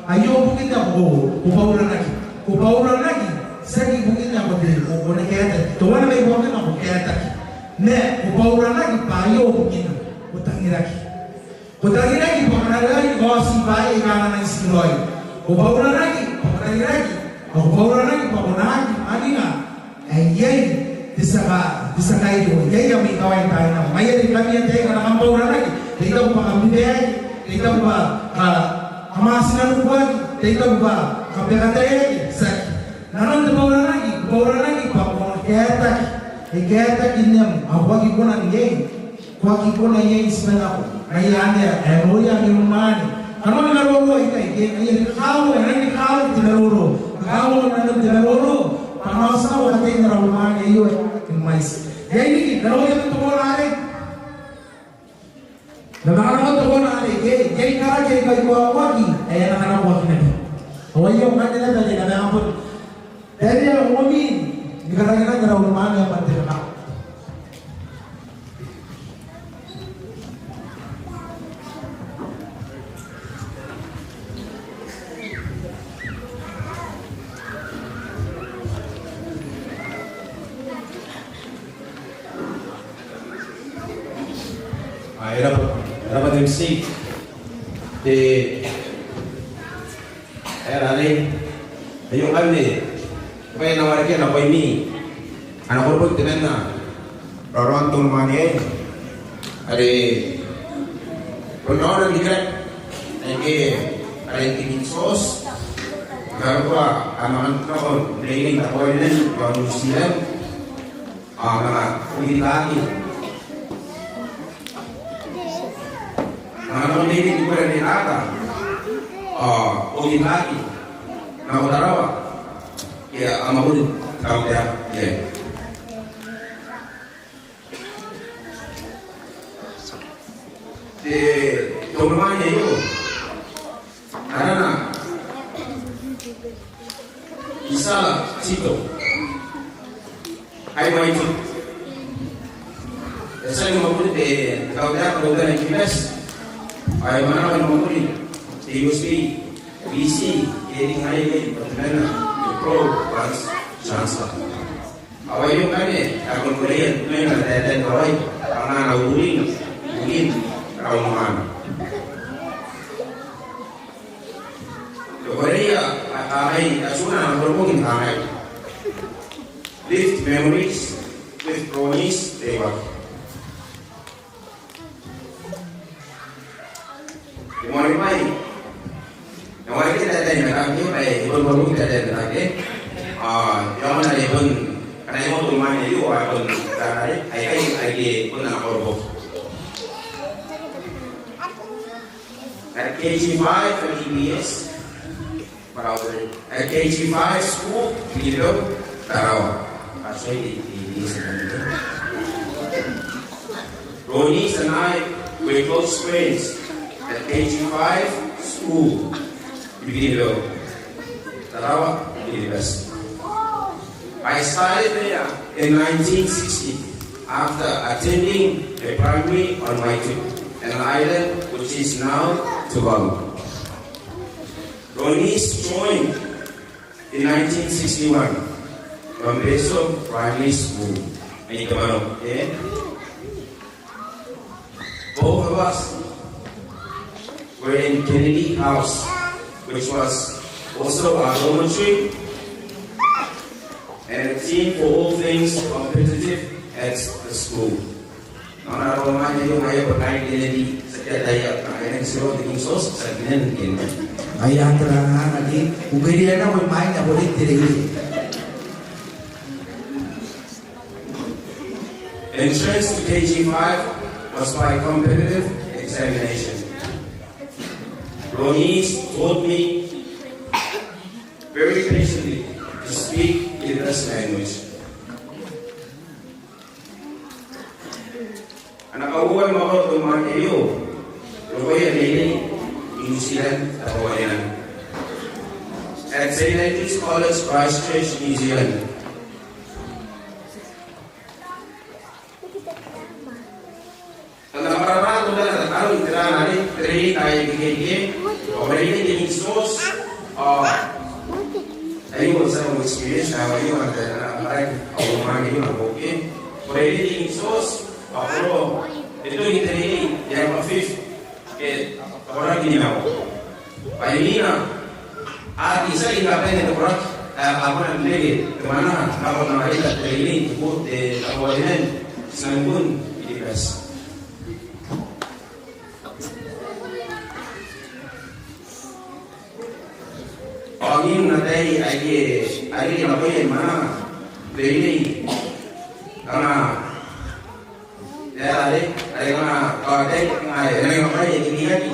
Aio bukin ae ko, ko bauranaki. Ko bauranaki, tiaki bukin ae ko te, ko, ko na kaetaki. Teuana mai buakona ko kaetaki. Ma ko bauranaki bwa aio bukina, ko tangiraki. Ko tangiraki bwa ko na riai ni kaoti bwaai aika a na nang tikiraoi. Ko bauranaki bwa ko tangiraki. Ao ko bauranaki bwa ko na aki maninga ae iai te tia ka, te tia kairiko. Iai ami kawai n taai nako. Ngaia are ngkami ataei ngkana kam bauranaki, tai taku bwa kam bibiaki, tai taku bwa ka, kam a tina nukuaki, tai taku bwa kam bwakataeaki, tiaki. Nanon te bauranaki, ko bauranaki bwa ko na kaetaki. E kaetaki n am, ao ko aki kona n iai. Ko aki kona iai n tibanako. Ngaia anne ae e noria ami unimwaane. Kanoan maroro aikai ke, ngaia are kakauongo, e nang ni kakauongo te maroro. Kakauongo nanon te maroro. Bwa a na otinako katei n ara unimwaane aio ae e mwaiti. Iai riki, kanoan te kona arei. Ma kanoan te kona arei ke, iai karaki aika ikoakoaki ae a na kanakoaki naba. Ao aio ngkanne naba ake kam a bon bairea uomi ni karakinan ara unimwaane ae Mwantereka. Ao e rabwa, e rabwa te MC. Te Ae arei, aio ngkanne bwa e na warekia nakoimi ana koroboki temanna raoraon te unimwaane aei, are bon raona ni kara aike are King George, karokoa a manga nako n reirei n taboainen raon New Zealand. Ao a manga okirikaki. A manga nako n reirei ni kora n reiraka. Ao okirikaki nako Tarawa. Ia, a mwakuri Tautaeka. Ia. Te, te unimwaane aio. Arana Isala Tito. Ai mai Tito. E tia ni mwakuri te Tautaeka n Kiribati. Ai mwananga ni mwakuri te U S P, B C, e ring ai mai, temanna, pro, Chancellor. Ao aio ngkanne ae korekorean, mena taetae n rawai, kanga ana ururing, ururing, raunamana. Te korea, a, a, ai, atuna ana koroboki ni kangai: Lift memories with Ronnie's Rework. Te moan bwai. E warekia taetae n aekaki, e bon warekia taetae n aekaki. A, e aonga n bon, ngkana e moto mwaane aio, a bon, ngkana are, aikai, aikai, bon ana koroboki. At K G five and E B S, Maraurau. At K G five school, Bigibeu, Tarawa. That's why they, they, they said that. Ronnie and I were close friends at K G five school, Bigibeu, Tarawa University. I started there in nineteen sixty after attending a primary on Waitu, an island which is now Tuvalu. Ronnie joined in nineteen sixty-one from Betio Primary School. Ai te mano, e? Both of us were in Kennedy House, which was also our dormitory and a team for all things competitive at the school. Nona ro mwaane aio ngaia ko tai Kennedy, ti a tia n ataia, a, e nang tiro te King George, ti a tia n Kennedy. Ai a tara nana ke, ko kiri ana ko mai na ko rin te reirei. Entrance to K G five was by competitive examination. Ronnie taught me very patiently to speak in this language. Ana kauoua ni mwakoro te mwaane aio, rokoia n reirei i New Zealand, Tabuaeran. At Saint Andrew's College, Christchurch, New Zealand. Tao n na kabwarabwara teutana aron te ran are te reirei n taai aika a reke, ao reirei n te King George, ao aio te aro experience, ao aio ana, ana, ana, ao mwaane aio nako ke. Ao reirei n te King George, ao koro, e toki te reirei, e a mafif, ke, ao raki ni mao. Bwa imwina, a tia ni kabane te koraki, a, a kona n reke te mwananga, a kona n reke te reirei, te ko, te, a kona n, ti nang bon, i te bati. Ao imwin ataei aike, aike nakoia mwananga, reirei, kanga, Ia, are, are kanga, ao, tai, kanga, e, e, e, e, e, e, e,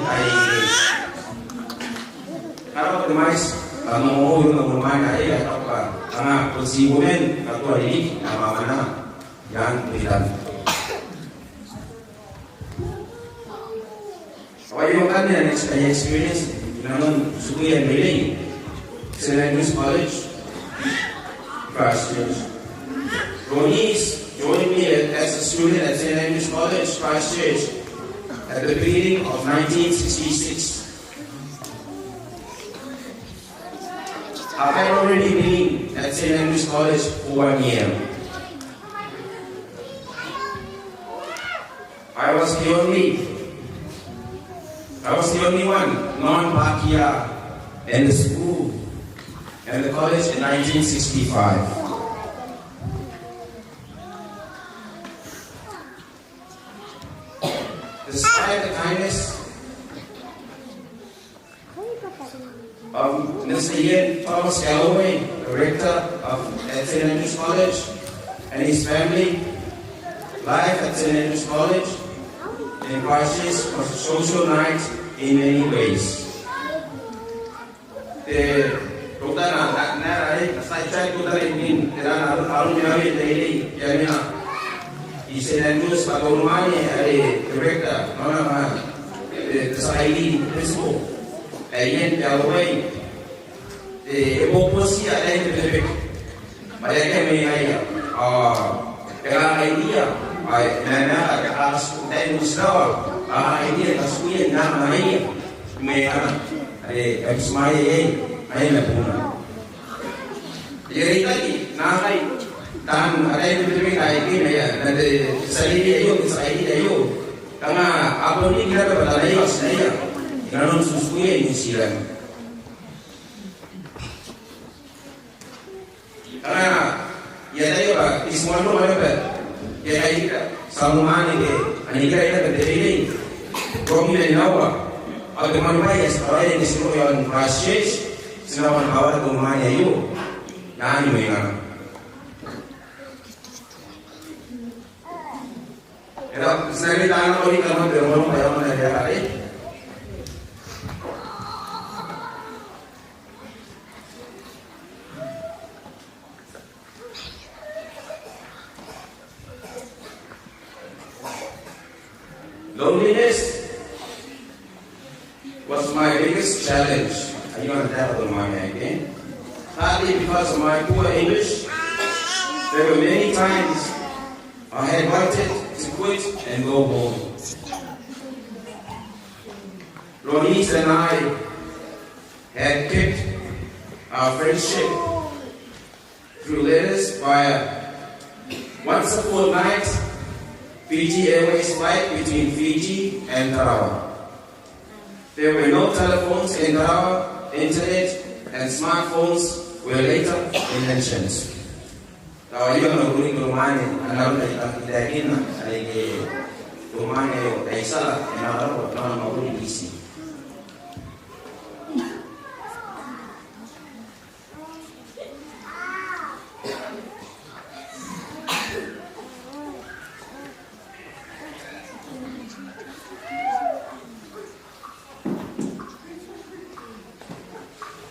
kanga, ko te mwaiti, kanga, o, o, o, o, mwaiti, are, are, kanga, kanga, ko ti women, kanga, ko a ririki, kanga, kanga, young Britain. Ao aio ngkanne ana ex-, ana experience inanon tikuia n reirei, Saint Andrew's College, Christchurch. Ronnie joined me at, as a student at Saint Andrew's College, Christchurch, at the beginning of nineteen sixty-six. I had already been at Saint Andrew's College for one year. I was the only, I was the only one non-Pakeha in the school and the college in nineteen sixty-five. Despite the kindness of Mister Ian Thomas Galloway, the rector of, at Saint Andrew's College, and his family, life at Saint Andrew's College in Christchurch was a social night in many ways. Te, teutana, na, na, na, na, sai, sai, teutana, te ran, aron, aron, te reirei, te ran, I Saint Andrew's, katoa mwaane, are, te rector, nona, ma, te, te saidi, principal. Ae Ian Galloway, e, e bobotia, e, te, te, te, ma e aki mena ia, a, e kanga iai, a, na, na, a, a, e, e, a, iai, a, mena, are, e, e, ma, e, e, e, ma, buna. E reitaki nakai taan ataei n te Betebeke n te tai aei, ma te tia reirei aio, te tia kairiri aio, kanga a bon riki naba bwa tanaia ao tinaia inanon tutuia i New Zealand. Kanga I ataia bwa e ti moan rongo naba, e kairira tia unimwaane ke a nikira naba te reirei, rongorongon aua, ao te moan bwai ae ti karaoia n te tiroko iaon Christchurch, ti na kawara te unimwaane aio n aani mwengana. E raba, ti na reitaki nako riki nakon te rongorongo ae e a mena iai. Loneliness was my biggest challenge. Aio ana taeka te unimwaane aei. Partly because of my poor English, there were many times I had wanted to quit and go home. Ronise and I had kept our friendship through letters via once a fortnight Fiji Airways flight between Fiji and Tarawa. There were no telephones in Tarawa, internet and smartphones were later inventions. Tao aio ana uring te unimwaane, ana uring te unimwaane aio, e na roko nakon ana uring Fiji.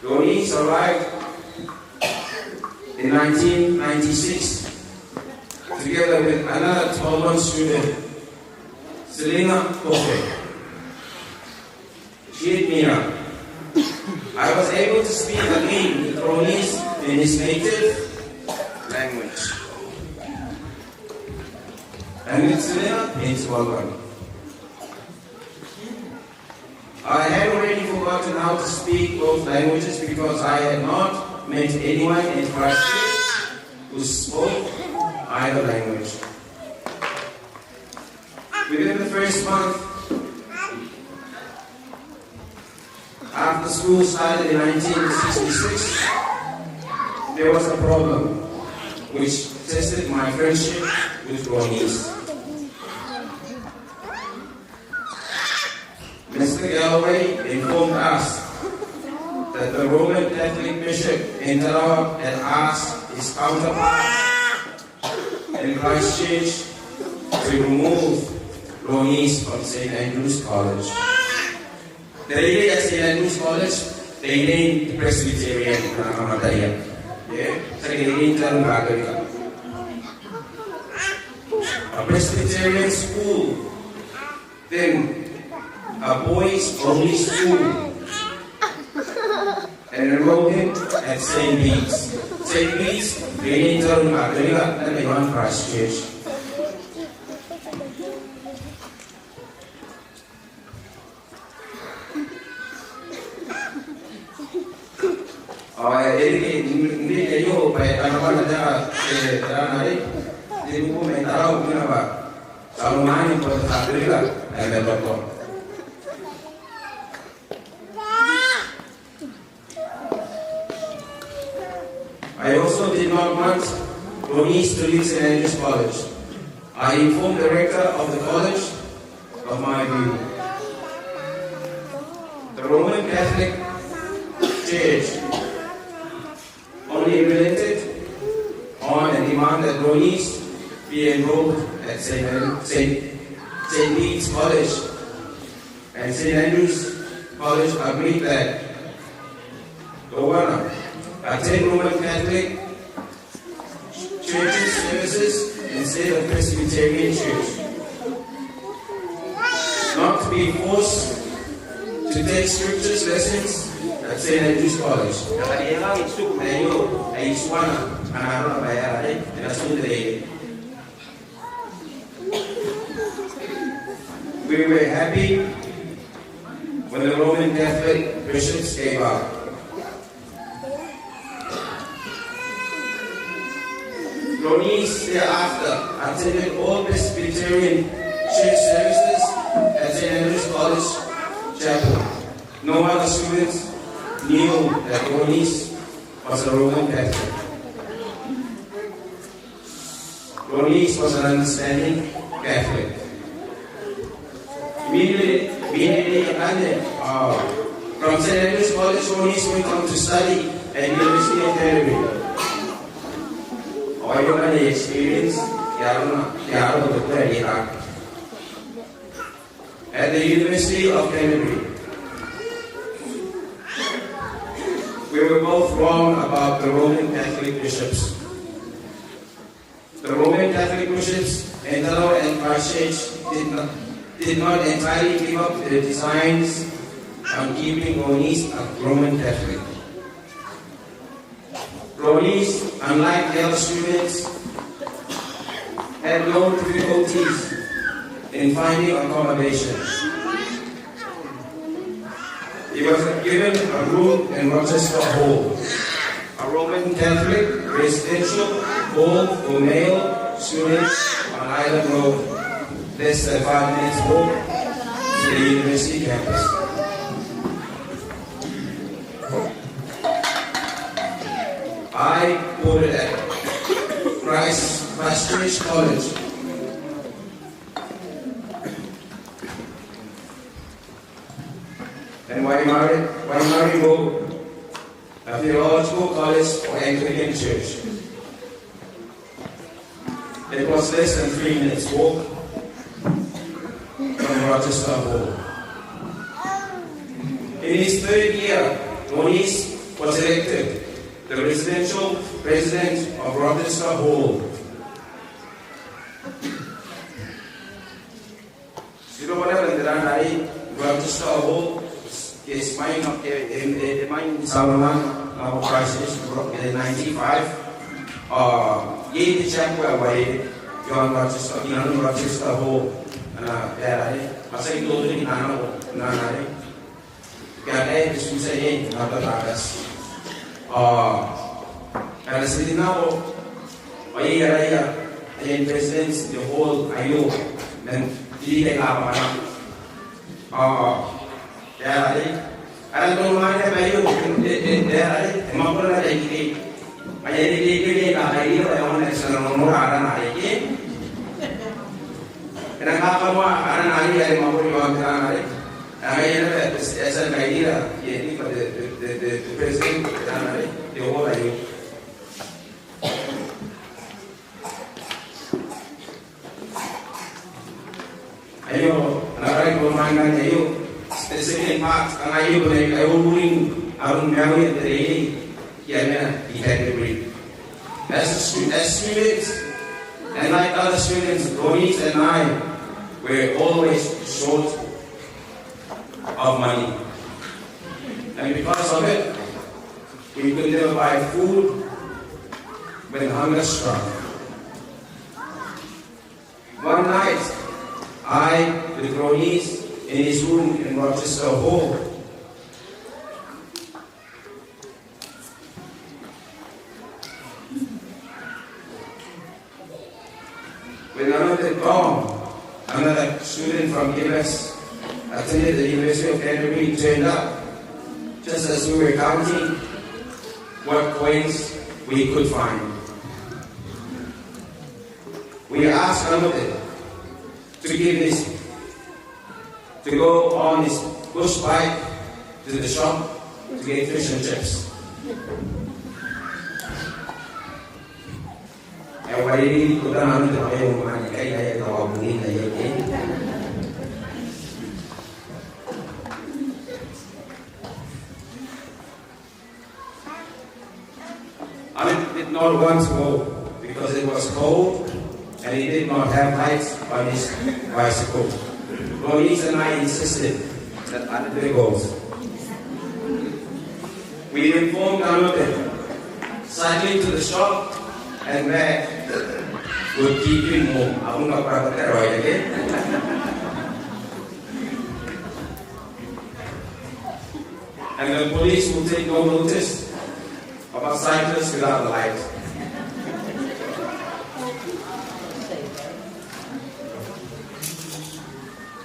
Ronise arrived in nineteen ninety-six together with another Tongan student, Selina Kofe. She hit me up. I was able to speak again with Ronise in his native language. And with Selina in Tongan. I had already forgotten how to speak both languages because I had not met anyone in Christchurch who spoke either language. Within the first month, after school started in nineteen sixty-six, there was a problem which tested my friendship with Ronise. Mister Galloway informed us that the Roman Catholic Bishop in Tarawa had asked his counterpart in Christchurch to remove Ronise from Saint Andrew's College. Te reirei ae Saint Andrew's College, te reirei n te Presbyterian, ana kamatataia. E, te reirei n te Roman Catholic. A Presbyterian school, then a boys only school, and enrolled him at Saint Bede's. Saint Bede's, reirei n te Roman Catholic, naba i aon Christchurch. Ao e riki n te tai aio bwa e taramana te anga, e, tarana are e buoka mai Tarawa, kina bwa Salomani bwa te Katorika ae matoatoa. I also did not want Ronise to leave Saint Andrew's College. I informed the rector of the college of my view. The Roman Catholic Church only relented on a demand that Ronise be enrolled at Saint An-, Saint, Saint Bede's College, and Saint Andrew's College agreed that Gowana attend Roman Catholic Church's services instead of Presbyterian Church. Not to be forced to take scriptures lessons at Saint Andrew's College. N na kariaia n tiku ma aio ae I tuana ana arona bwa e aera are e na tiku n te reirei. We were happy when the Roman Catholic bishops gave up. Ronise thereafter attended all Presbyterian church services at Saint Andrew's College Chapel. No other students knew that Ronise was a Roman Catholic. Ronise was an understanding Catholic. Immediately, immediately, and then, uh, from Saint Andrew's College, Ronise went on to study at University of Canterbury. Ao aio ngkanne experience, iai arona, iai arona te kura ae rietata. At the University of Canterbury, we were both wrong about the Roman Catholic bishops. The Roman Catholic bishops in Tarawa and Christchurch did not, did not entirely give up their designs on keeping Ronise a Roman Catholic. Ronise, unlike the other students, had no difficulties in finding accommodation. He was given a room in Rochester Hall, a Roman Catholic residential hall for male students on Island Road, less than five minutes walk to the university campus. I boarded at Christ, Christ Church College and Waimarie, Waimarie Road, a theological college for Anglican Church. It was less than three minutes walk from Rochester Hall. In his third year, Ronise was elected the residential president of Rochester Hall. Ti roko naba n te ran arei, Rochester Hall, ke ti mwaing, ke, e, e, e mwaing Saloman, nako Christchurch, bro, in nineteen ninety-five. Ao iai te chapel ae uarereke i aon Rochester, i nanon Rochester Hall, ana baere arei. Ma ti aki totoki n nako, n nako arei. Ke a kae te sutia iai n te Taabati. Ao ngkana ti rin nako, ao iai araia, aia president n te hall aio, man tiriki aika a bwaka nako. Ao e a rarei, ara n tonga naba aio, e, e, e a rarei, e mwakuri naba ikekei. Ai e reke ikekei aika kairira, e aonga n tia n nonora arana arei ke. E nang kakanoa arana arei, are e mwakuri i aon te ran arei. Ao ngaia naba e tia n kairira, e, e, the, the, the, the president, te ran arei, te hall aio. Aio, ana karaki bon manga aio, the second part, kanga aio bon ae, ae ururing aron maiuia te reirei, ke a mena i Canterbury. As a stu-, as students, and like other students, Ronise and I were always short of money. And because of it, we could never buy food when hunger struck. One night, I, with Ronise, in his room in Rochester Hall, when another Tom, another student from Kiribati, attended the University of Canterbury, turned up, just as we were counting what coins we could find. We asked Anote to give his, to go on his push bike to the shop to get fish and chips. E uarereke te kota n Anote, ao e mwaninga ikai, e tawa bunin aia ke. Anote did not want to go because it was cold and he did not have lights on his bicycle. Ronise and I insisted that Anote goes. We informed Anote, cycling to the shop and back would keep him warm. Ao ngkana ko rabwa te raoi ke. And the police will take no notice of a cyclist without a light.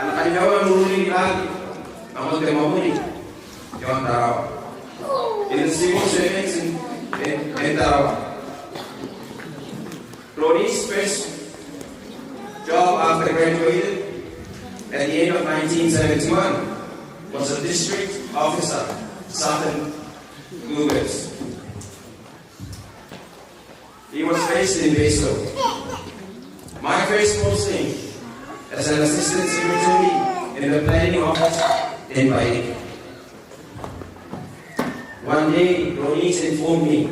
Ana kainnanoa n ururin iraki nakon te mwakuri iaon Tarawa. In the civil service in, in, in Tarawa. Ronnie's first job after graduating at the end of nineteen seventy-one was a district officer, Southern Lübers. He was based in Betio. My first posting as an assistant secretary in the planning office in Baeke. One day, Ronnie informed me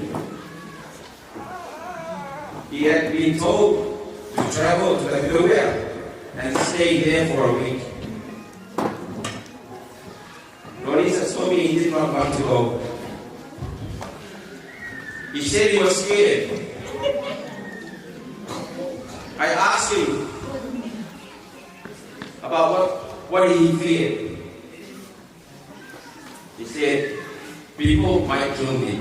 he had been told to travel to Tabuaerea and stay there for a week. Ronnie told me he did not want to go. He said he was scared. I asked him about what, what he feared. He said, "People might kill me."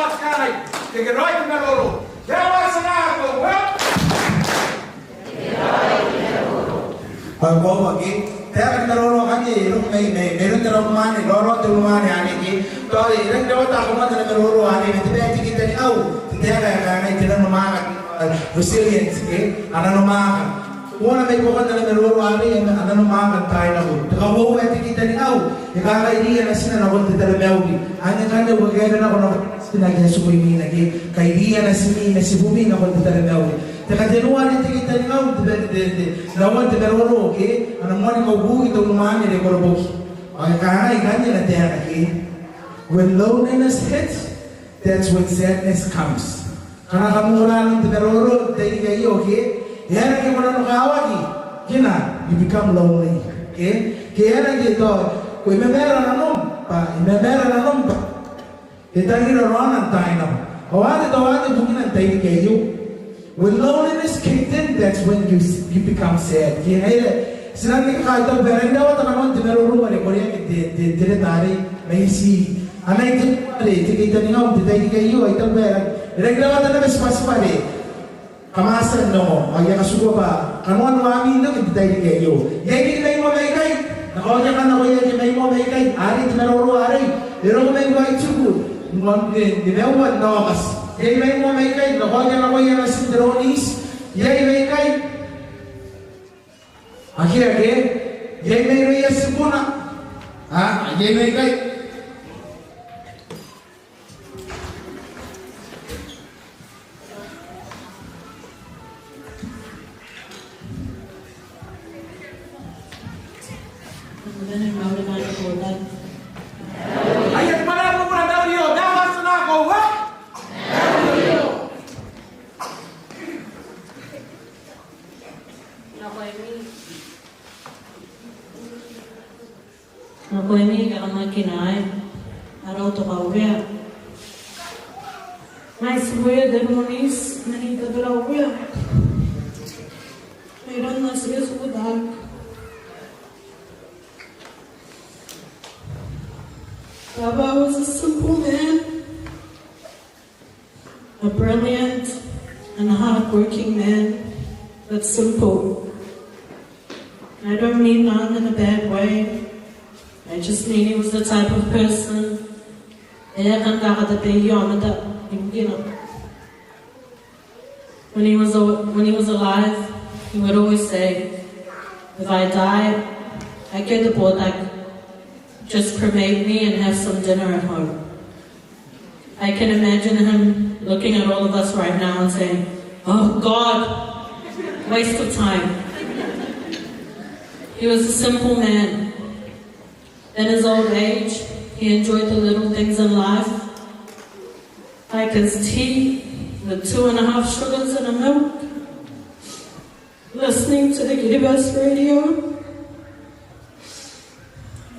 aoti kangai. Ke, ke raoi te maroro. There was an article, well, ao e koaua ke, taekan te maroro anne, e roko mai, mai, mairoun te unimwaane, raoraon te unimwaane anne ke, tao e rangi n rawata ae kam anga te maroro anne, ma te bwai ae te kitaningau, te taeka ae kangai, te nanomwaaka, resilience ke, a nanomwaaka. Ko na mai buakon te maroro anne, a nanomwaaka n taai nako. Te kauoua ae te kitaningau, e kangai, iriana tina nakon te taromauri. Anne ngkanne, ko kaekaaki nako, nako tina ke, a tiku imwina ke, kai iriana timi ma tibumi nakon te taromauri. Te katenua are te kitaningau, te, te, te, nanon te maroro ke, a na moani kaukuki te unimwaane are e koroboki. Ao e kangai ngkanne ana taeka ke, when loneliness hits, that's when sadness comes. Ngkana kam ongora nanon te maroro n te tairiki aio ke, e aera ngke ko nanokawaki, ke na, you become lonely. Ke, ke e aera ngke tao, ko, e mamaara nanom, bwa, e mamaara nanom bwa e tangira raona n taai nako. Ao anne tao anne bukina n te tairiki aio. When loneliness kicked in, that's when you, you become sad. Ke ngaia are ti nang ni kakaitau bwa e rangi n rawata kanoan te maroro are e koreaki n te, te, te reta arei mai Iti. Anne te, are te kitaningau n te tairiki aio, ai taku bwa e rangi n rawata naba tibwatibwa are kam a tia n ongo, ao I a katikua bwa kanoan waami n oki n te tairiki aio. Iai riki mai moa maikai, N na kaokia ngkanne nakoia ake mai moa maikai, arei te maroro arei, e roko mai Waitiku, n, n, nimaua n Aokati. Iai mai moa maikai, N na kaokia nakoia natin te Roniti, iai maikai. Akea ke, iai mairouia tikuna. A, iai maikai. Nakoimi ake kam aki nai, arau to kaurea. Ngai ti Uea te Roniti, mani te Uea. Mairoun Natia Tiku Taku. Baba was a simple man. A brilliant and hard-working man, but simple. I don't mean nang in a bad way. I just mean he was the type of person e a kan kakatabeia aomata ibukina. When he was a, when he was alive, he would always say, "If I die, akea te botaki, just cremate me and have some dinner at home." I can imagine him looking at all of us right now and saying, "Oh God, waste of time." He was a simple man. In his old age, he enjoyed the little things in life, like his tea with two and a half sugars and a milk. listening to the Kiribati radio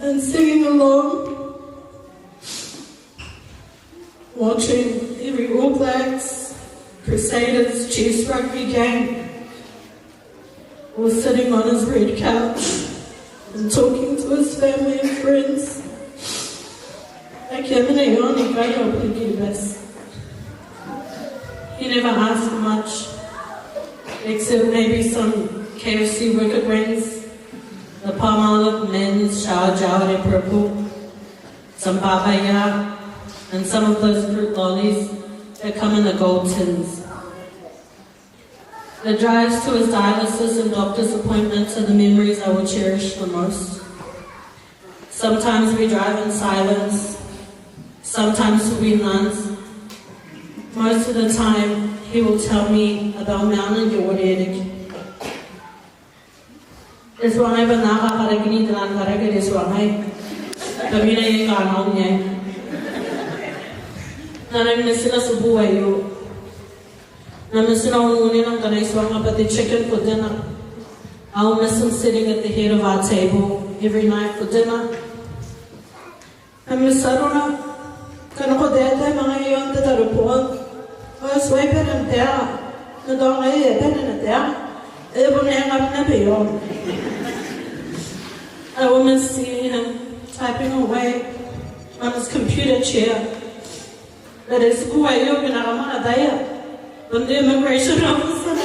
and singing along, watching every All Blacks, Crusaders, Chiefs rugby game, or sitting on his red couch and talking to his family and friends. Ake a mena iaon ngkai ao boni Kiribati. He never asked for much, except maybe some K F C wicked wings, the Palmolive men's shower gel in purple, some Baba Ya, and some of those fruit lollies that come in the gold tins. The drives to his dialysis and doctor's appointments are the memories I will cherish the most. Sometimes we drive in silence, sometimes we none. Most of the time, he will tell me about Mount and York. E tuangai bwa N na kakarekei n te ran kareke, e tuangai bwa N na mena iai ngkana e nang iai. N na mitinna tibu aio. N na mitinna ununina ngkana e tuangai bwa te chicken for dinner. I will miss him sitting at the head of our table every night for dinner. Ami sarona, ngkana ko taetae ma ngaia iaon te tareboon, ao e tuai bane n taeka, n na taongai e bane n taeka, e bon e ngabana bwa iaon. I will miss seeing him typing away on his computer chair. But e tiku aio ke N na kamataia. Bon te immigration officer.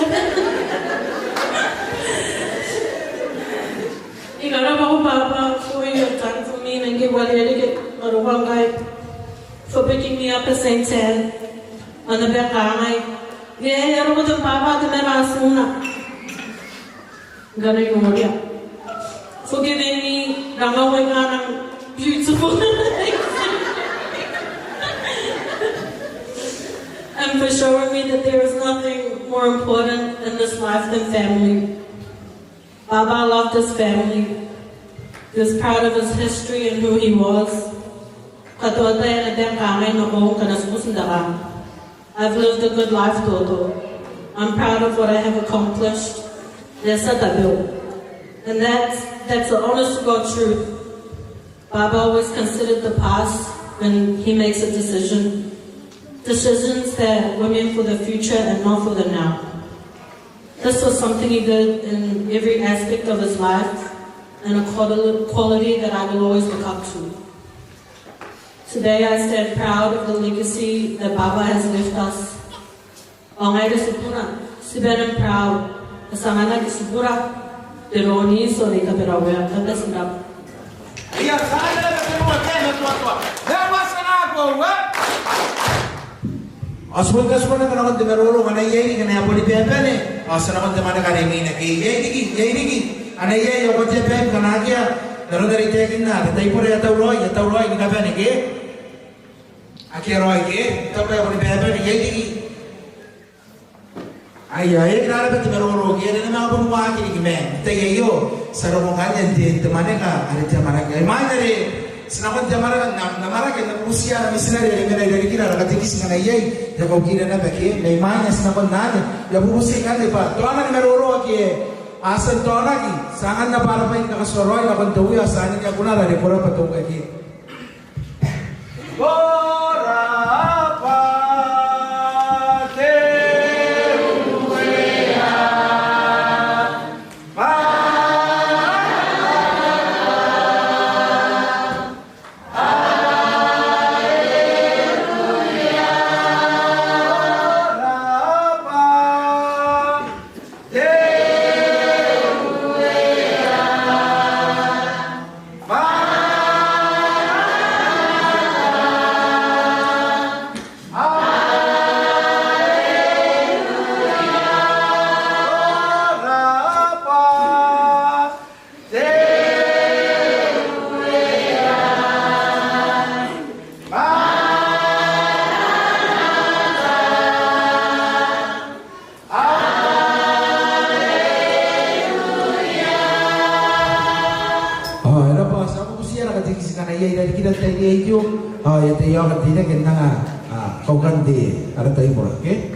I karabwa ko Baba for what you have done for me, nang ke wale reke, ma roko ngkai, for picking me up at Saint Anne. Ana beka ngai. Ye, ye, roko te Baba, te mera asuna. Ngkana I noria. For giving me rangawai ngkana beautiful. And for showing me that there is nothing more important in this life than family. Baba loved his family. He was proud of his history and who he was. Katoa tae ana beka ngai nakoiu ngkana ti buti n taraa. I've lived a good life, Toto. I'm proud of what I have accomplished. Yes, I do. And that's, that's the honest to God truth. Baba always considered the past when he makes a decision. Decisions that were meant for the future and not for the now. This was something he did in every aspect of his life, and a quali-, quality that I will always look up to. Today I stand proud of the legacy that Baba has left us. Ao ngaira tibuna, ti bane n proud, ti anganaki tibura te roni, so they can be aware. Kam bati n rabwa. Ia, ti a tia ni bane n tuatua. Bwa ti a nako, e? Ao ti bon katikua naba nakon te maroro ngkana iai riki, ngkana e a boni bane. Ao ti a nakon te mwane are imwina ke iai riki, iai riki. Ngkana iai ao ko a tia bane ngkana akea. N aron are I taekinna, te taibora e a tauraoi, e a tauraoi ni kabane ke. Akea raoi ke, e a tauraoi, boni bane, iai riki. Aia, e kira naba te maroro ke, e na manga boni waaki riki ma n te tai aio, ti a roko ngkanne n te, te mwaneka are te amwarake. Imwain are ti nakon te amwarake, n am-, n amwarake, N na bubutia ara mitinare are e mena irarikira, ara katekiti ngkana iai, e a kaukira naba ke, ma imwain ae ti nakon anne, I a bubuti ngkanne bwa taona ni maroro ake a tia n taonaki, ti a anganna bwa ara bwai ni kakatuaraoi nakon te Uea, ti a aniniakunara are ko rabwa te Uea ke. Ao e rabwa, ti a bubuti ara katekiti ngkana iai irarikira n te tai aio. Ao e a tia n oki te ira ke n anga, a, kaukan te, ara taibora, ke?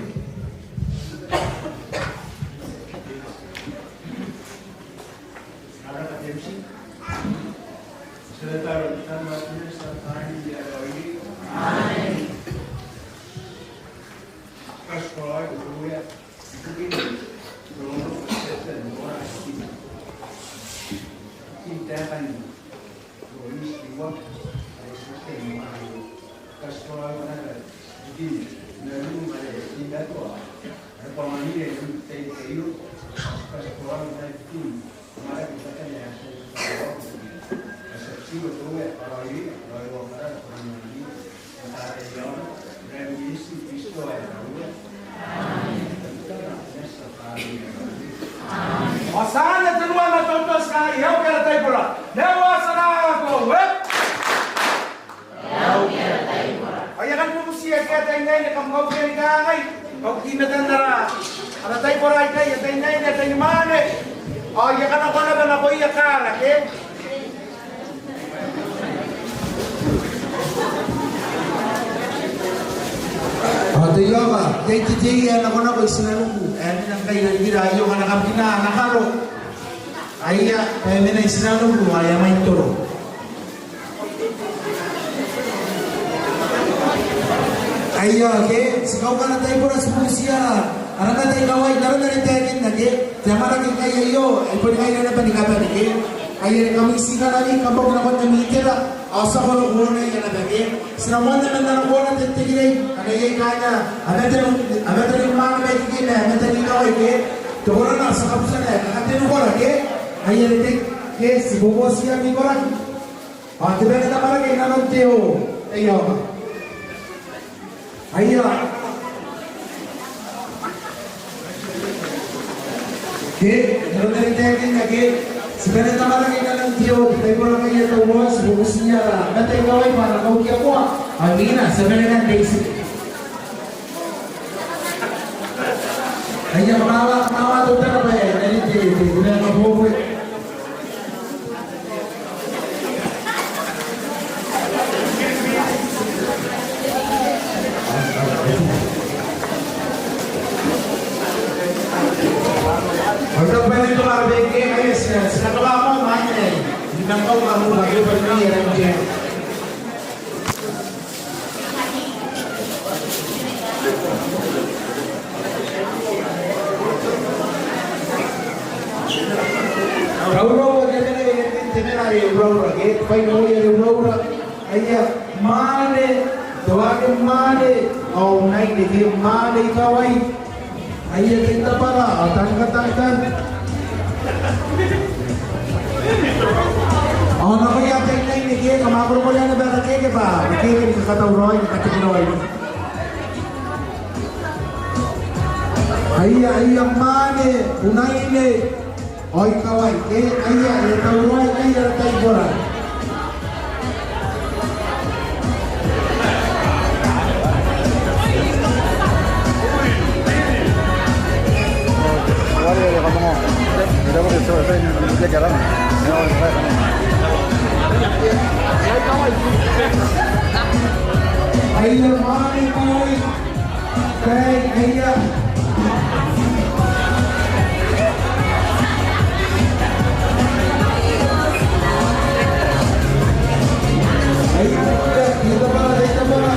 Ao ti a anaa te nua ma te utu, ti kangai: Au kara taibora, nao ao ti a nako, e? Ao I a kan bubutiia ataei n aine, kam kaukia ni kangai, kauki i matan ara, ara taibora aikai, ataei n aine, ataei ni mwaane. Ao I a kanakoa naba nakoia kaara, ke? Ao te ioka, iai te tei ae nakonako i tinanuku, ae e mena ngkai i rarikira, aio ngkana kam kina ana karo. Aia, e mena i tinanuku, ao e a mwaitoro. Aio, ke, ti kauka ara taibora, ti bubutiia ara mata ikawai, n aron are e taekinna, ke, te amwarake ngkai aio, e boni ngaira naba ni kabane, ke. Aia, are kam iti kanani, kam baki nakon ami itera, ao ti a koro kuonai naba, ke. Ti na moanna man ana kuona te tekirei, ngkana iai kaina a mate, a mate ni mwaane mai ikekei ma a mate n ikawai, ke. Te korona, ti a kabuta naba, kakatenukora, ke. Aia, are te, ke, ti bubutiia ami koraki. Ao te bane n amwarake i nanon te oo, te ioka. Aia. Ke, n aron are e taekinna, ke, ti bane n amwarake i nanon te oo, te taibora ngkai ae tauraoi, ti bubutiia ara mata ikawai bwa a na kaukia moa, ao imwina ti a bane naba n reitaki. Aia, kamawa, kamawa teutana bwa e na rin te, te, te, te, te, te, Raurau, te mena, te mena are uraura, ke, te bwai n oia are uraura. Aia, mwaane, te waaki mwaane, ao unaine, ke, mwaane ikawai. Aia, te tabara, ao tangka, tangka. Ao nakoia ataei n aine, ke, kam a korokorea naba ara keeke bwa, ara keeke ni kakatauraoi, ni katekeraoi. Aia, aia, mwaane, unaine, ao ikawai, ke, aia, e tauraoi, aia, ara taibora. Aia, mwaane, ikawai. Kai, aia. Aia, aia, aia, tabara, aia, tabara.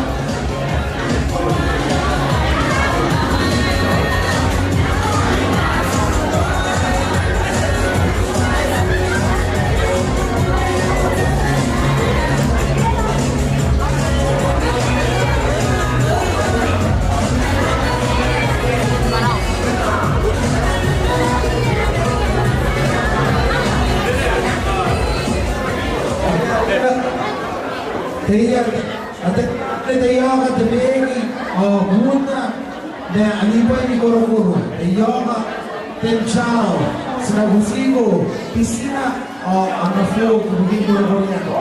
Te ia, a te, te ioka, te beki, ao buuna, ma ani bwai ni korokoro, te ioka, te tao, ti na butiko, bitina, ao ana fooki ibukin korokoriana.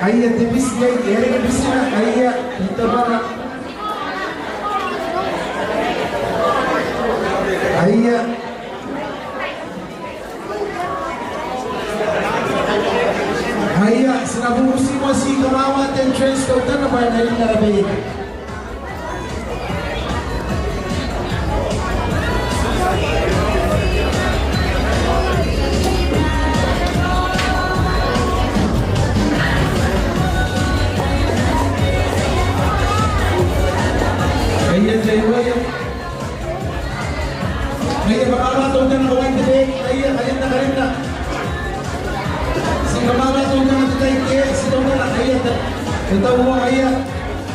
Aia te biti, aia, e reke bitina, aia, te tabara. Aia. Aia, ti na bubuti moa ti kamawa te entrance teutana bwa e na rin ara beki. Aia, te uaia. Aia, kamawa teutana bwa e na rin te beki, aia, karinna, karinna. Ti kamawa teutana te tai ke, ti teutana, aia, te, te tauoa, aia.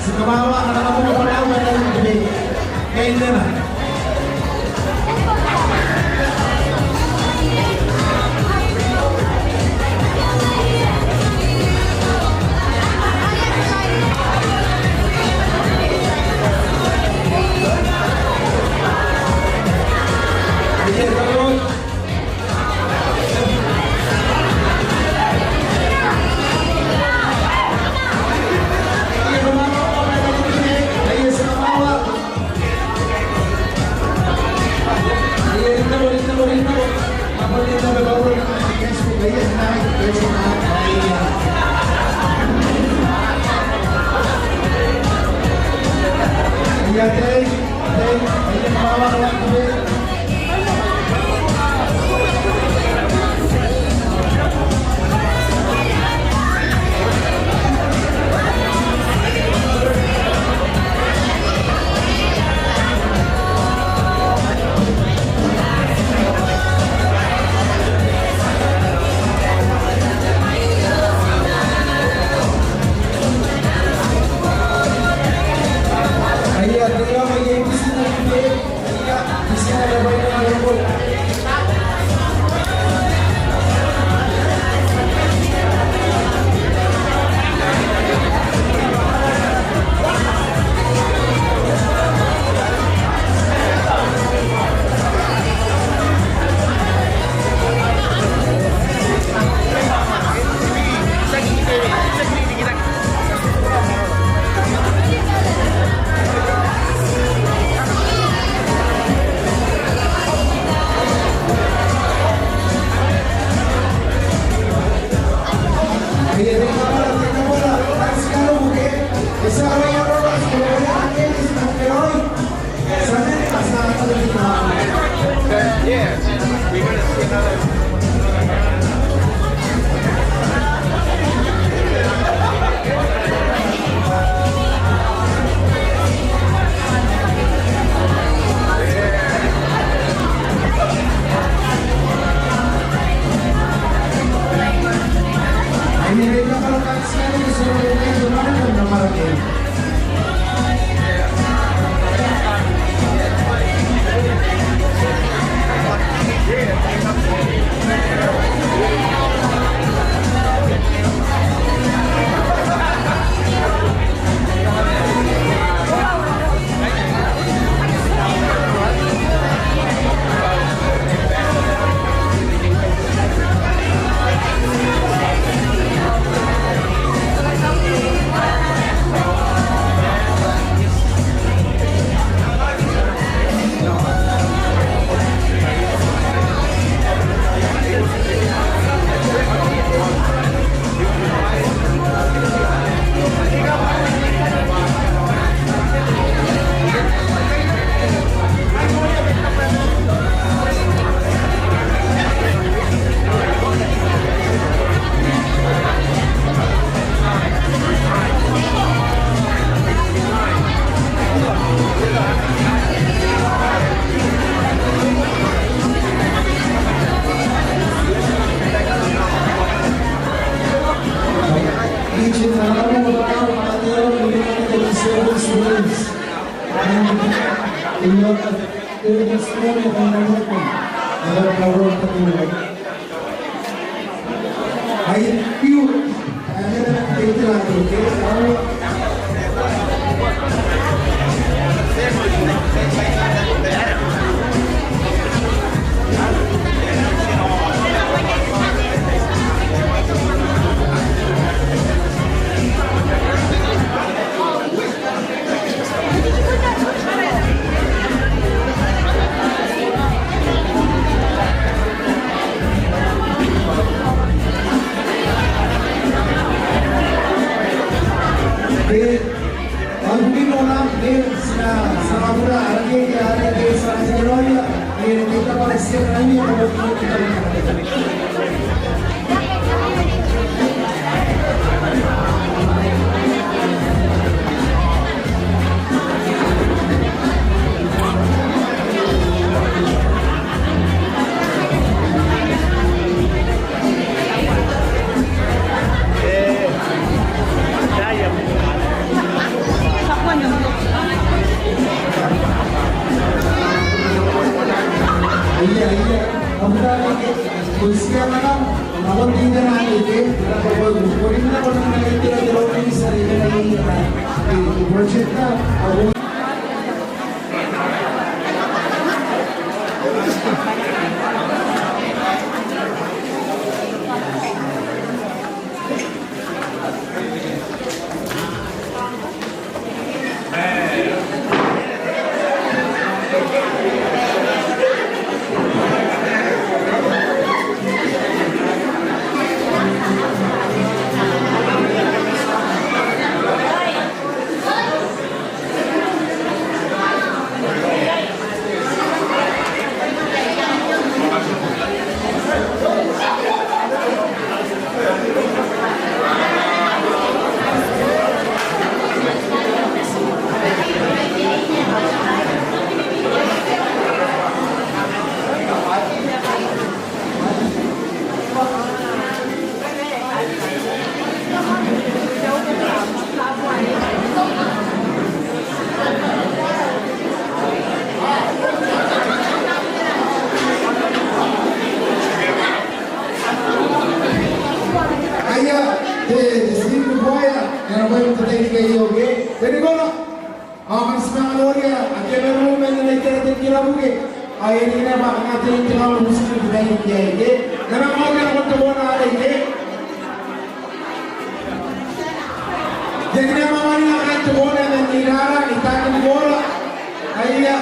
Ti kamawa, ana kamawa, kamawa, kamawa, kamawa, kamawa. Kainna. Io, ke? Te rikona. Ao kam ti manga noria ake a mena mai mwaina n ai tera te kirabu ke. Ao e riki naba ana te, te kanga bubuti te baike aike. N na manga oki nakon te kona arei ke. Te kina manga ni nakon te kona man te irara, i taku ni kona. Aia.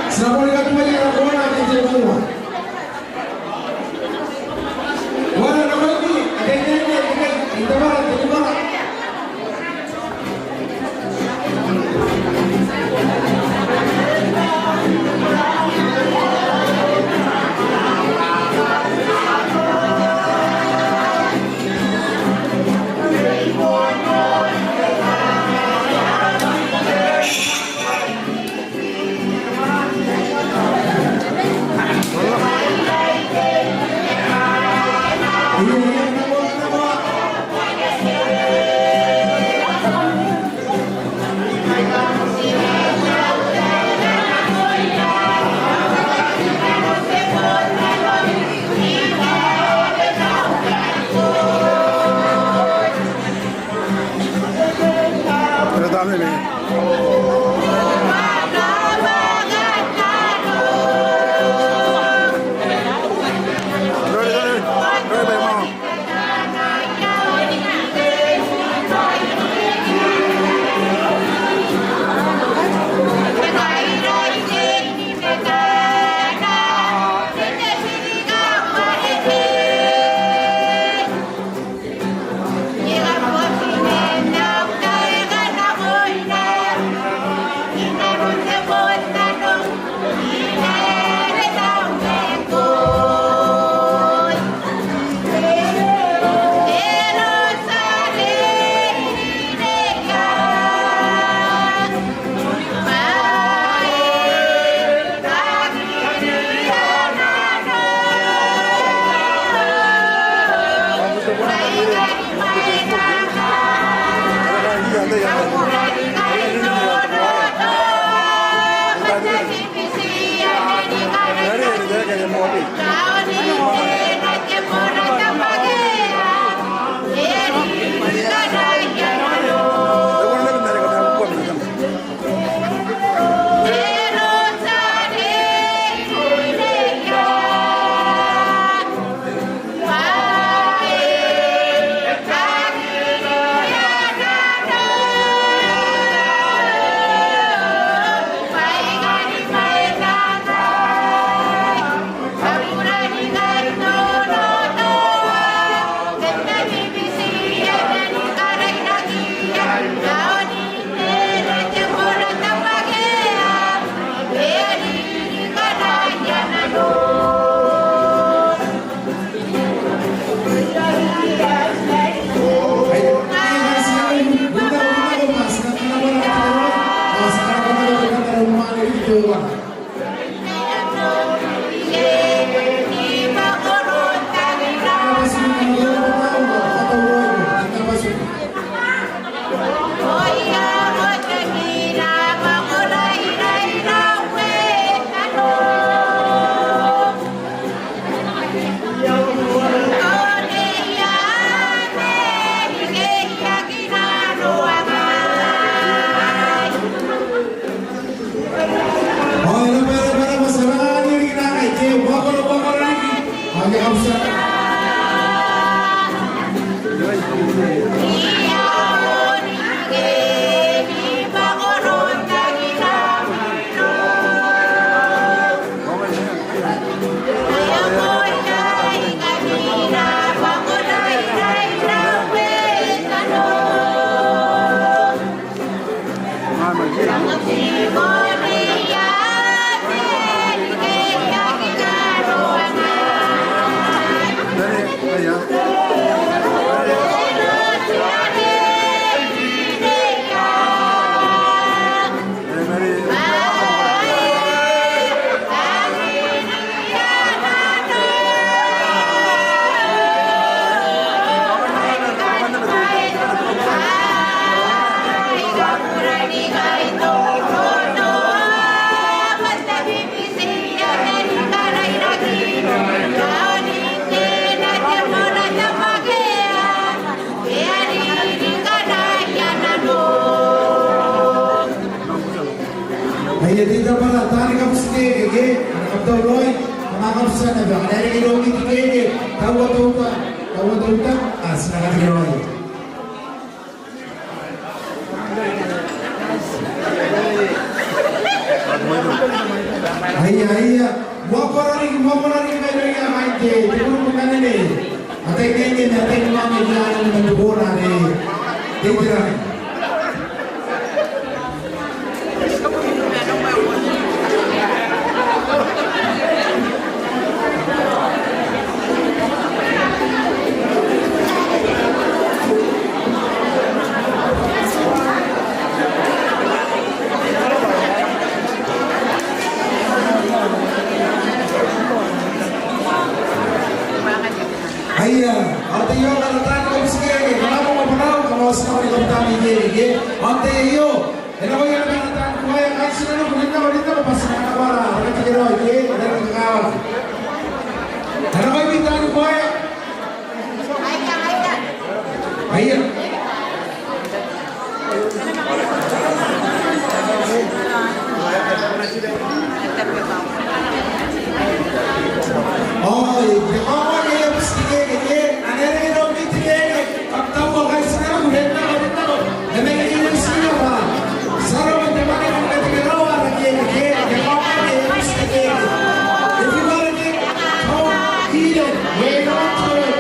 Ti na boni katuai ara kona ake te kona. Te tabwara taani kabuti keikei, ana kabutauraoi, ana kabuti naba, ana reke iroumi te keikei, taua te uta, taua te uta, a, ti na katekeraoi. Aia, aia. Moa ko rariki, moa ko rariki mairouia kaain te, te kurubu n anene. Ataei neiei ma ataei ni maami aika a nang man te koora are te itera. Aia, ao te ioka, taani kabuti keikei, kam na boo ma bwanau, kam na otinako ni kabutami keikei, ao te io. E nakoia naba ana taani kuaea, kaain tinaniku, rin nako, rin nako bwa ti na kanakoa ara katekeraoi, e, ara kakawaki. E nakoimi taani kuaea. Aia. Oi, te kaoka ke e buti te keikei, e, ana reke iroumi te keikei. Kam taua kaain tinaniku, rin nako, rin nako. E mena iroumi te keikei. If you got a gift, come on, eat it. Wait on to it.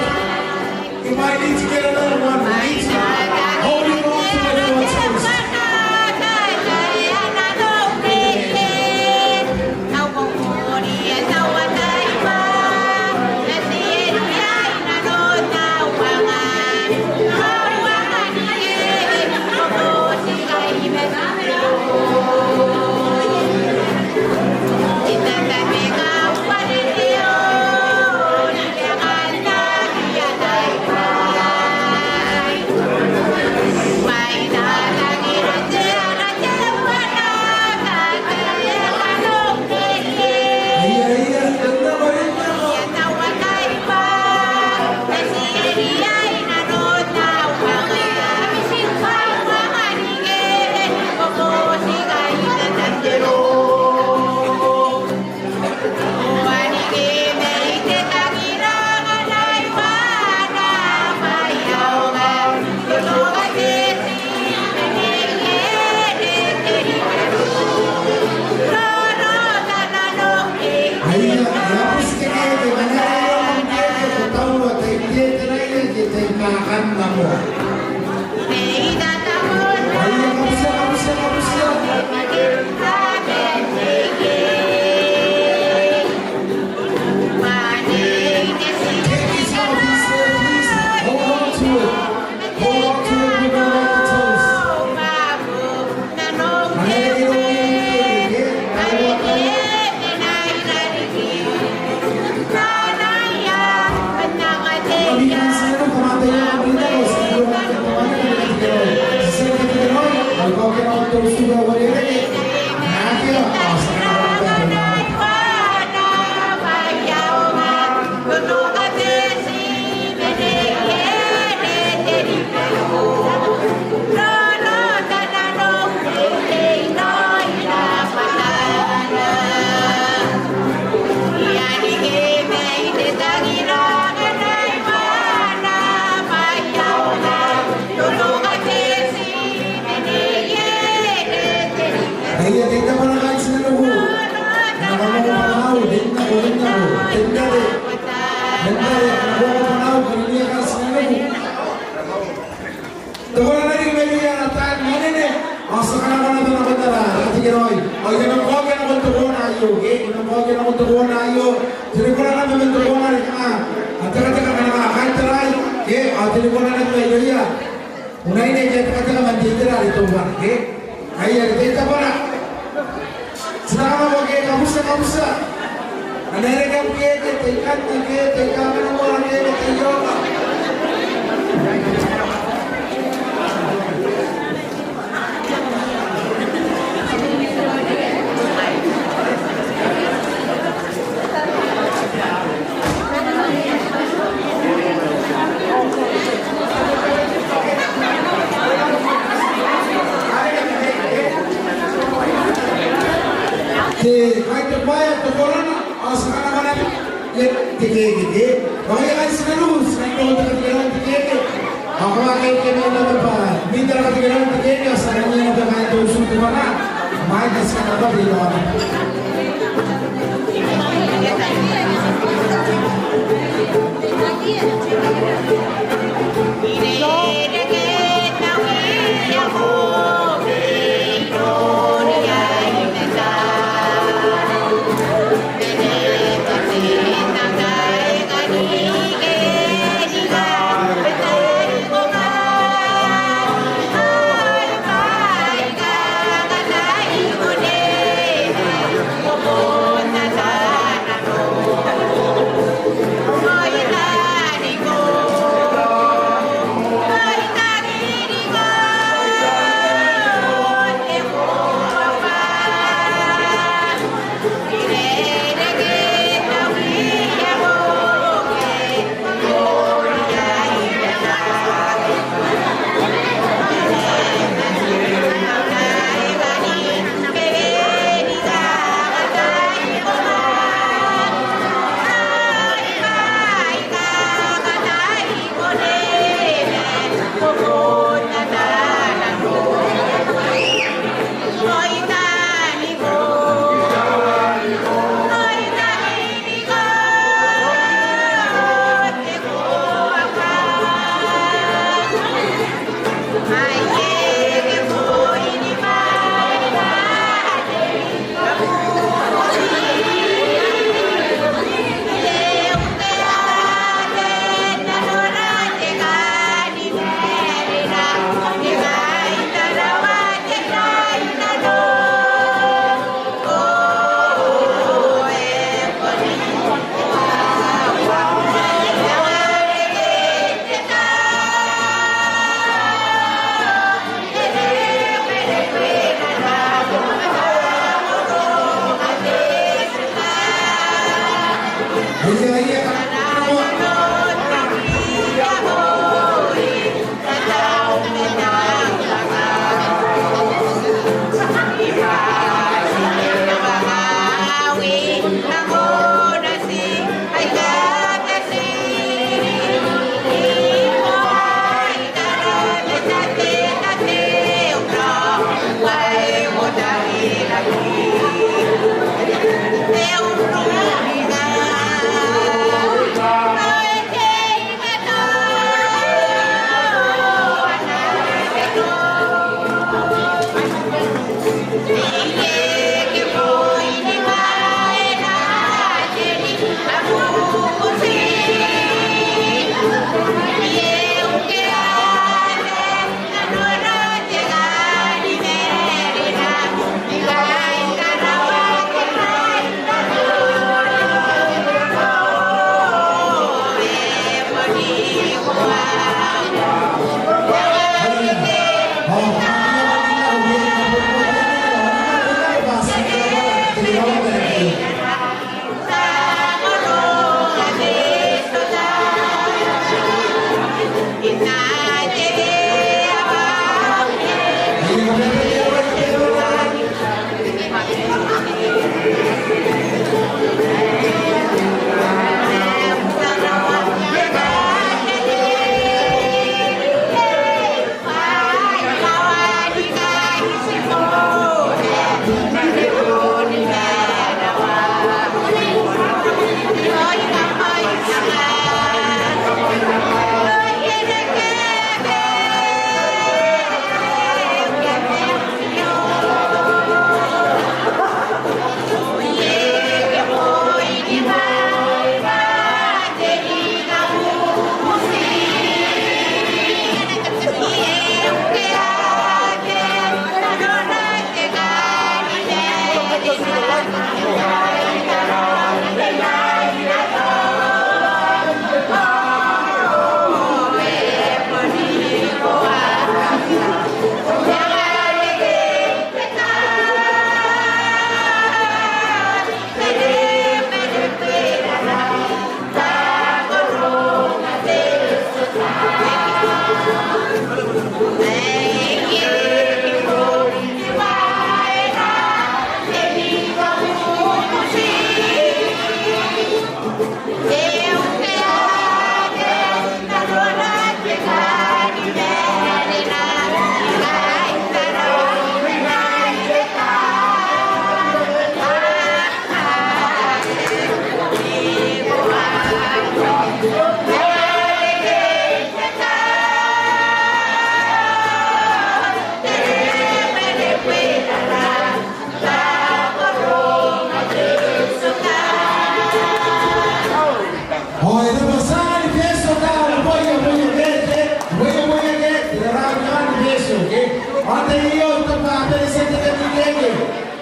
You might need to get another one. We need to hold it on to it for a taste. Hold on to it. Hold on to it, we don't like the toast. Aia, te tabwara kaain tinaniku. Ana boo ma bwanau, rin nako, rin nako. Te nnare. Te nnare, ana boo ma bwanau, karinia kaain tinaniku. Te koora naba mai irouia ana taani anene. Ao ti a kanakoa naba nakon ara katekeraoi. Ao I a nang kaokia nakon te koora aio, ke? I a nang kaokia nakon te koora aio. Ti na koora naba man te koora are kanga a tekateka, kanga a kaitarai, ke? Ao ti na koora naba mai irouia unaine aika a tekateka man te itera are teuana, ke? Aia, te tabwara. Ti na kanakoa ke kabutia, kabutia. Ana reke am keikei, te ikanne ke, te ikanne, ana reke te ioka. Kai te bwai ae te korona, ao ti a kanakoa naba te kewe. Ao ngaia are ti na roko, ti na roko te katikana n te kewe. Ao kam a kairua n naba bwa imwin te katikana n te kewe, ao ti a kanakoa naba kaain te utu n te korona. Mai te ti a kanakoa te iraorao.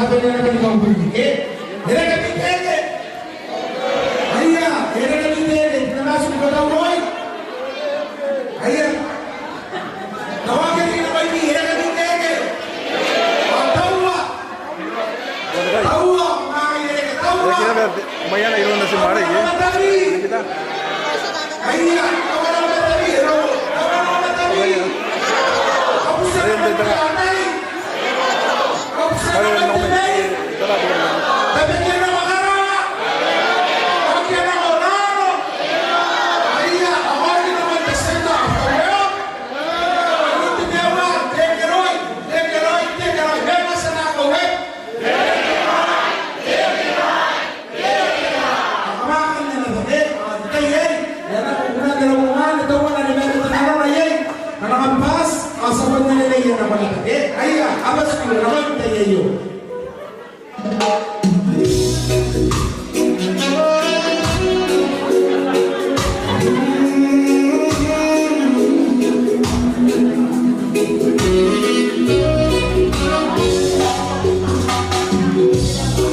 kabanea naba ni kauburi. E, e reke te iteke. Aia, e reke te iteke, ti na matu ni katauraoi. Aia. Taua ke ni na mai ni, e reke te iteke. Ao taua. Taua, mai e reke, taua. Maiana irouna ti mare, e. Aia, taua na matabi, e ro. Taua na matabi. Aia. Abusa na matabi.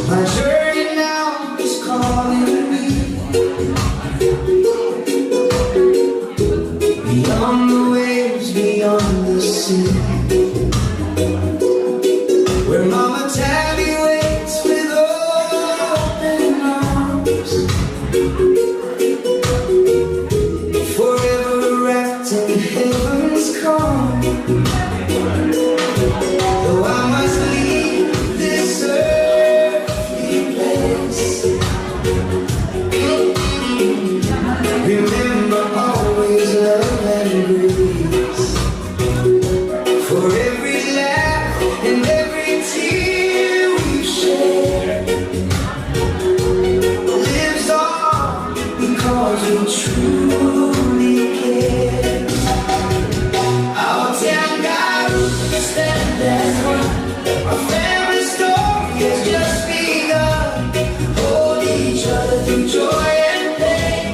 My journey now is calling me beyond the waves, beyond the sea, where Mama Tabby waits with open arms, forever wrapped in heaven's calm. Though I must leave this earthly place, remember always love and grace. For every laugh and every tear we've shared lives on because we truly care. Our Tangaroos stand as one. Our family story has just begun. Hold each other through joy and pain.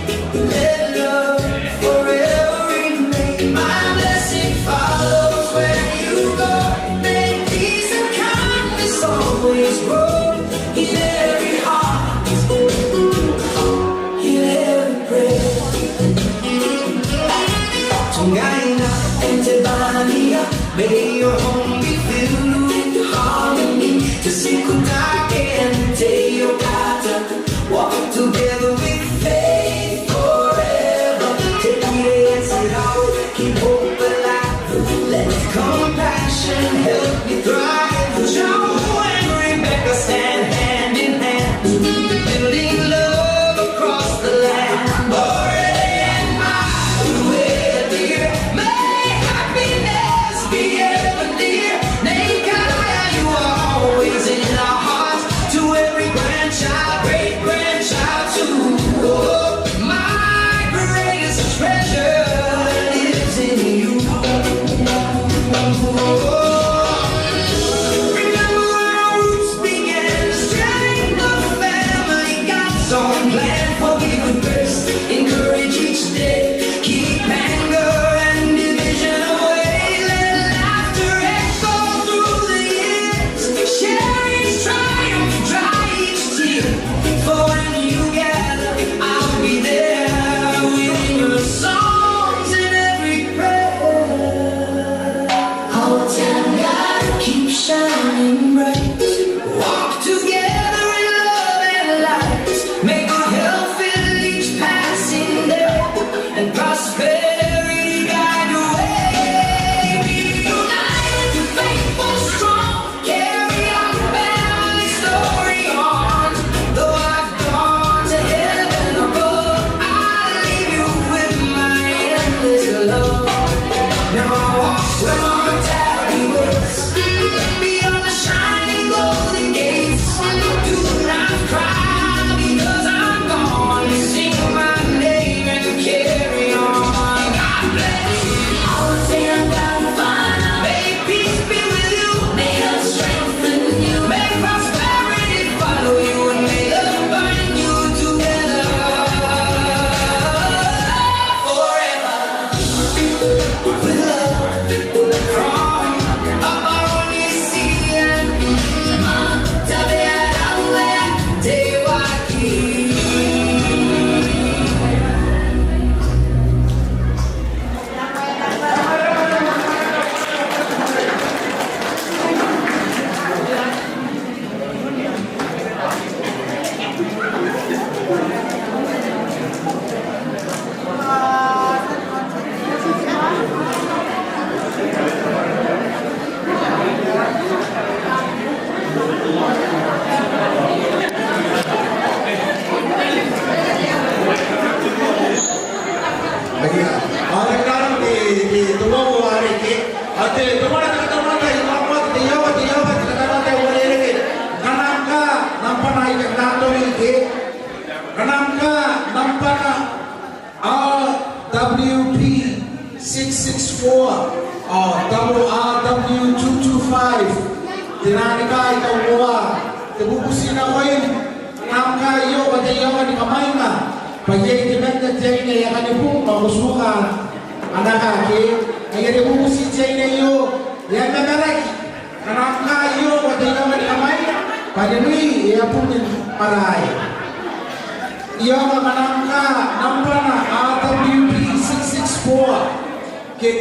Let love forever remain. My blessing follows where you go. May peace and kindness always grow in every heart, in every prayer. Tongaina and Tebania, may your home be filled with harmony. Te Siku Takae and Te Oka Tau, walk together with faith forever. Te Ire Atirau, keep hope alive. Let compassion help me thrive. Jaumu and Rebecca stand hand in hand, building love across the land. Orere and Maui, dear, may happiness be ever near. Nei Kalaea, you are always in our hearts. To every grandchild, great grandchild too. Oh, my greatest treasure lives in you. Remember our roots began, the strength of family, God's own plan for we would burst. Encourage each day, keep anger and division away. Let laughter echo through the years. Share each triumph, dry each tear. For when you gather, I'll be there. Within your songs and every prayer, our Tangaroos keep shining bright. Walk together in love and light. May good health fill each passing day, and prosperity guide the way. Be united, faithful, strong. Carry our family story on. Though I've gone to heaven above, I leave you with my endless love. Now I walk where Mama Tabby was, beyond the shining golden gates. Do not cry because I'm gone. Sing my name and carry on. Are karo te, te, te uoua arei ke. Ao te, te mwane te katanoata, I kaoka te iaoka, te iaoka, te katanoata ae uarereke. Ngkana ngkai nambwana aika kantaningaaki ke. Ngkana ngkai nambwana R W P six six four, ao double R W two two five. Te nanikai tauoua, te bubuti nakoim. Ngkana ngkai aio ko ataia ni kamwainga bwa iai temanna te aine ae kani bung, ao ko tuka ana kaa ke. Ai are bubuti te aine aio e a mamaraki. Ngkana ngkai aio ko ataia ni kamwainga bwa nimwi e a bung marae. Iaoka ngkana ngkai nambwana R W P six six four. Ke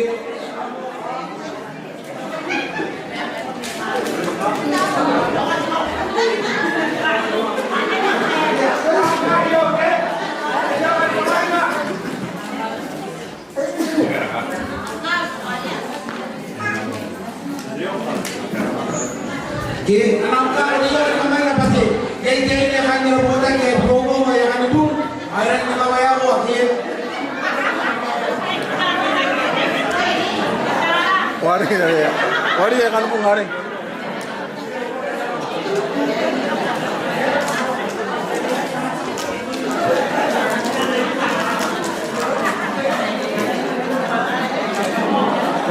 Ke, ngkana ngkai aio ni kamwainga bwa te, iai te aine ae kanga botaki ae bobonga ae kani bung, ao e rangi ni kawaekoa ke. Wari, wari, wari ae kani bung are.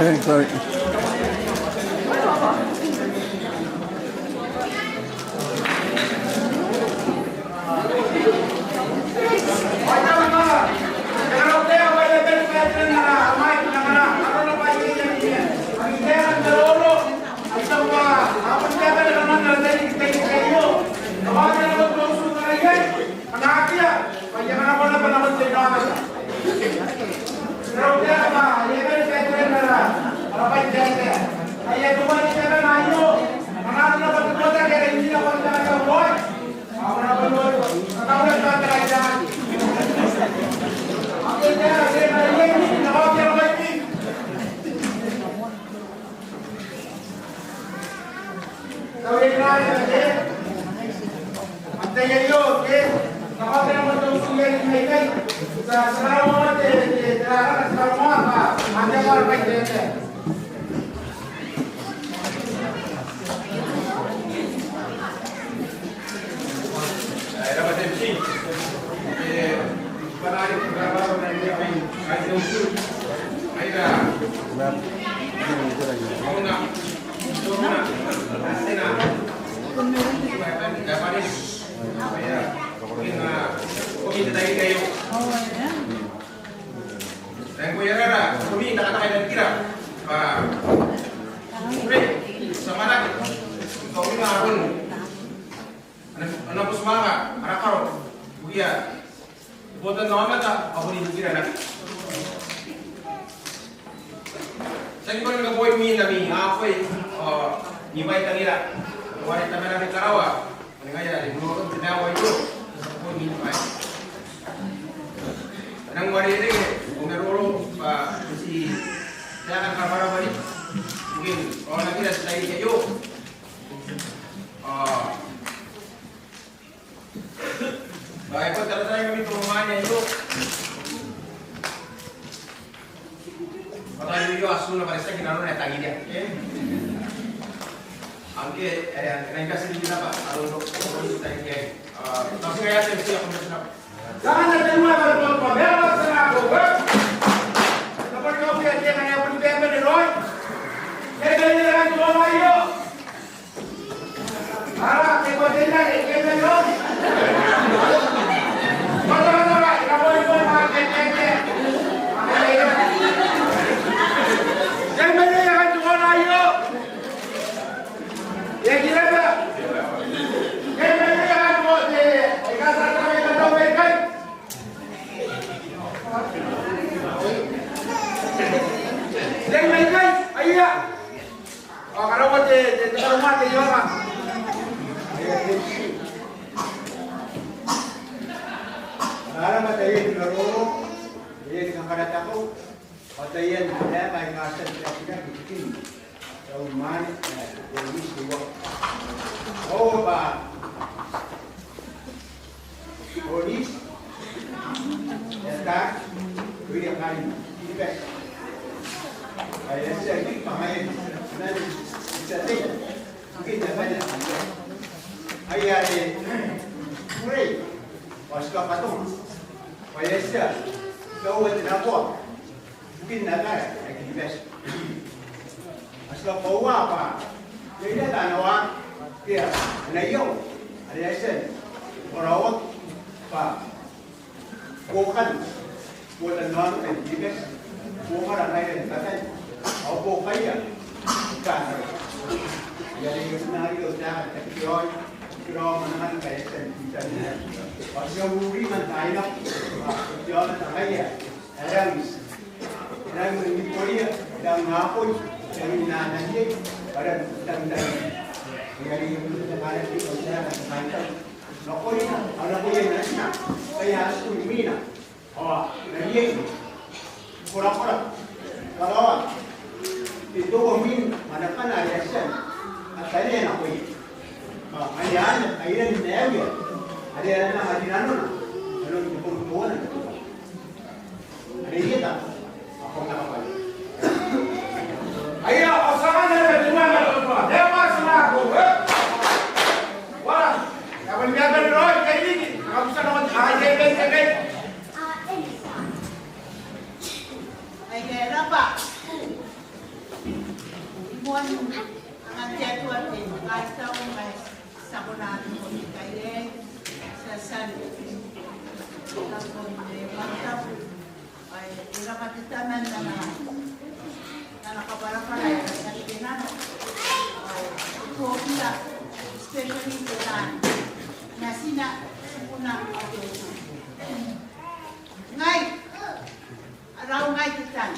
Eh, sorry. Ana, ana butimwaaka ara karo ibukia te botannaomata ao bon ibukira naba. Ti aki kona ni kaboi mwin ami akoi ao ni bwai tangira. Ao are Tamara are i karawa, ao ngaia are I moa te maiu aio. Ti aki kona ni kaboi mwin bwai. Nang uarereke, ko maroro bwa ti taeka ni kabwarabwara ibukin raonakira n te tairiki aio. Ao bwa e bon taratara ngkami te romania aio. Bwa tao aio a tiuna bwa are tiaki nanona ae tangiria. Ao ngke e a nang bati n riki naba aron te tairiki aei. Ao tao ti ngaia te M C ae ko bati naba. Ao karaua te, te, te karongoa te ioka. Ara mataia te maroro, te, te kakaratako. Ao taian taeka aika a tia n taekinaki ibukin te aomata, e, te Uisi, te uoua. Ao bwa Uisi, e, ta, uia kain. Ae e tia ni kangai, nani, e tia te, ke te bane. Ae are kurei, ao ti kabatonga. Ae e tia, tao e te nakoa, ibukin abara ae Kiribati. Ao ti kakoaua bwa iai naba ana waaki ke ana iango are e a tia ni karaoaki bwa buokan, buokan aonnaba n Kiribati, buokara ngaira ni kabane, ao buokaia i Kanara. Ae are e na riai n taekan taekan te raoi, te raoi mwanangana ngkai e a tia n titanina. Ao ti a uringa n taai nako, ao te aomata ngaia ae e rangi, e rangi ni korea, e rangi n akoi, e rangi n ananei, e rangi n tangitangi. Ae are e na taekan taekan te raoi nakoina, ao nakoia nanona, ngkai a tiku ni mwina. Ao na riai ni korakora, karaoa te tauamwin manakana are e a tia n atanea nakoia. Ao anne, anne ae e na maiuia are e na manga rinanona nanon te bong teuana. Are e rietata, ao kam na kabwaia. Aia, ao ti a anganna te tuanga te tua. E a tia n nako, e? Wa, e a boni bia bane raoi, kai riki, e a kabuta nakon, a, e, e, e, e. Aia, e raba. Moan angan te Atua te kaitau ma e tia kona n roko n te tai aei, ti a tia n nakon te moan tabu. Ae e raba te Tama n ana, n ana kabwarabwara ae e a tia n teimatoa. Ae e buokia, especially te taan natina, tibuna ao te utu. Ngai, arau ngai te tang,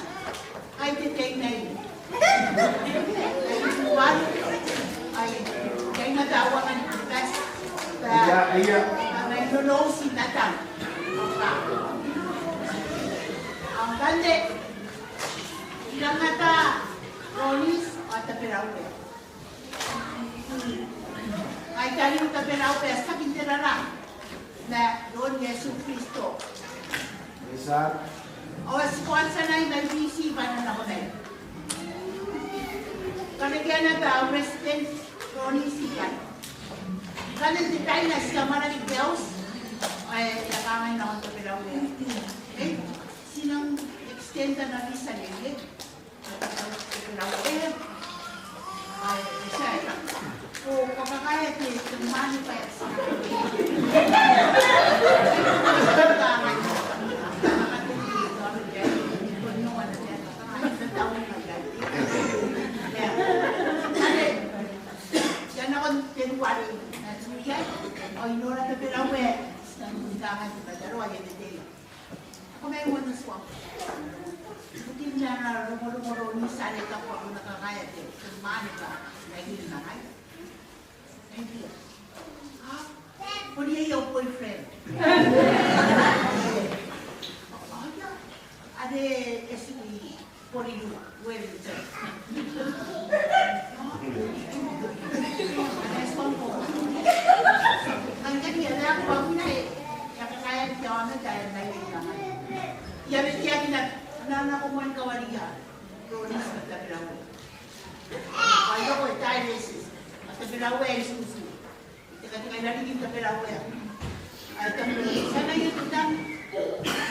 ngai te teinnaine. Ai, ai, ngai te tauanga ni bati. Aia, aia. Ngai nonou ti na tang. Ao ngkanne, I rang ata Ronisi ao Tabelawe. Ai tariu Tabelawe bwa e a tia n te rara ma roon Iesu Kristo. Ao e a tia n tia nako mai Biti bwa e na nako mai. Karekeana bwa au resident Ronisi ikai. Ngkanne n te tai ae ti a maraki te auti, ao e a kangai nakon Tabelawe. Ei, ti nang extend ana visa neiei. Ko mai moan tuai. Ibukin ana rongorongo Ronisi are e taku bwa ko na kakaea te mwaane bwa e na riki ngai. Thank you. Ah, ko riai au boyfriend. Are e ti Koriru, Wellington. Ia, betiaki na, na, na ko moan kawaria Ronisi ma Tabelawe. Ao I roko i taari aei, ao Tabelawe e itutu. Tekateka i rarikin Tabelawe. Ai Tabelawe, ti a na iai te tang,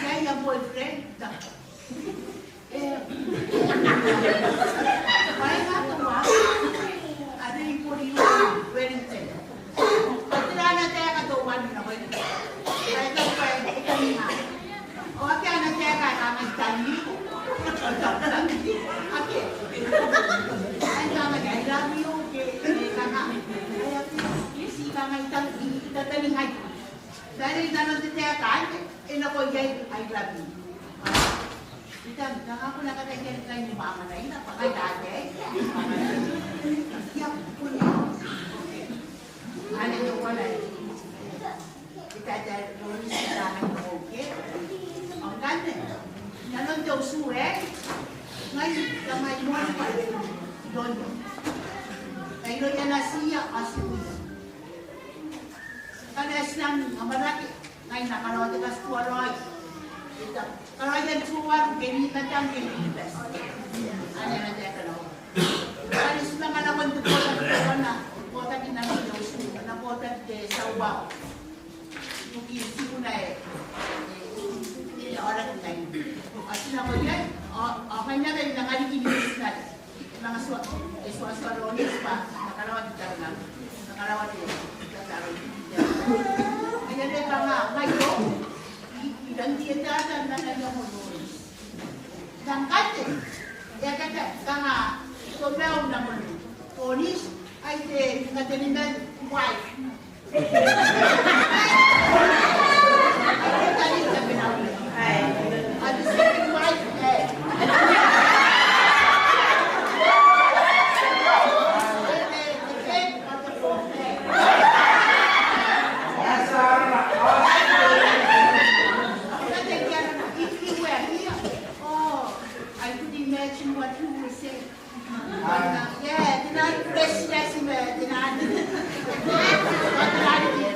iai am boyfriend, tang. E. Bwa e na teuana are i Koriru, Wellington. Ao tera ana taeka teuana nako Wellington? Bwa e taku bwa e tangiia. Ao akea ana taeka ae kangai, I tangiiko. Akea. Ai kangai, I love you, ke, ke kangai. Ai akea. Ti kangai, I tang, I, I tatangiiko. Bwa are i nanon te taeka anne e nako iai, I love you. I tang, I tang, ko na kataia ni kaini mama nai na, bwa kai ake. Ia, ko na. Anne teuana. I tatae Ronisi, I tang, okay. Ao ngkanne, nanon te utu aei, ngai, I a mai moan bwa I roko i London. Ngai irouia natiia, ao ti kuia. Ngkana ti nang amwarake, ngai N na karaoa te katituaraoi. Karaoia n tuaru ke ni matang ke ni bas. Anne ana taeka nako. Are ti manga nakon te botaki teuana, botaki n nanon te utu, ana botaki te Tauao. Ibukin tikuna ae e aoraki ikai. Ao ti nako iai, ao, ao kanga e na riki ni mitinare. Manga tua, e tua, tua Ronisi bwa e na karaoa te taromauri, e na karaoa te, te taromauri. Ai are kanga ngaia, I, I rangi n tia n anga iango Ronisi. Ngkana e a kataia kanga, ko mena nakon Ronisi, ai te, ngkana te name, wife. I could imagine what you would say. Yeah, the non-Christians, the non-, the non-, yeah, yeah,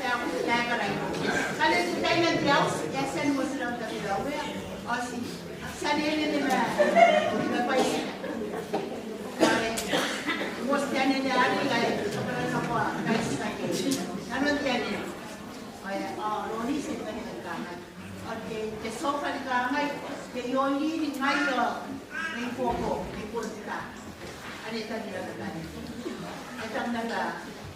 yeah. Kanga ti taina n te auti, e a tia ni motirawa n tabeua, ao ti, ti a nene ma, ma bwaai. Ao ti a nene are ngkai, ti a nako, ngkai ti a nene. Nanon te anene. Ao, ao Ronisi e nene kangai. Ao te, te sofa ni kangai, te ioiri ngaia, Nei Boko, Nei Boko ni kangai. Anne e tangira naba. E tangira naba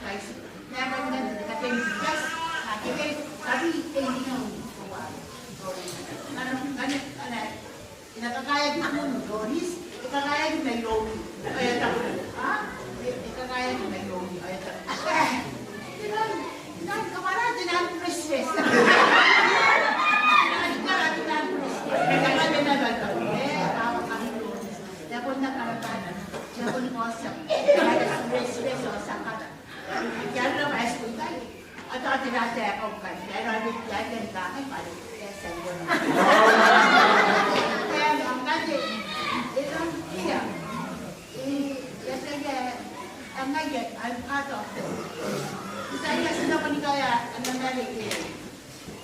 Kaiti. Naba ni kangai, te katei ni Kaiti. Akekei, tabi, e iri. Ngkana, ngkana, ngkana e na kakaeaki iroun Ronisi, e kakaeaki mairoumi. Ao e taku, a? E, e kakaeaki mairoumi. Ao e taku, e, e nang, e nang kabwara te nang Christmas. E nang kabwara te nang Christmas. E nang kabwara te nang Christmas. E a bon na karabana. E a bon na kaotia. E a bon na Christmas ao ti a kata. Te anera bwa e tiku ikai. Ao tao te rata ae kaukai. Te anera bwa e tiku ikai. Te anera bwa e tiku ikai. Te anera bwa e tiku ikai. E, e, e, e, ngaia, I am part of them. Ti a tia n nako ni kaea ana marei, e,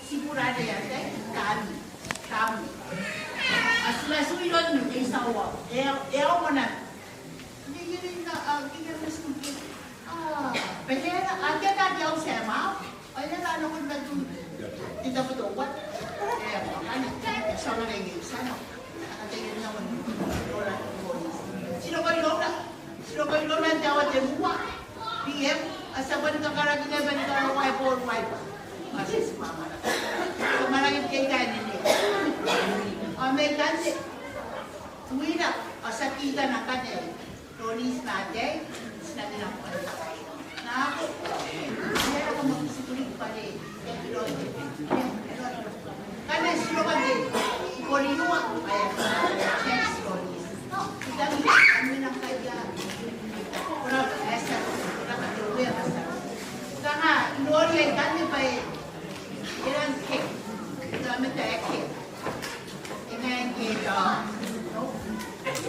ti burare antai, Tami, Tami. Ao ti matu iroun Nei Tauao. E, e, e, ao mona. Nei, nei, nei, a, a, nei, nei, nei, nei, a, Betera, a, te, te, te, au, te, ma. Ao e na nako ni matu n te tabo teuana. E, ao, anne, e, ti a manga iai, ti a nako. A, te, te, te, nako n nora, nako. Ti roko irouna, ti roko irouna n te aoa tenua P M, ao ti a boni kakaraki naba ni karaoa ae boou aei. Ao ti, ti mamaraki. Ti mamaraki te kainene. Ao mai ikanne, uira, ao ti a kitana ngkanne Ronisi ma ataei, ti na mena moa. Nako, e a raka moa ti kuri bwa are e a kirote. Ngkanne ti roko n te, i Koriua, ao e a kirote Ronisi. Nao, I tangi, a mena ngkai ia. Ko rabwa, e a tia, ko rabwa te Uea, e a tia. Kanga, I noria ikanne bwa e, e rang ke, e aomata ae ke. E ngae ngke tao,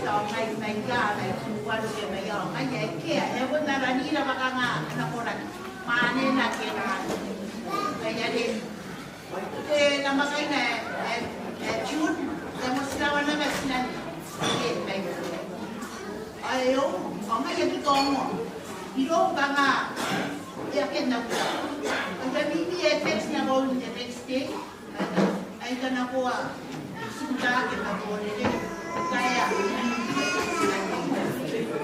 tao ngai, mai ia, mai tuaru ke mai ia, ngaia e kea, e bon aranira bwa kanga ana koraki. Mwaane naba ke na. Ngaia are, te namwakaina ae, ae, ae June, e a motirawa naba tinana. E, mai. Aio, ao ngaia e aki kaongoa. Irou kanga, e a kena. Ao e a mimi e text nako the next day. Ai kanakoa, ti kutaaki ma borerei, kaea.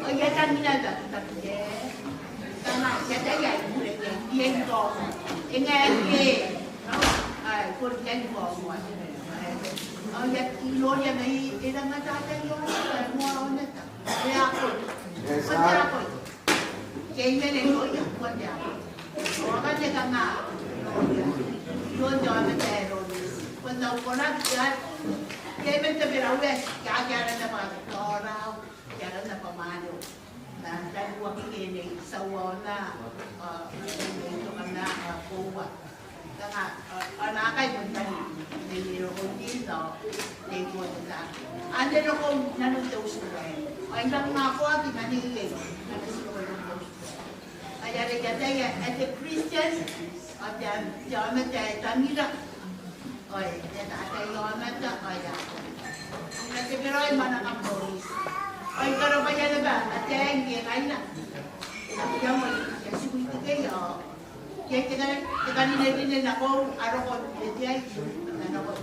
Ao I a tangira n taku, taku, e. Kanga, I ataia ae I bure, I, I, I, I, e ngae ngke. Ai, ko riai ni kaongoa. Ao I a, I noria mai, e rang atatai aona, e moa aona. E a koi. Ko te a koi. Ke I mena irouia, ko te a koi. Ao ngkanne kanga, iroun te aomata ae Ronisi. Ko na ukoraki te a, ke I mena te bera ues, ke a, ke a rana bwa, ke a rana bwa mwaane. Ma tariu akekei Nei Tauao ma, a, Nei Toka ma, a, Koua. Kanga, a, a naakai bon tani, Nei Roko Tino, Nei Kotota. Anne roko nanon te utu aei. Ao I nang akoaki ma neiei, nanon te utu aei. Ai are I ataia, ae te Christian, ao te, te aomata ae tangira. Ao e a tataia aomata ao e a, e na tekeraoi mwananga Ronisi. Ao I karabwaia naba ataei ngke kaaina. Ao I a moa I a tiku ikekei ao iai te ka-, te karinerine nakoiu, a roko n te tai, a roko.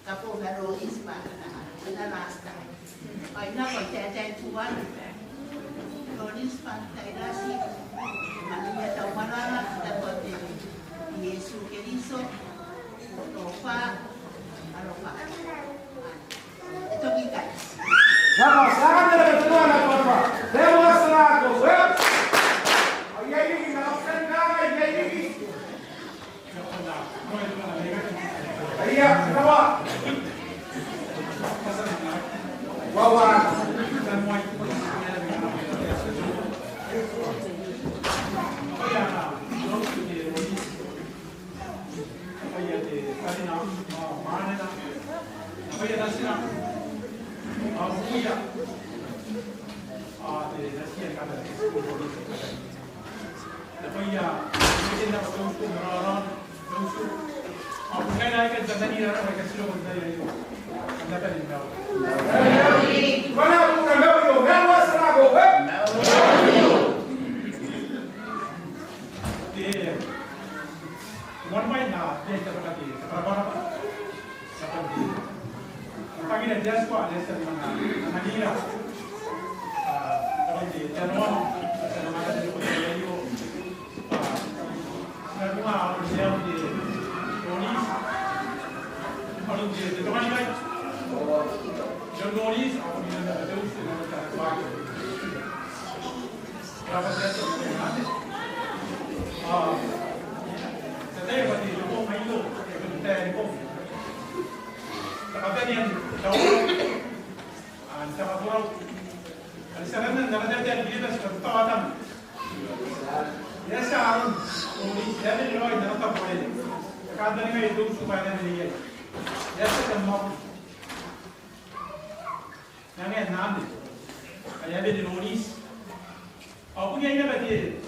Kabong ma Ronisi bwa ana, ana rasta. Ao I nako n taetae tuana. Ronisi bwa Tairati, Maria Taumarara, Tabon te Iesu Keriso, Tofa, Aroka. E toki ikai. Nako, saka nere ke tenua nako, nako. Nere wa saka nako, eh? Ai, ai, nako, nako, ai, ai. Nange nande. Ai a bene Ronisi. Ao bon iai naba te,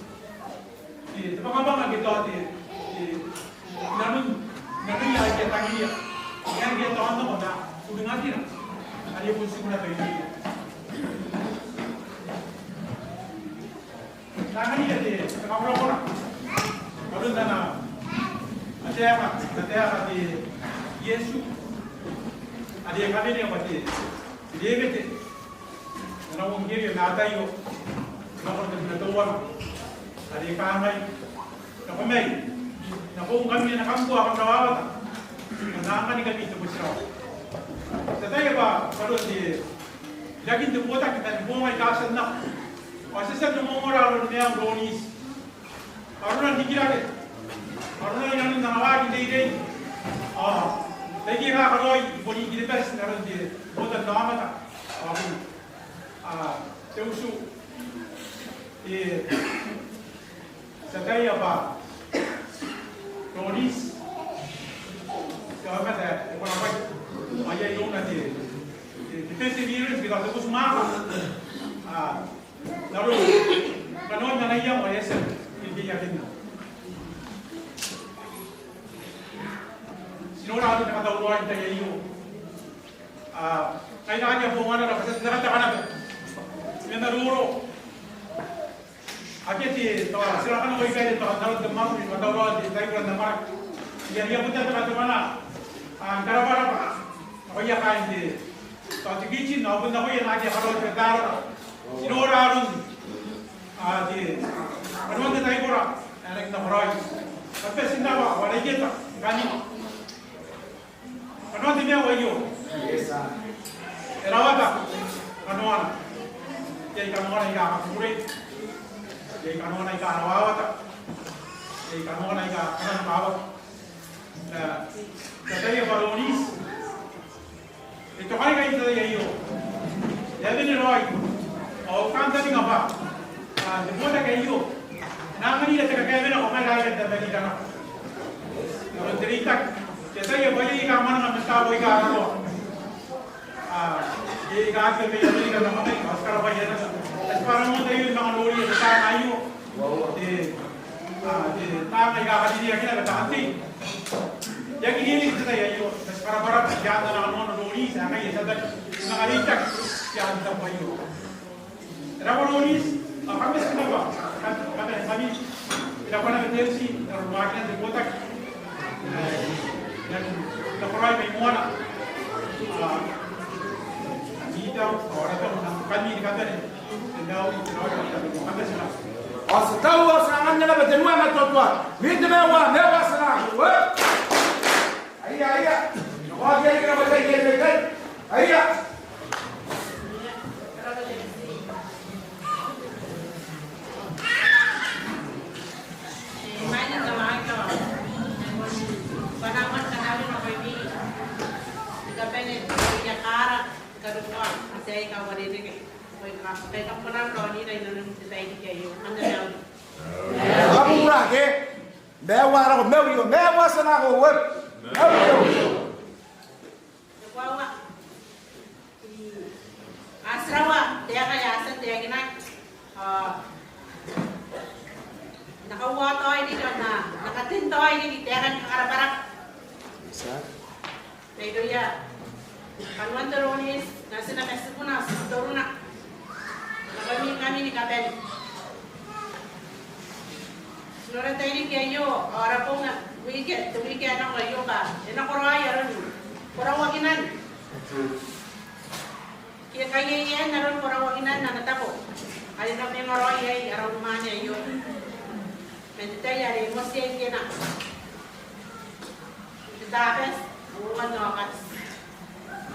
te, te bangabanga ke tao te, te, nanon, nanoia aika tangiria. Iai ke tao nako ma uringatira. Are bon tikuna baireia. Nanganiia te, te kakorakora. Aron ana, ana taeka, ana taeka te Iesu. Are e kawenea bwa te, te rewete. Ana uangkerio Mataio. Nakon te bwina teuana. Are e kangai. Nako mai. Nako ngkami ma kam bua, kam rawawata. Ao N na anganingkami te botirawa. Ti ataia bwa, bwa aron te, irakin te botaki man boong aika a tia n nako. Ao ti a tia n ongora aron maiun Ronisi. Arona n rikirake. Arona inanon ana waaki n reirei. Ao, riki e kakaraoi i bon Kiribati n aron te botannaomata. Ao, a, te utu. E, ti ataia bwa Ronisi. Te aomata ae e kona bwai. Ao iai irouna te, te, te perseverance, ke tao te butimwaaka. A, n aron kanoan ana iango ae e a tia n rikirakenna. Ti nora aron te katauraoi n tai aio. A, ngaira ake a bongana naba, ti a tia n takataka naba. Ti mena roro. Akea te, tao, ti a kanakoa ikai tao, n aron te mwakuri, katauraoan te taibora n amwarake. Iai, iai bon te katauraoana, a, n karabwarabwa. Nakoia kaain te, tao, te kitchen, ao bon nakoia naake a karaoi te tarara. Ti nora aron, a, te, kanoan te taibora, ae e na karaoi. Kabati n awa, ao a na ieta, ngkana kanoan te maiu aio. E rawata kanoana. Iai kanoana aika a kakukurei. Iai kanoana aika a rawawata. Iai kanoana aika a kananokawaki. Ti a, ti ataia bwa Ronisi. E toka ikai n te tai aio. E a bane raoi. Ao I kantaninga bwa, a, te botaki aio e na anganira te kakaewenako mai ikai n te tai aio. N aron te reitaki. Ti ataia bwa iai aika a mwananga man taabo aika raroa. A, iai aika a tia mai Amerika n aron ae ti karabwaia naba. Ti a bane n te tai aio ni manga noria te taanga aio. Te, a, te taanga aika a karineaki naba taan tei. E aki riai n te tai aio, ti a kabwarabwara, ti a tia n nanoanga Roniti, ae ngkai e a tia n manga reitaki, ti a tia n taku aio. Raba Roniti, ao kam bati naba, kam, kam, kam, e raba naba te M C, n aron waakinan te botaki. E, e, e nakoraoi mai moana. A, a, mita, ao ara tau, na, kam ni kabane. Ao ti a taua, ao ti a anganna naba tenua ma te uoua. Mita, meua, meua, ti a na. Ue. Aia, aia. Nako, aia, aia, nako, aia, aia, aia. Aia. Kam bati n rake. Meua, rako, meua, meua, ti a nako, ue. Meua. Te koaua. A tiraua taeka ae a tia n taekinaki. Ao N na kauataoi riki, N na, N na katengaoi riki taekan kakarabwarabwa mairouia kanoan te Roniti, natina ma tibuna, titoruna. Nakoimi ngkami ni kabane. Ti nora te tairiki aio, ao ara bong n wiki, te wiki ae nako aio bwa e nakoraoi aron korakorakinan ke kaieian aron korakorakinan ana tabo are e na manga raoi iai ara unimwaane aio. Man te tai are e moti iai kena. Te Tabati, uoua n Aokati.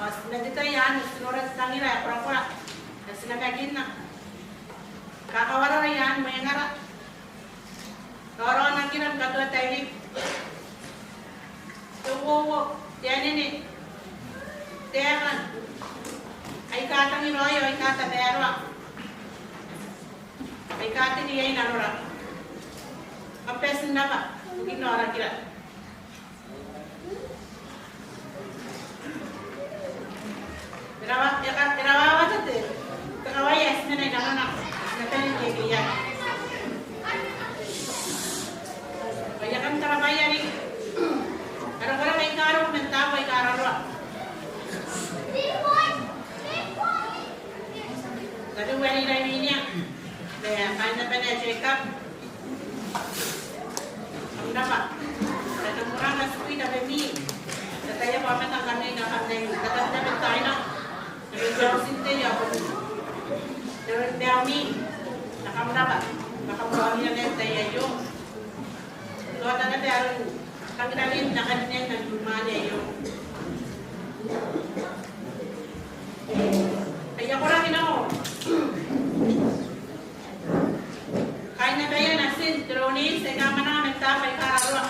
Ao man te tai anne ti nora te tangira ae korakora ae ti namakinna. Kakawara raoi mwengara. Raoraonakira ni katoa tairiki. Te uouo, te anene, te aeka. Aika tangiraoi, aika tamaroa. Aika tiri iai nanora. Kam bati n rabwa ibukin raonakira. E rawa, e ra, e rawawata te, te kawai ae ti mena inanona, ti na bane n irekereke iai. Ao I a kan taramwaia riki ara koraki aika roko man taabo aika raroa. Tariu ae Rineia, ma kaain abana ae Jacob. Kam rabwa. Kam na manga tiku i tabemi. Ti ataia bwa aomata ngkami aika kam nang tatantabe taina. Kam na bia uti n tei ao kam na bia mi. Kam rabwa. Kam rabwa n te tai aio. Tao tana bia aron kangirarin nakon nen unimwaane aio. Aia koraki nako. Kaain abaia natin te Roniti aika kam mwananga man taabo aika raroa.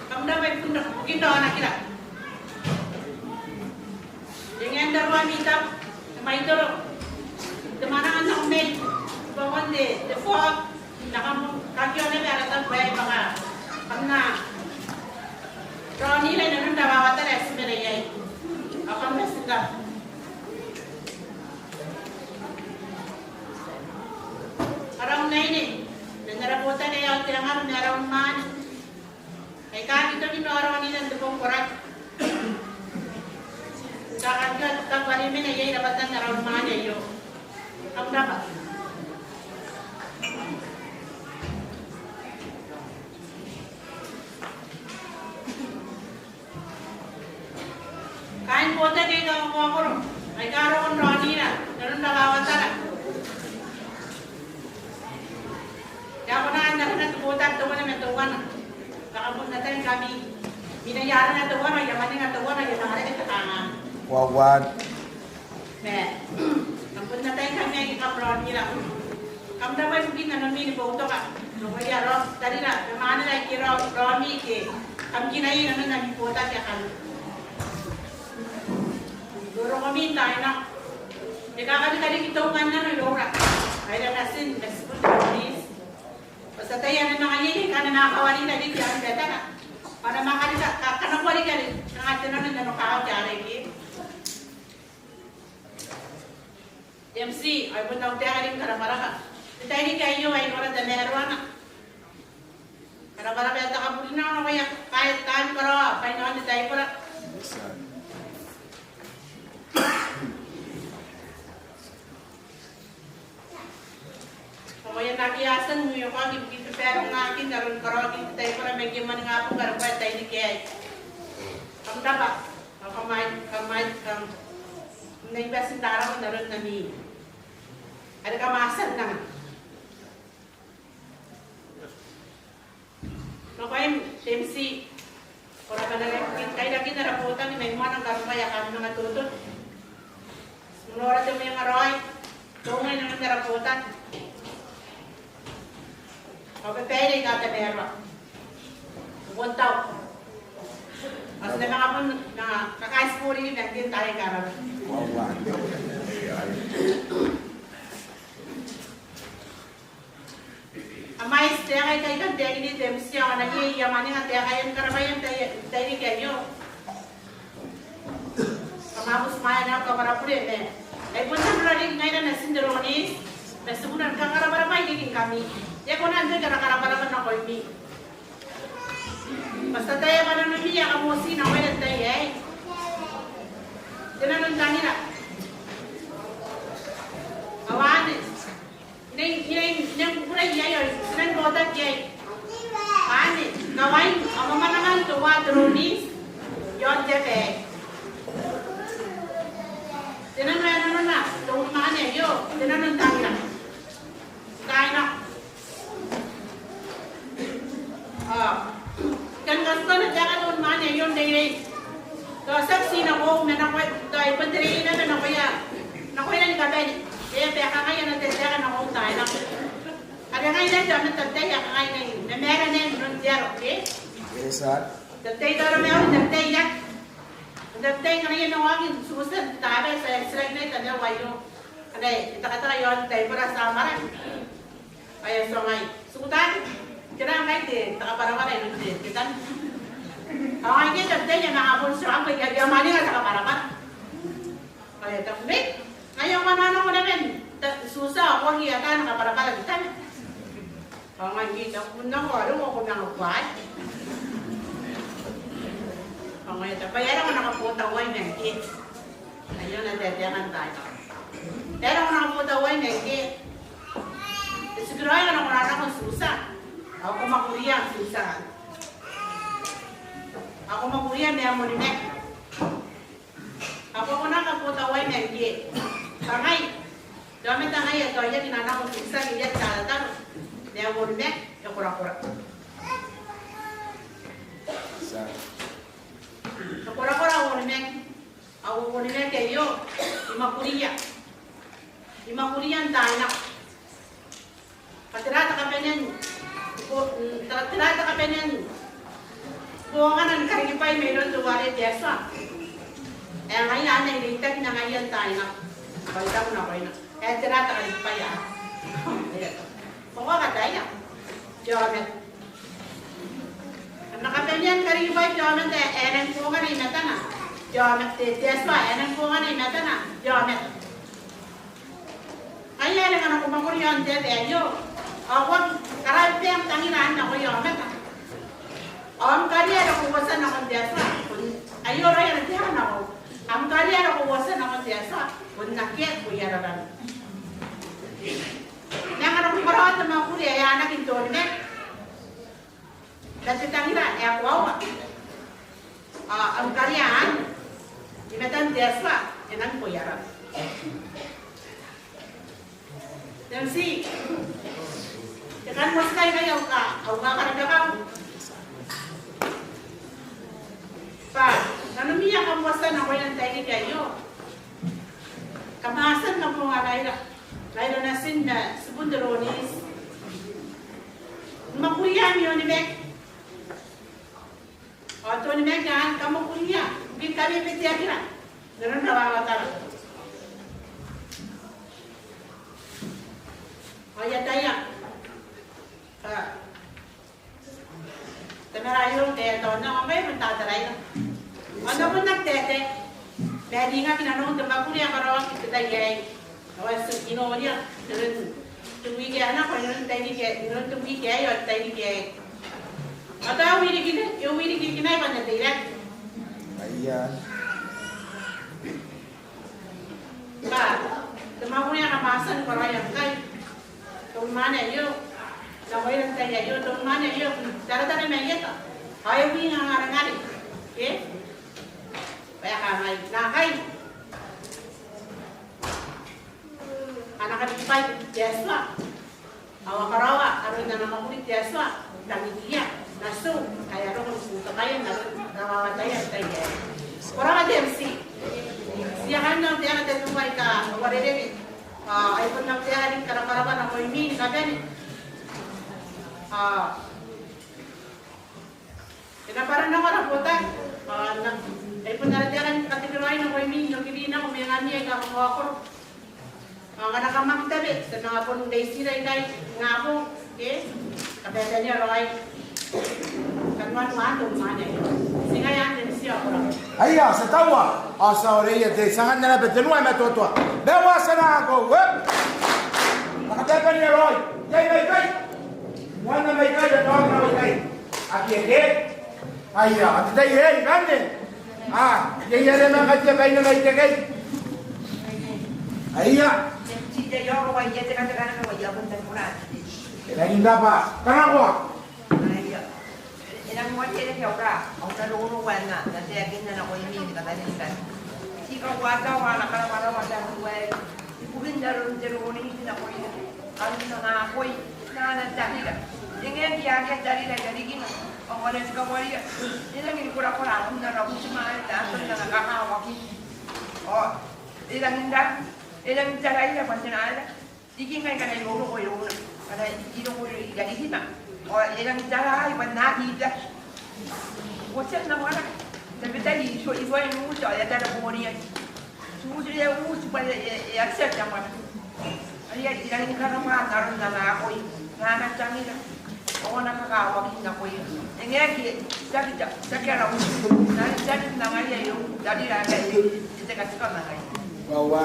Kam rabwa ibukin raonakira. E ngae n taromauri tabu, te mwaitoro, te mwananga n nako mai, te bwabwan te, te fog, n na kam kakioa naba ara tabo aei bwa kam na raonira inanon rawawatara ae ti mena iai. Ao kam bati n rabwa. Ara unaine, man ara botaki ae Aotearoa ma ara unimwaane aika aki toki n raoraonira n te bong koraki. Ti a kakioa te tabo are e mena iai rabwatan ara unimwaane aio. Kam rabwa. Kaain botaki aika kakaokoro aika roko n raonira inanon rawawatara. E a kona n arana te botaki teuana ma teuana. Bwa kam bon atai ngkami. Imwina I a arana teuana, I a mwaninga teuana, I a manga reke te kanganga. Wawan. Ma kam bon atai ngkami aika kam raonira. Kam rabwa ibukin nanomi ni boutoka nakoia raom, tarira ma mwanera aike raomi ke kam kinaai inanon ami botaki akanne. Rorongomi n taai nako. E kakarika riki te unga n nano iroura. Aera natin ma tibun te Roniti. Bwa ti ataia ae a na manga iai aika a na manga kawarira riki aon batana. A na manga karika, ka, kanakoa riki are kanga te nano n nanokawaki are ke. M C, ao I bon na uti riki ni karabwarabwa n te tairiki aio ae I nora tamaroana. Rabwarabwa ae te kaburinano nakoia kaain taani karawa, kaain aon te taibora. Nakoia naake a tia n uiokoaki ibukin te barongakin aron karaoakin te taibora man ngke e a mwaninga bong are bwa e tairiki aei. Kam rabwa, ao kam ai, kam ai, kam na ibati n rarabwa n aron ami are kam a tia n anga. Nakoim te M C, ko rabwa n rarikin kairakin ara botaki mai moana ngkana bwa e a kaan manga toton. Ti nora te mwengaraoi, te unga inanon ara botaki. Ao babaire aika tamaroa. Bon tau. Ao ti na manga bon, manga kakaitibo riki man ngke n taai aika a raba. A mwaiti taeka aika I kan taekinna te M C ao ngkana iai ae mwaninga taekaia ni karabwaia n tai, n tairiki aio. Kam a butimwaea nako, kam a bure ma ai bon nang rariki ngaira natin te Roniti, ma ti bon nang kakarabwarabwa riki ngkami. E kona n reke ara karabwarabwa nakoimi. Bwa ti ataia bwa nanomi ae kam oti nakoira n tai aei, te nano n tangira. Ao anne I nang, I nang, I nang kukurei iai ao I nang rotaki iai. Anne, kawain ao mwamwanaman teuare te Roniti i aon te aba aei. Te nano ae nanona te unimwaane aio, te nano n tangira. N taai nako. Ao I kan katiteuana taekan te unimwaane aio n reirei. Tao tiaki ti nakoiu ma nakoia, tao ai bon te reirei naba nakoia, nakoira ni kabane. E, bwa e kangai ana taetae nakoiu n taai nako. Are ngai naba te aomata n tai ae kangai naba, ma maara naba n te aro, ke? Yes, sir. Te tai tao ara mauri n te tai ae, n te tai ngkana I a manga oki n Susan, tao bwa e a tia, e a titiraki naba tamau aio. Anne, e takataka i aon te taibora, ti a mara. Ao e a tia ngai, ti kutaaki. Ke e na ngai te, te kabwarabwara inanon te, te tabo. Ao ngai ngke te tai ae I a manga bon tia, ao I a, I a mwaninga te kabwarabwara. Ao e taku, "Nei, ngai ao I a nako naba n Susan, ao ko aki ata ana kabwarabwara te tabo." Ao ngai ngke I taku, "Nako, ao ko manga bwai." Ao ngai I taku, "Bwa e aera ko na kabotauai ma ngke?" Aio ana taetae n taai nako. "E aera ko na kabotauai ma ngke? E tikiraoi ngkana ko na nako n Susan, ao ko mwakuria Susan. Ao ko mwakuria ma am onimaki. Ao ko na kabotauai ma ngke?" "Bwa ngai, te aomata ngai ae tao I aki na nako n Susan, I aki tarataro, ma au onimaki e korakora." E korakora au onimaki. Au onimaki aio, I mwakuria. I mwakuria n taai nako. Bwa tera te kabanea n, ko, mm, tera, tera te kabanea n bongana ni karikibwai mairoun teuare te Atua? Ae ngaia anne I reitaki ma ngaia n taai nako. Bwa I taku nakoina, "E, tera te karikibwai ae?" Ko a kataia? "Te aomata." "Kam na kabanea ni karikibwai te aomata ae e nang bongana i matana?" "Te aomata, te, te Atua ae e nang bongana i matana?" "Te aomata." "Ngaia are ngkana ko mwakuri i aon te aba aio, ao ko aki karababaa n tangira nakoia aomata, ao am kariae are ko uotia nakon te Atua, bon aio raoi ana taeka nakoiu. Am kariae are ko uotia nakon te Atua, bon akea boiarara. Ma ngkana ko karaoa te mwakuri ae anaaki n te onimaki, ma te tangira ae koaua, ao am kariae anne i matan te Atua e nang boiarara." Te M C, te kan uotia ikai au ka, au kakarabakau. Bwa nanomi ae kam uotia nakoira n tairiki aio, kam a tia ni kabonganaira, ngaira natin ma tibun te Roniti, ni mwakuria ami onimaki. Ao te onimaki anne kam mwakuria ibukin kabebeteakira n aron rawawatara. Ao I ataia bwa Tamara aio ngke e a taona, ao ngkai e bon tataraira. Ao N na bon aki taetae ma e ringaki nanou te mwakuri ae karaoaki n te tai aei. Ao e a tia n noria n aron te wiki ae nako, n aron te tairiki ae, n aron te wiki aei ao te tairiki aei. Ao tao e wiriki, e wiriki ikanne bwa N na teirake. Aia. Bwa te mwakuri ae kam a tia ni karaoia ngkai te unimwane aio, nakoira n te tai aio, te unimwane aio, taratara mai eta. Ao e wi ngangarangare. Ke? Bwa e kangai, naakai a na kabibai te Atua. Ao a karaoa aron ana mwakuri te Atua, tangiria natiu ae a roko ni butokaki n aron rawawataia n te tai aei. Ko rabwa te M C. Ti a kan nang taeka tenua aika uarereke. Ao ai bon au taeka ni karabwarabwa nakoimi ni kabane. Ao e na bwara nako ara botaki, ao n na, ai bon ara taeka ni katekeraoi nakoimi n okiri nako ma ngkami aika kakaokoro. Ao ngkana kam aki tabe, ti a manga bon reitira ikai ingabong, ke? Kabaetanira raoi. Kanoan te unimwane aio. Ti ngaia anne, ti a ora. Aia, ti a taua, ao ti a oreia te, ti a anganna naba tenua ae matoatoa. Bwa e a tia nako, e? Kabaetanira raoi. Iai maikai? Moanna maikai, e na oki nako ikai. Aki eke. Aia, ao te tai aei ngkanne. A, iai are manga katia baina mai ikekei. Aia. E rangi n rabwa. Kanakoa. Aia. E nang moan te reke aura. Au taromauri ae N na taekinna nakoimi ni kabane ngkanne. Ti kauatao ana karabwarabwa te Atua ae ibukin aron te rongorongoti nakoira. Aron ana akoi, n ana tangira. E ngae ngke akea tarira i rarikina, ao ngkana ti kawaria, e rangi ni korakora aron ana butimwaea, aron ana kakawaki. Ao e rangi n ra, e rangi n taraira bwa ti na aera, riki ngai ngkana I roroko irouna, ngkana I roko i rarikina. Ao e rangi n taraai bwa N na aki ita. Ko tia n amwarake. Tabetai I tuai, I tuai n uti ao e a tareboniai. Ti uti, e uti bwa e, e, e a tia te amwarake. Aia, I rangi ni karabwa n aron ana akoi, n ana tangira, ao ana kakawaki nakoira. E ngae ngke ti aki, ti aki ara uti, ti na, ti aki manga iai eu tarira ae e, e tekateka ma ngaia. Aia,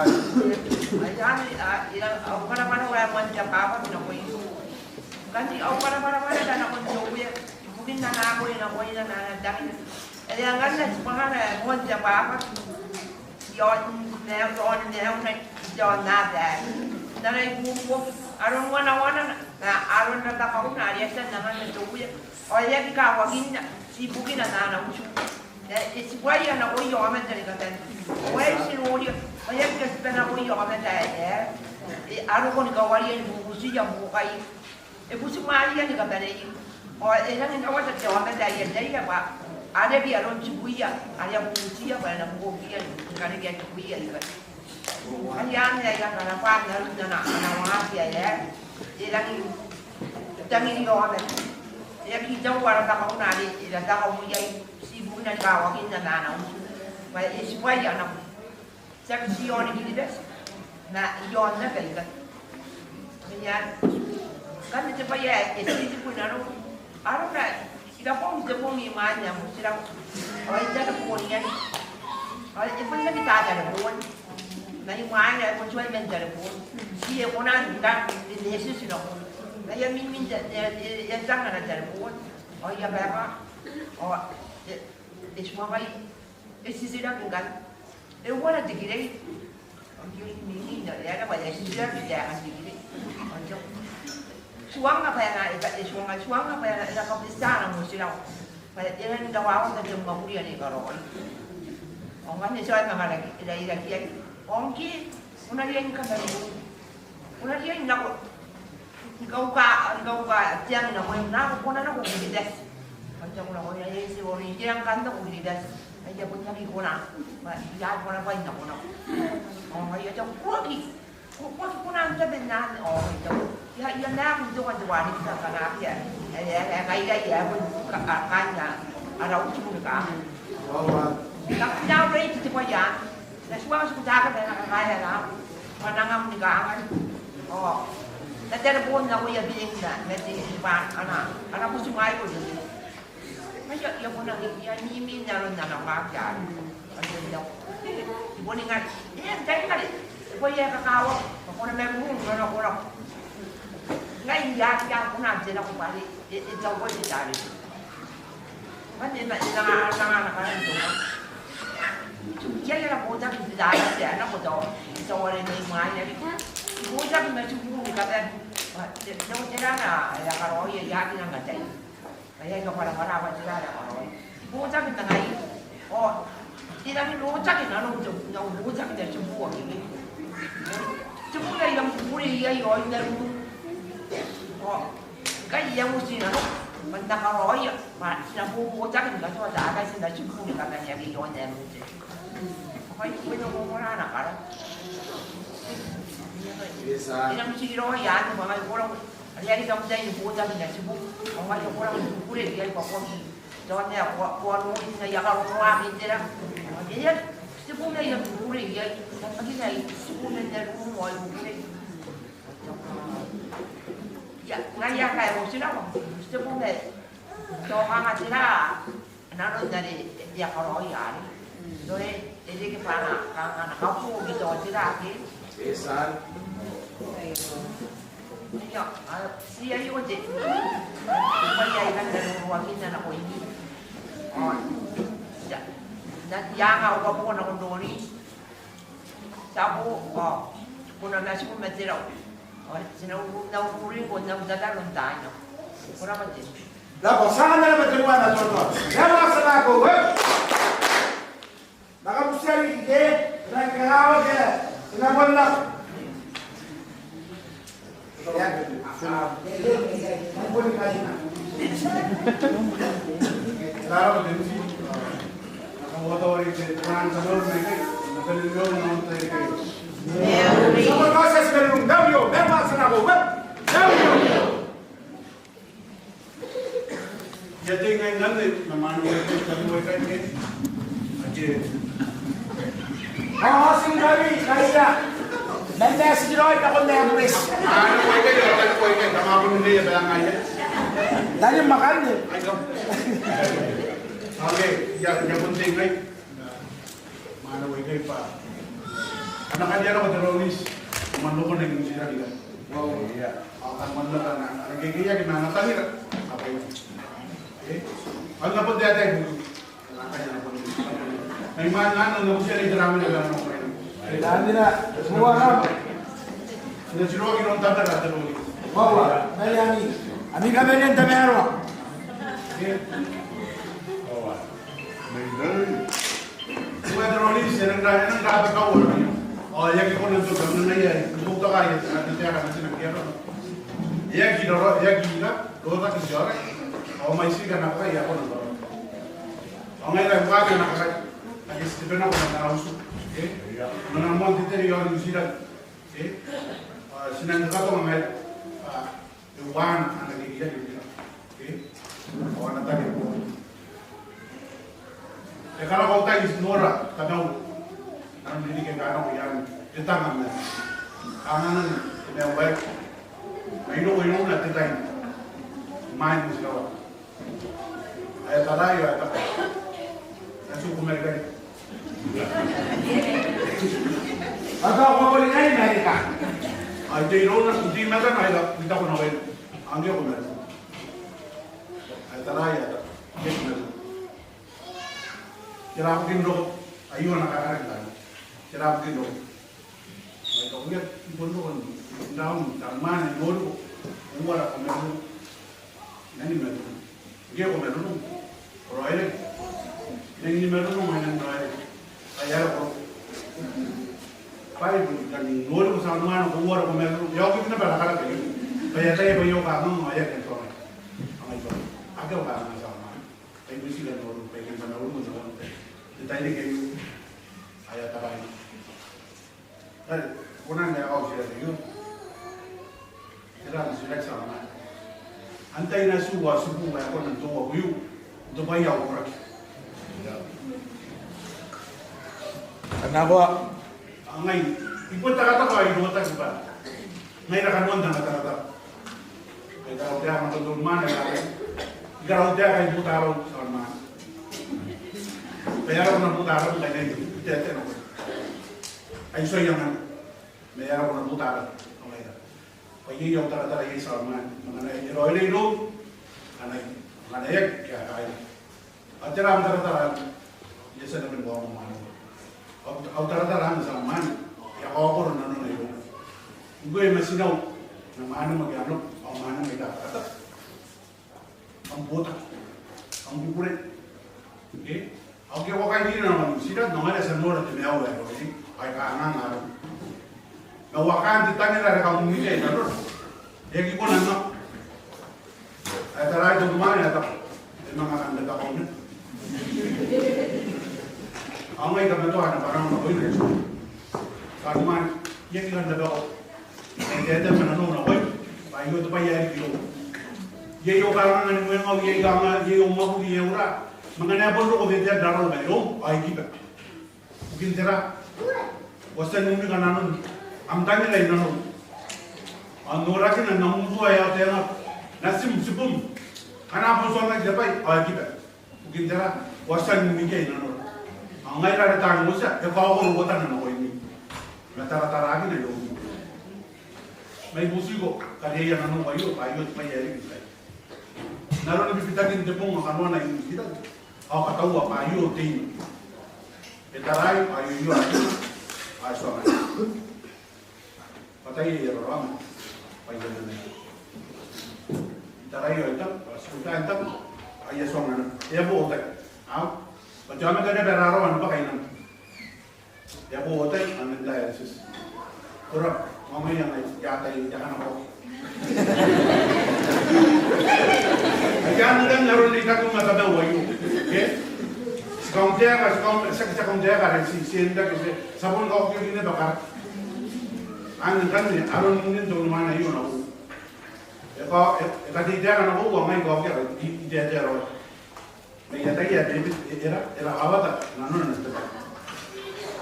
a, I rangi, au karabwarabwa ae moan te abwabwaki nakoira. Ngkanne au karabwarabwa naba nakon te Uea ibukin ana akoi nakoira ma ana tangira. Are ngkanne tibwangana ae moan te abwabwaki i aon maiuna, i aon maiuna aei, n ana ibuobuoki, aron wanawanana ma aron rabakauna are e a tia n anganna te Uea, ao e aki kawakinna, ti ibukina ma ana utu. E, e tibwaia nakoia aomata ni kabane. Ao aei ti noria bwa e aki katiba nakoia aomata aei, e, a roko ni kawaria ni bubutiia buokaia. E butimwaeia ni kabaneia. Ao e rangi n rawata te aomata ae e ataia bwa a reke aron tibuia are a bubutiia bwa e na buokiia ni karekea tibuia ikai. Ai anne ae I a karabwa n aron ana, ana waaki aei. E rangi n tangiria aomata. E aki taua rabakauna are e rabakau iai, ti ibukina ni kawakinna ma ana utu. Bwa e tibwaia nako. Tiaki ti i aon Kiribati, ma i aon aba ikai. Ngaia, ngkanne te bwai ae e titiboo inanou, arona, I rabwa n te bong imwain ae motirau. Ao I tareboniai. Ao e bon aki taa tarebon. Ma imwaina e bon tuai man tarebon. Ti e kona n kan, e, e titi nako. Ma e a mimi n ta, e, e, e a tang ana tarebon. Ao I a baeka. Ao e, e tuangai. E titiraki ngkanne. E uara te kirei? Ao ngke I mimi n aera bwa e a titiraki taekan te kirei. Ao I taku, tuanga bwa e na, e tuanga, tuanga bwa e na, e na kabuta ana motirau. Bwa e na rawawata te mwakuri are e karaoia. Ao ngkanne e tuai manga raki, e rairaki iai. Ao ngke, ko na riai ni kamarurung. Ko na riai n nako, ni kauka, ni kauka te ang nakoim, nako, ko na nako Kiribati. Ao I taku nakoira, e, ti ori, I a rang kan nako Kiribati. Ai I a bon aki kona. Bwa I aki kona bwa I nako nako. Ao ngaia I taku, ko aki, ko, ko aki kona n tabe n anne. Ao I taku, I a, I a maaku n toka n te wareka ngkana akea ae, ae, ae, ae kairai ae bon ka, ka, kaain ara utu ni kaanga. Ao, a, I taku, I na reiti te bwai anne. N na tuanga tiku taakina bwa e na kakaea nako. Bwa N na ngam ni kangai. Ao N na tarebon nakoia Biring ma, ma te, te bwai ana, ana butimwaeiko. Ngaia I a kona, I a mimi n aron ana waaki arei. Ao I a, I boni ngai. E, n tai ngare. E bwai ae kakawaki. Bwa ko na marurung, ko na, ko na. Ngai I aki, I aki kona n te nako bwa are e, e taku bwa e taariki. Ngkanne e manga, e manga, e manga, e manga, e manga. Tiaki, tiaki ara botaki n te taai ae nako tao, tao are mai mwaina riki. Botaki ma tibu ni kabane. Ao te, te, tera ae a karaoia, I aki nang ataia. Ngaia ae I kabwarabwara bwa tera ae a karaoia. Botaki ma ngaia. Ao ti rangi n rotaki nanou, nanou botaki ma tibu ake. Tibu ma I a kukurei iai ao I marurung. Ao ngkai I a uti nanou bwa N na karaoia, bwa ti na bobotaki ni katoa takai ti na tibu ni kabane ake i aon ae mote. Ao I a ongora ana kara. I a uti raoi anne bwa ngai ko rang, are are kam tai ni botaki ma tibu. Ao ngai ko rang ni kukurei iai bwa ko aki, tao ngai ko, ko a nori ngai I a karongoaki n tera. Ao e a, tibu ma I a kukurei iai. Aki ngai tibu ma N na rurung ao I kukurei. Ia, ngaia ae I a kaoti nako. Tibu ma tao kanga tera nanon are e a karaoia are. Tao e, e reke bwa kanga, kanga kabuoki tao tera ake. Esan. Ia, a, ti aio te. Bwa I a kan roroakinna nakoimi. Ao, ia, N na, I a anga au kaboko nakon Roni. Tabu, ao ko na matiku ma te rau. Ao ti na uru, na uringko, n na utataro n taai nako. Ko rabwa te. Rabwa, ti a anga naba te rua ma te rua. E a manga tia nako, e? Naka butia riki ke, naka awa ke, naka bonna. Ia, te ngai ngkanne, ma mwaane Uekai, tani Uekai ke? Ake. Ao, ao, ti raoi, ngaia. Ma, ma ti raoi nakon Abureti. Mwaane Uekai, ao tani Uekai, tama bon nei e bwa ngaia. Tani makanne. Ai kam. Ake, ia, ia bon te ngai. Mwaane Uekai bwa ana kania nako te Roni, man nako nang Niu Tiran. Wow, ia. Ao kam man nako nang, nang kekeiaki ma ana tangira. Ao bwa ia. E, ana bon te ataei. Ana kania nako nang. Mai mwaane nano, nang Niu Tiran, te Roni nako nang. E, tangira, mua nako. N na tiroaki iroun tabera te Roni. Wawa, mai ami. Ami kabanean tamaroa. E. Wawa. Mai nano. Ua te Roni, ti a nang, a nang rabakau. Ao e aki kona n toka, n na ia, n toka ia, n na tera, n na tera. E aki roro, e aki ira, rotaki n te aoraki. Ao mai tika nako, e a kona n roro. Ao ngaira e uaaki nako, ake ti tebena kona n ara utu. E? N na moan tetere i aon Niu Tiran. E? Ao ti nang kakatonga ngaira. A. E uaan ana kekeiaki Niu Tiran. E? Ao ana tari. E karako au tai n nora kamaua. Nanon ririki aika a nako i aan te tanga ma. Anganan te maiu aei. Ma irou, irouna te tai. Mai Niu Tiran. Ae taraia, ae taraia. Ae tuku mai ikai. Ao tao ko a boni ngai mai ikai. Ao I tei irouna, I tei i matana, ao I taku nakoina. Ao ngke ko marurung. Ae taraia, ae taraia. Ngke ko marurung. Tera bukin roko? Aio ana kakaraki tao. Tera bukin roko? Ao I taku, I bon roko n raun, tao mwaane, I noriko. Uara ko marurung. I nang ni marurung. Ngke ko marurung, ko raoiroi. I nang ni marurung, I nang raoiroi. Bwa e aera ko roko? Bwa I bon, I kan noriko, tao mwaane, ko uara ko marurung. E a okiki naba ara karaki aio. Bwa e ataia bwa I a kangaanga, ao I aki kan tuangai. Ao ngai I tuangai. Akea au kangaanga, tao mwaane. Bwa I bon tii kan noriko, bwa I kan marurung, I kan noriko. N te tairiki aio. Ao e a taraia. Are, ko nang ae au titiraki aio. Tera am titiraki, tia mwaane? Antai natiu ao tibu ae kona n toua wiu n tobwaia au koraki? Kam na boo. Ao ngai, I bon takataka ao I rotaki bwa ngaira kanoan te mataratara. Bwa I karautaeka nakon te unimwaane ae I karautaeka, I butaraa, tia mwaane. Bwa e aera ko na butaraa ngkai I taetae nakoim? Ai tuai angan. Ma e aera ko na butaraa? Ao ngaira, bwa iai au taratara iai, tia mwaane. Ma ngkana e raoiroi iroum, anai. Ma ngkana e aki, ke a kaai. Ao tera am taratara anne? I a tia naba ni kaoka mwaane. Au, au taratara anne, tia mwaane, e a kaokoro nanona iroum. Ngkoe ma tinau, ma mwaaneu ake a nako, ao mwaaneu aika a taratara. Kam botaki, kam kukurei. Ke? Ao ke ko a kairira nakon tira, ngaia are ti a nora te maiu ae roroko, ao e kangaanga arona. Ma uakaan te tangira are kam uniki i nanora, e aki kona n nako. Ae taraai te unimwaane ae taku, e manga kan rabakau naba. Ao ngai kamatoa ana bwanau nakoina. Kaan mwaane, I aki kan rabakau. Ai taetae ma nanou nakoim, bwa aio te bwai ae riki iroum. Iai au kanganga ni mwengau, iai kanga, iai au mwakuri, iai au ra. Ma ngkana e bon roko te tia rarau mairoum, ao I kiba. Bukin tera? Ko a tia n unika nanon am tangira i nanou. Ao n norakina n am utu ae ao te anga, natim, tibum. Ngkana a bon tuangai te bwai, ao I kiba. Bukin tera? Ko a tia n unikia i nanora. Ao ngaira are taan uotia, e kaokoro uotana nakoimi. Ma tarataraakina iroumi. Ma I butiko kariaia nanou aio, bwa aio te bwai ae riki ikai. N aron bibitakin te bong ao kanoana i Niu Tiran, ao kataua bwa aio te ino. E taraai, ao aio, aio, ao e tuangai. Bwa taiaoka raraoma bwa I a nang. I taraia ao I taku, bwa ti buta n taku, ao I a tuangai. E a bo otai. Ao bwa te aomata naba ae rarawa ni bwaka i nang. E a bo otai, ao man tai ae titi. Ko rabwa, ao ngai, ngai, I a tai, I a kanakoaki. Ai anne ngkanne aron reitaki ma tamau aio. Ke? Ti kauntaeka, ti kaun-, ti a, ti a kauntaeka are ti, ti enda ke ti, ti a bon kaokiaki naba kara. Anne ngkanne aron nin te unimwaane aio nakoiu. E ka, e, e kateiteaka nakoiu ao ngai I kaokiaki, I, I taetae raoi. Ma I ataia ae David, e, e ra, e rawawata nanona n te bwai.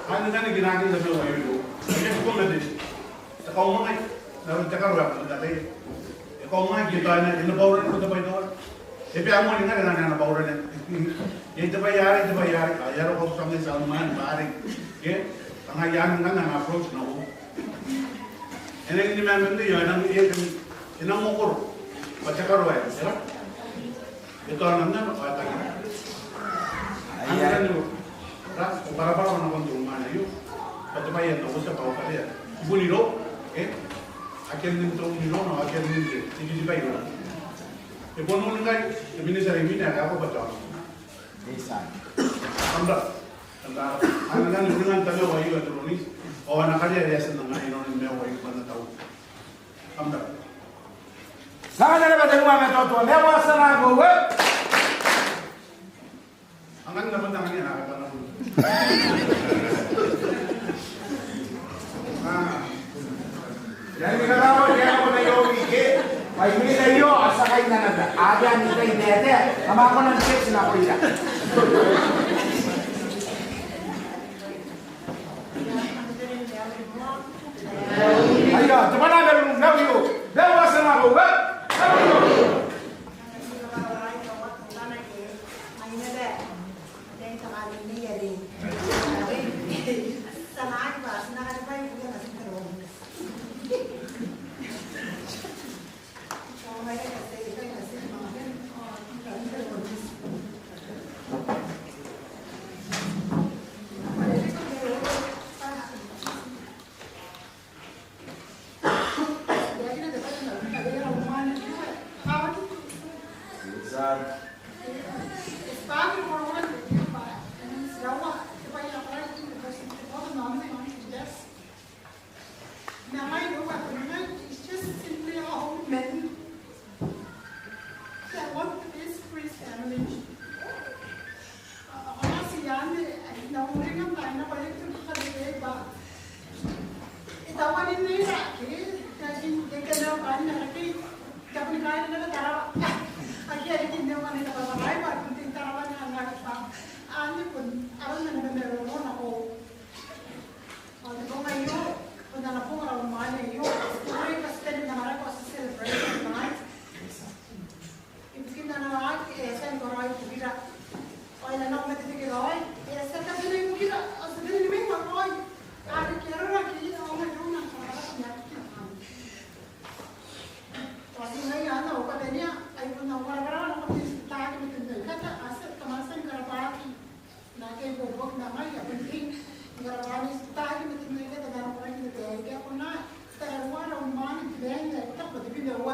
Anne ngkanne kinaakin tamau aio. E a tiku ma te, te kaumwangai, n aron te karo ae kam na ataia. E kaumwangai ke tao e na, e na baurani roko te bwai teuana. E bia moa ni ngare ngkana e na baurani. Iai te bwai arei, te bwai arei, ao e a roko te tamnei, tia unimwaane, bwa arei. Ke? Kanga I anne ngkanne ana approach nakoiu. E nangi ni mamanei, ao e nangi, e, e, e nang okoro. Bwa te karo aei, e ra? E taonannano, ao e tangira. Ai, ai. Anne ngkanne, ra, ko kabwarabwara nakon te unimwaane aio. Bwa te bwai ae N na uotia bwa au karea. I bon irou, e? Akea nin te unimwaane, akea nin te, te, te bwai irou. E bon un ngkai, te minita are imwina, e kaekaa bwa te aomata. Yes, sir. Kam rabwa. Kam rabwa. Anne ngkanne uringan tamau aio ae te Roniti. Ao ana karea are e a tia n anganai inanon maiu aio bwa N na taua. Kam rabwa. Ngkana naba tenua ma totoa, maiu a tia nako, uee. Angan naba tangiria nako tangiria. Ah. Iai ni karaoa, iai nako mai oki ke. Bwa imwina aio, a tia kainanata. Akea ni tai n taetae, kam a kona n teti nakoira. Aia, te bwanaa ma rurung, maiu aio. Maiu a tia nako, uee. It's just simply a old man that want the best for his family. Ao ti anne, I know, ringan taina bwa e tutuka te bwa e tawa ni nira ke, e aki, e aki naba bwa n aki, e aki ni kaira naba Tarawa. Aki, aki naba bwa n aki Tarawa, n aki bwa anne bon aron naba ma roroko nako. Ao te bong aio, bon ana bong ara unimwaane aio, te bong ae e a tia n taekinna bwa e a celebrate tonight. Ibukin ana waaki, e a tia n karaoi ibukira. Ao e na nako ma te tekeraoi, e a tia n tabe ibukira, ao ti a bane ni mena raoi. Are keroraki, ao ngai I a nang karaoa ni aki. Ao ti ngaia anne au kabanea,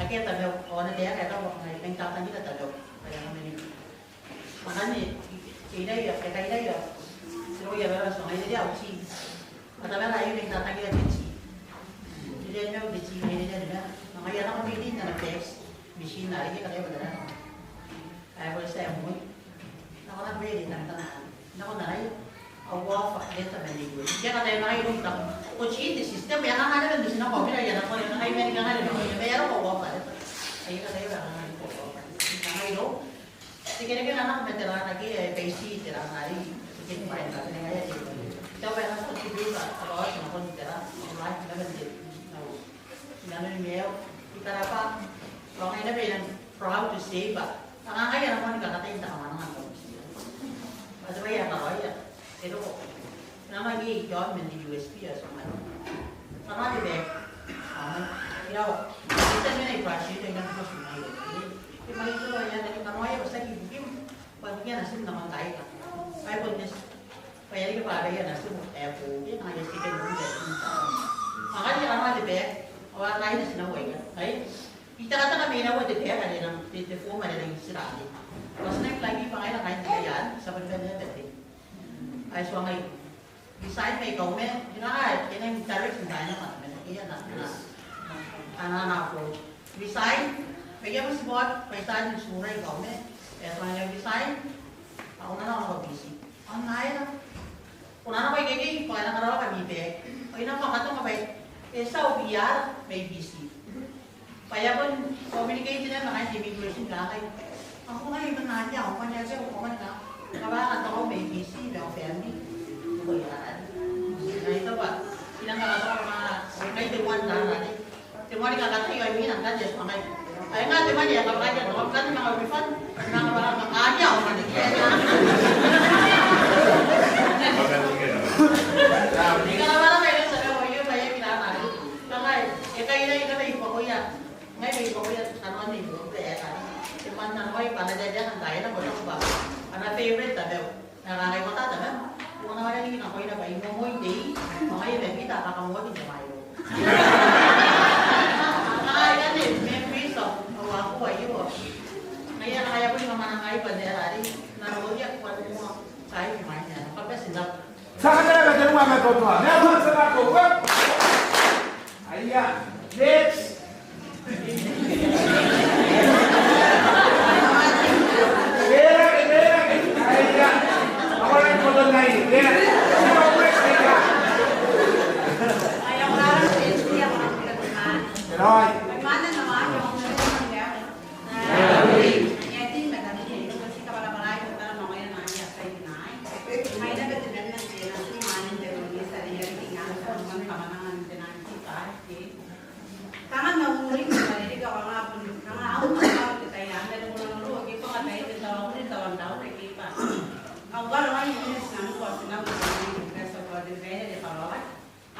Akea tamau, ao ana taeka ae taku bwa ngai I nang tatangkira tamau. Bwa e a mena. Ngkanne, e kairaia, e kairaia. Tiro ia bera so ngai I a tia. Bwa tamara ae I nang tatangkira te tii. Te tia nau te tii, ngai te tia nau. Ngaia nako maitin ana fax machine are e karaoia bwa tera. Ae bwa e tia moa. Nako naba iai te tangitang. Nako naba iai au offer letter man te U S. Ia kataia ngai irou I taku, ko cheat te system, e a kangai naba n te tina ko bira ia nako, e a kangai man kangai nako, e a roko au offer letter. Ai kataia naba kangai ko offer letter. Kangai irou. Te kerekere nako ma te raa ake, e baisi te raa are e ke ni bwain ba te ngai te. Tao e a nako te bira, a ba nako te raa, life naba n te. Nano ni maiu, I karabwa, ao ngai naba I nang proud to say bwa a kangai ana moan kakatai n takamwananga n taun. Bwa te bwai ae karaoia, e roko. Nanga ngke I a man te U S P ae ti ngai. Kanga te bag. Ao ngai, iraua. Te tia mena I brush it, I nang brush it ngai. Te mwaiti ae I a nang kanoaia bwa tiaki bukim, bwa bukia natim n aman taai aika. Ai bon te Bwa e a riki bwa are e a natim ae ko, ke, kanga e a tia n roko te bag. Ao kanga e a roko te bag, ao a kangai natina uaia. Ai, I tekateka mai naua te bag are e nang, te, te form are e nang titiraaki. Ao ti nang rangi bwa ngaira kaain te bwai anne, ti a bane bane te bag. Ai tuangai. Resign mai kaume, e nang, e nang direct n taina ma, ma, e a na, na, na, na, na, na, resign, mai ia moti bot, bwa I tia n turai kaume, e tuangai resign, ao ko na nako Biti. Ao ngaira. Ko na nako ikekei, bwa e na karaoaki ami bag. Ao I nang kakatonga bwa e tia au B R mai Biti. Bwa e a bon communicate naba kaain te immigration kangai. Ao ko ngai man anne, ao ko ngai ae ko ngai na. Kanga bwa a katoka mai Biti, mai au family. Ko ia. Ngai tao bwa I nang kakatonga bwa ngai te one na ngai. Te moan kakatai ao imwina ngkanne ti a tuangai. Ai ngai te moan ae kabwaia ngkanne manga refund. Manga bwa manga aia ao manga te kia. Ni kabwaia ngai te tia nau aio bwa e aki na ngai. Kangai, e kaira I kataia I buakoia. Ngai I buakoia kanoan I buakoia. Te moan nano ae bwa N na taetae ngkai N na kona bwa ana favourite tamau. Ngai, ngai, ko tata, ma? Ko na wara ni kina ko ina bwa I moa moa n tei, ma ngai e bebita kakamoa n te Milo. Ngai, anne, memories of, of aku aio. Ngai, ngai, a boni mama ngai bwa n te arari, N na noria ko a moa, kai, mai, ngai, ko besi n tau. Ti a kataia bwa te rua ma totoa. Ngai, ko a tia nako, ko. Aia, next. Right.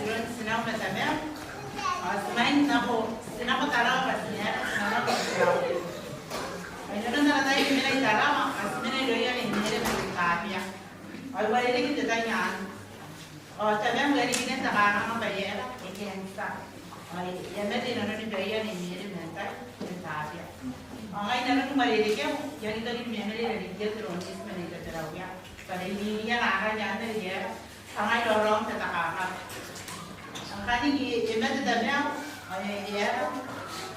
iroun tinau ma tamau. Ao ti mwaing nako, ti nako Tarawa bwa ti na aera, ti na nako Tarawa. Ao inanon ara tai ni mena i Tarawa, ao ti mena irouia Nei Meere ma Nei Tabea. Ao e uarereke te tai anne. Ao tamau e a riki n te kanganga bwa e aera, e cancer. Ao e a mate inanoni baia Nei Meere ma ntai, Nei Tabea. Ao ngai inanoni uarerekeu, I a riki ni memena irarikia Nei Roniti ma Nei Taberauea. Bwa Nei Meere e a nang kangai are e aera, kangai raoraou n te kanganga. Ao ngkanne e mate tamau, ao e aera,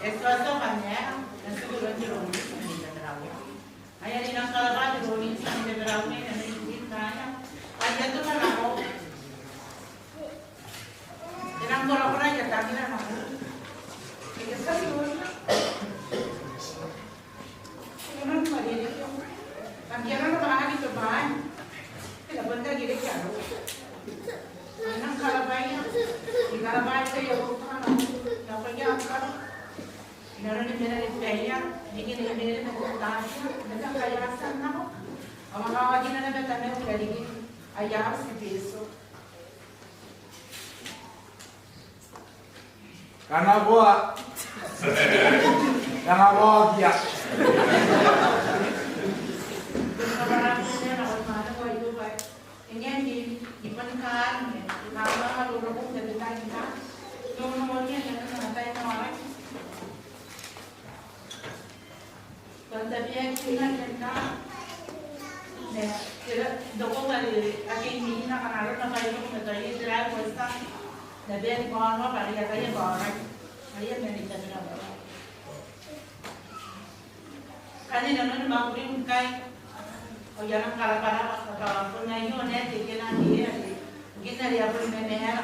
e tuatua bwa e aera, e tuku iroun Nei Roniti ma Nei Taberauea. Ao I a nang karabwa Nei Roniti ma Nei Taberauea, I a nang rin kaina. Ao I a toma nako. E nang korakora aia tangira nako. E a tia n roko. E nang uarereke. Ngkana e nang bane ni tobwai, e na bon tangira nako. E nang karabwaia. E karabwaia aia botana. Nako ia karo. Inanoni mena ni baia, riki Nei Meere ma Nei Tabea, ma ngkai a tia n nako. Ao a kawakina naba tamau irarikin aia auti Betio. Kanakoa. Kanakoa kia. Kanakoa kia. Inge ni, ni boni kaan, ni kanga roroko n te bwai aei. Nongo moa ni ana tai noa. Bon tabea kina kena. Ne, tera, toko bwa are, ake imwina kanga rona bwa iro, ma tao e tera ko esta. Na bia ni kono bwa are, ake e kono. Are, e mena i tabera. Ngkanne inanoni mwakuriu ngkai, ao I a nang karabwarabwa, ao bon aio naba te kena ni iai, ngkana are a bon memena.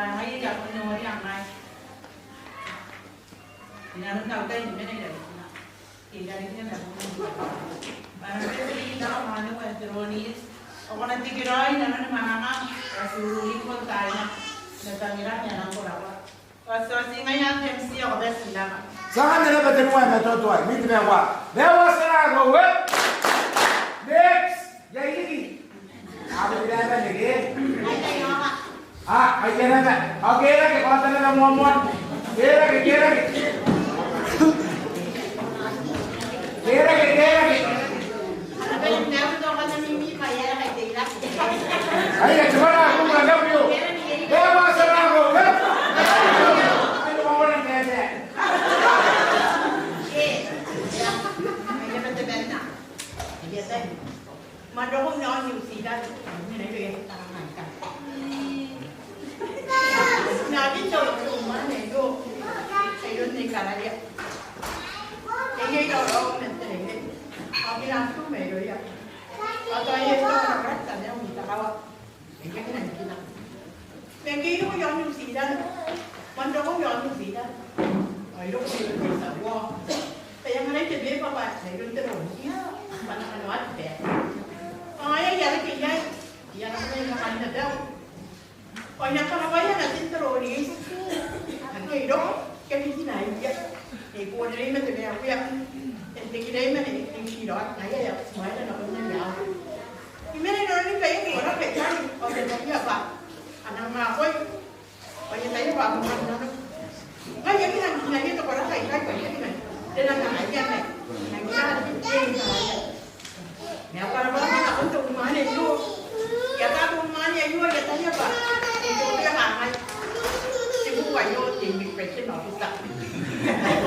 bwa ngaia ae a bon noria ngai. I nanon au tai ni mena i rarikina. I rarikina ma bukin. Bwa N na bati n riki n ara mwaneaba ae Teronis. Ao ko na tekeraoi i nanoni mwanangam, ao ti ururiniko n taai nako. N na tangira ma ana korakora. Ao ti, ao ti ngaia am M C ao ko bati n raba. Ti a anganna naba tenua ma totoai, miti ma ua. Next. Iai riki. Ao ko bati n raba neke. A, aia naba. Ao kerake, ko ata naba moa moa. Kerake, kerake. Kerake, kerake. Aia, tibwana, kumura, nabio. Beba, sana, go, beba. Ai, ko mona, tete. Mwanroko n aon New Zealand, n na iai takangai. N na aki tau te umwane aio, aio n te kararia. E iai raorao man te reirei. Ao I na aki tu mairouia. Ao tao e tau na karata nao n te karawa. E iai naba kina. Ma ngke I roko i aon New Zealand, mwanroko i aon New Zealand, ao I roko mairoun te itiua. Bwa e a mwaiti te beba bwa mairoun Teronis bwa N na kanoa te bag. Ao ngaia ae I a reke iai, I a nako mai nakoina bag. Ao I na karabwaia natin Teronis. Ao I roko, I a kikinai iai. Nei kuo rerei ma te maiuia. E tekeraoi ma nei, nei tiraoi, ngaia ae I a mwaiti nakoina iai. I mena i nanoni baia n te koraki aikai, ao I ataia bwa a nang akoi. Ao I ataia bwa a bon nano. Ngai I aki nang kinaia te koraki aikai, bwa I aki nang, te nang aia nang. Nang I aki nang aia. Ma e a karabwarabwa nakon te umwane aio. I ata te umwane aio, I ataia bwa e toko te kangai. Te buuka aio, te immigration officer.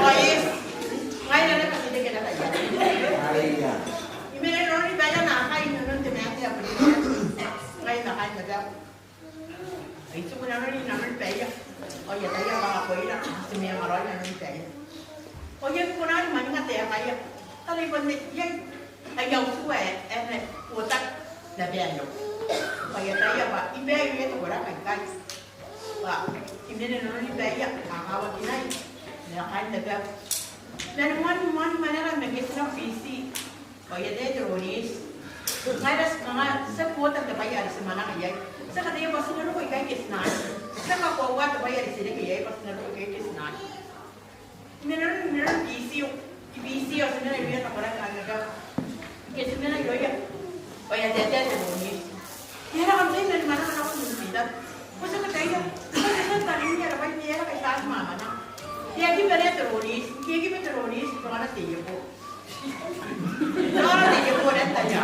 Ao e, ngaira naba ti reke naba iai. Aia. I mena i nanoni baia naakai i nanon te mate ae Buritia. Ngai ma kaain abau. Ao I tiku i nanoni, i nanoni baia. Ao I ataia bwa a koira, ti mena ngkai i nanoni baia. Ao I aki kona ni mwaninga taekaia. Tara, I bon iai aia utu ae, ae na uotaki naba aio. Ao I ataia bwa I bae irouia te koraki aikai. Bwa I mena i nanoni baia, a kawakinai ma kaain abau. Ma ni moan, moan mananga ma ngke ti nako Biti. Ao I ataia Teronis. Ngaira ti kanga, ti aki uota te bwai are ti mwananga iai. Ti aki ataia bwa ti na roko ikai ke ti na aki. Ti aki kakoaua te bwai are ti reke iai bwa ti na roko ikai ke ti na aki. I mena, I mena i Biti, i Biti ao ti mena irouia te koraki aikai. Ngke ti mena irouia, ao I ataia Teronis. E aera kam tai man mwananga nakon New Zealand? Ko ti aki ataia. Ko ti aki ataia bwa e aera kaitia ni mwananga. E aki bane Teronis, e aki bane Teronis, e kona te ieko. Nora te ieko n aron ae I a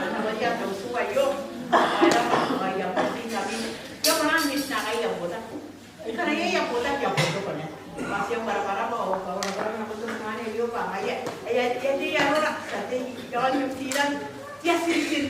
Ao tamaia tautua aio. Ao e raba, ao I a bati ngkami. I a kona ni tinakai I a bota. Ngkana iai ae botaki, a botaki naba. Bwa ti a bwarabwarabwa ao kabwarabwarabwa nakon te mwaane aio bwa ngaia ae e a tei arora, ti a tei iaon New Zealand. Ti a tiritiri.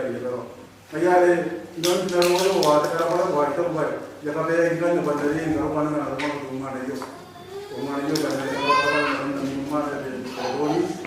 are e a karaoa. Ngaia are, inanon te roro ao te karabwarabwa ae tabu ae I a kabaeaki ngkanne bwa N na riai ni karokoa naba ana tamaka te unimwaane aio. Te unimwaane aio bwa N na riai ni karokoa naba ana tamaka te unimwaane aio.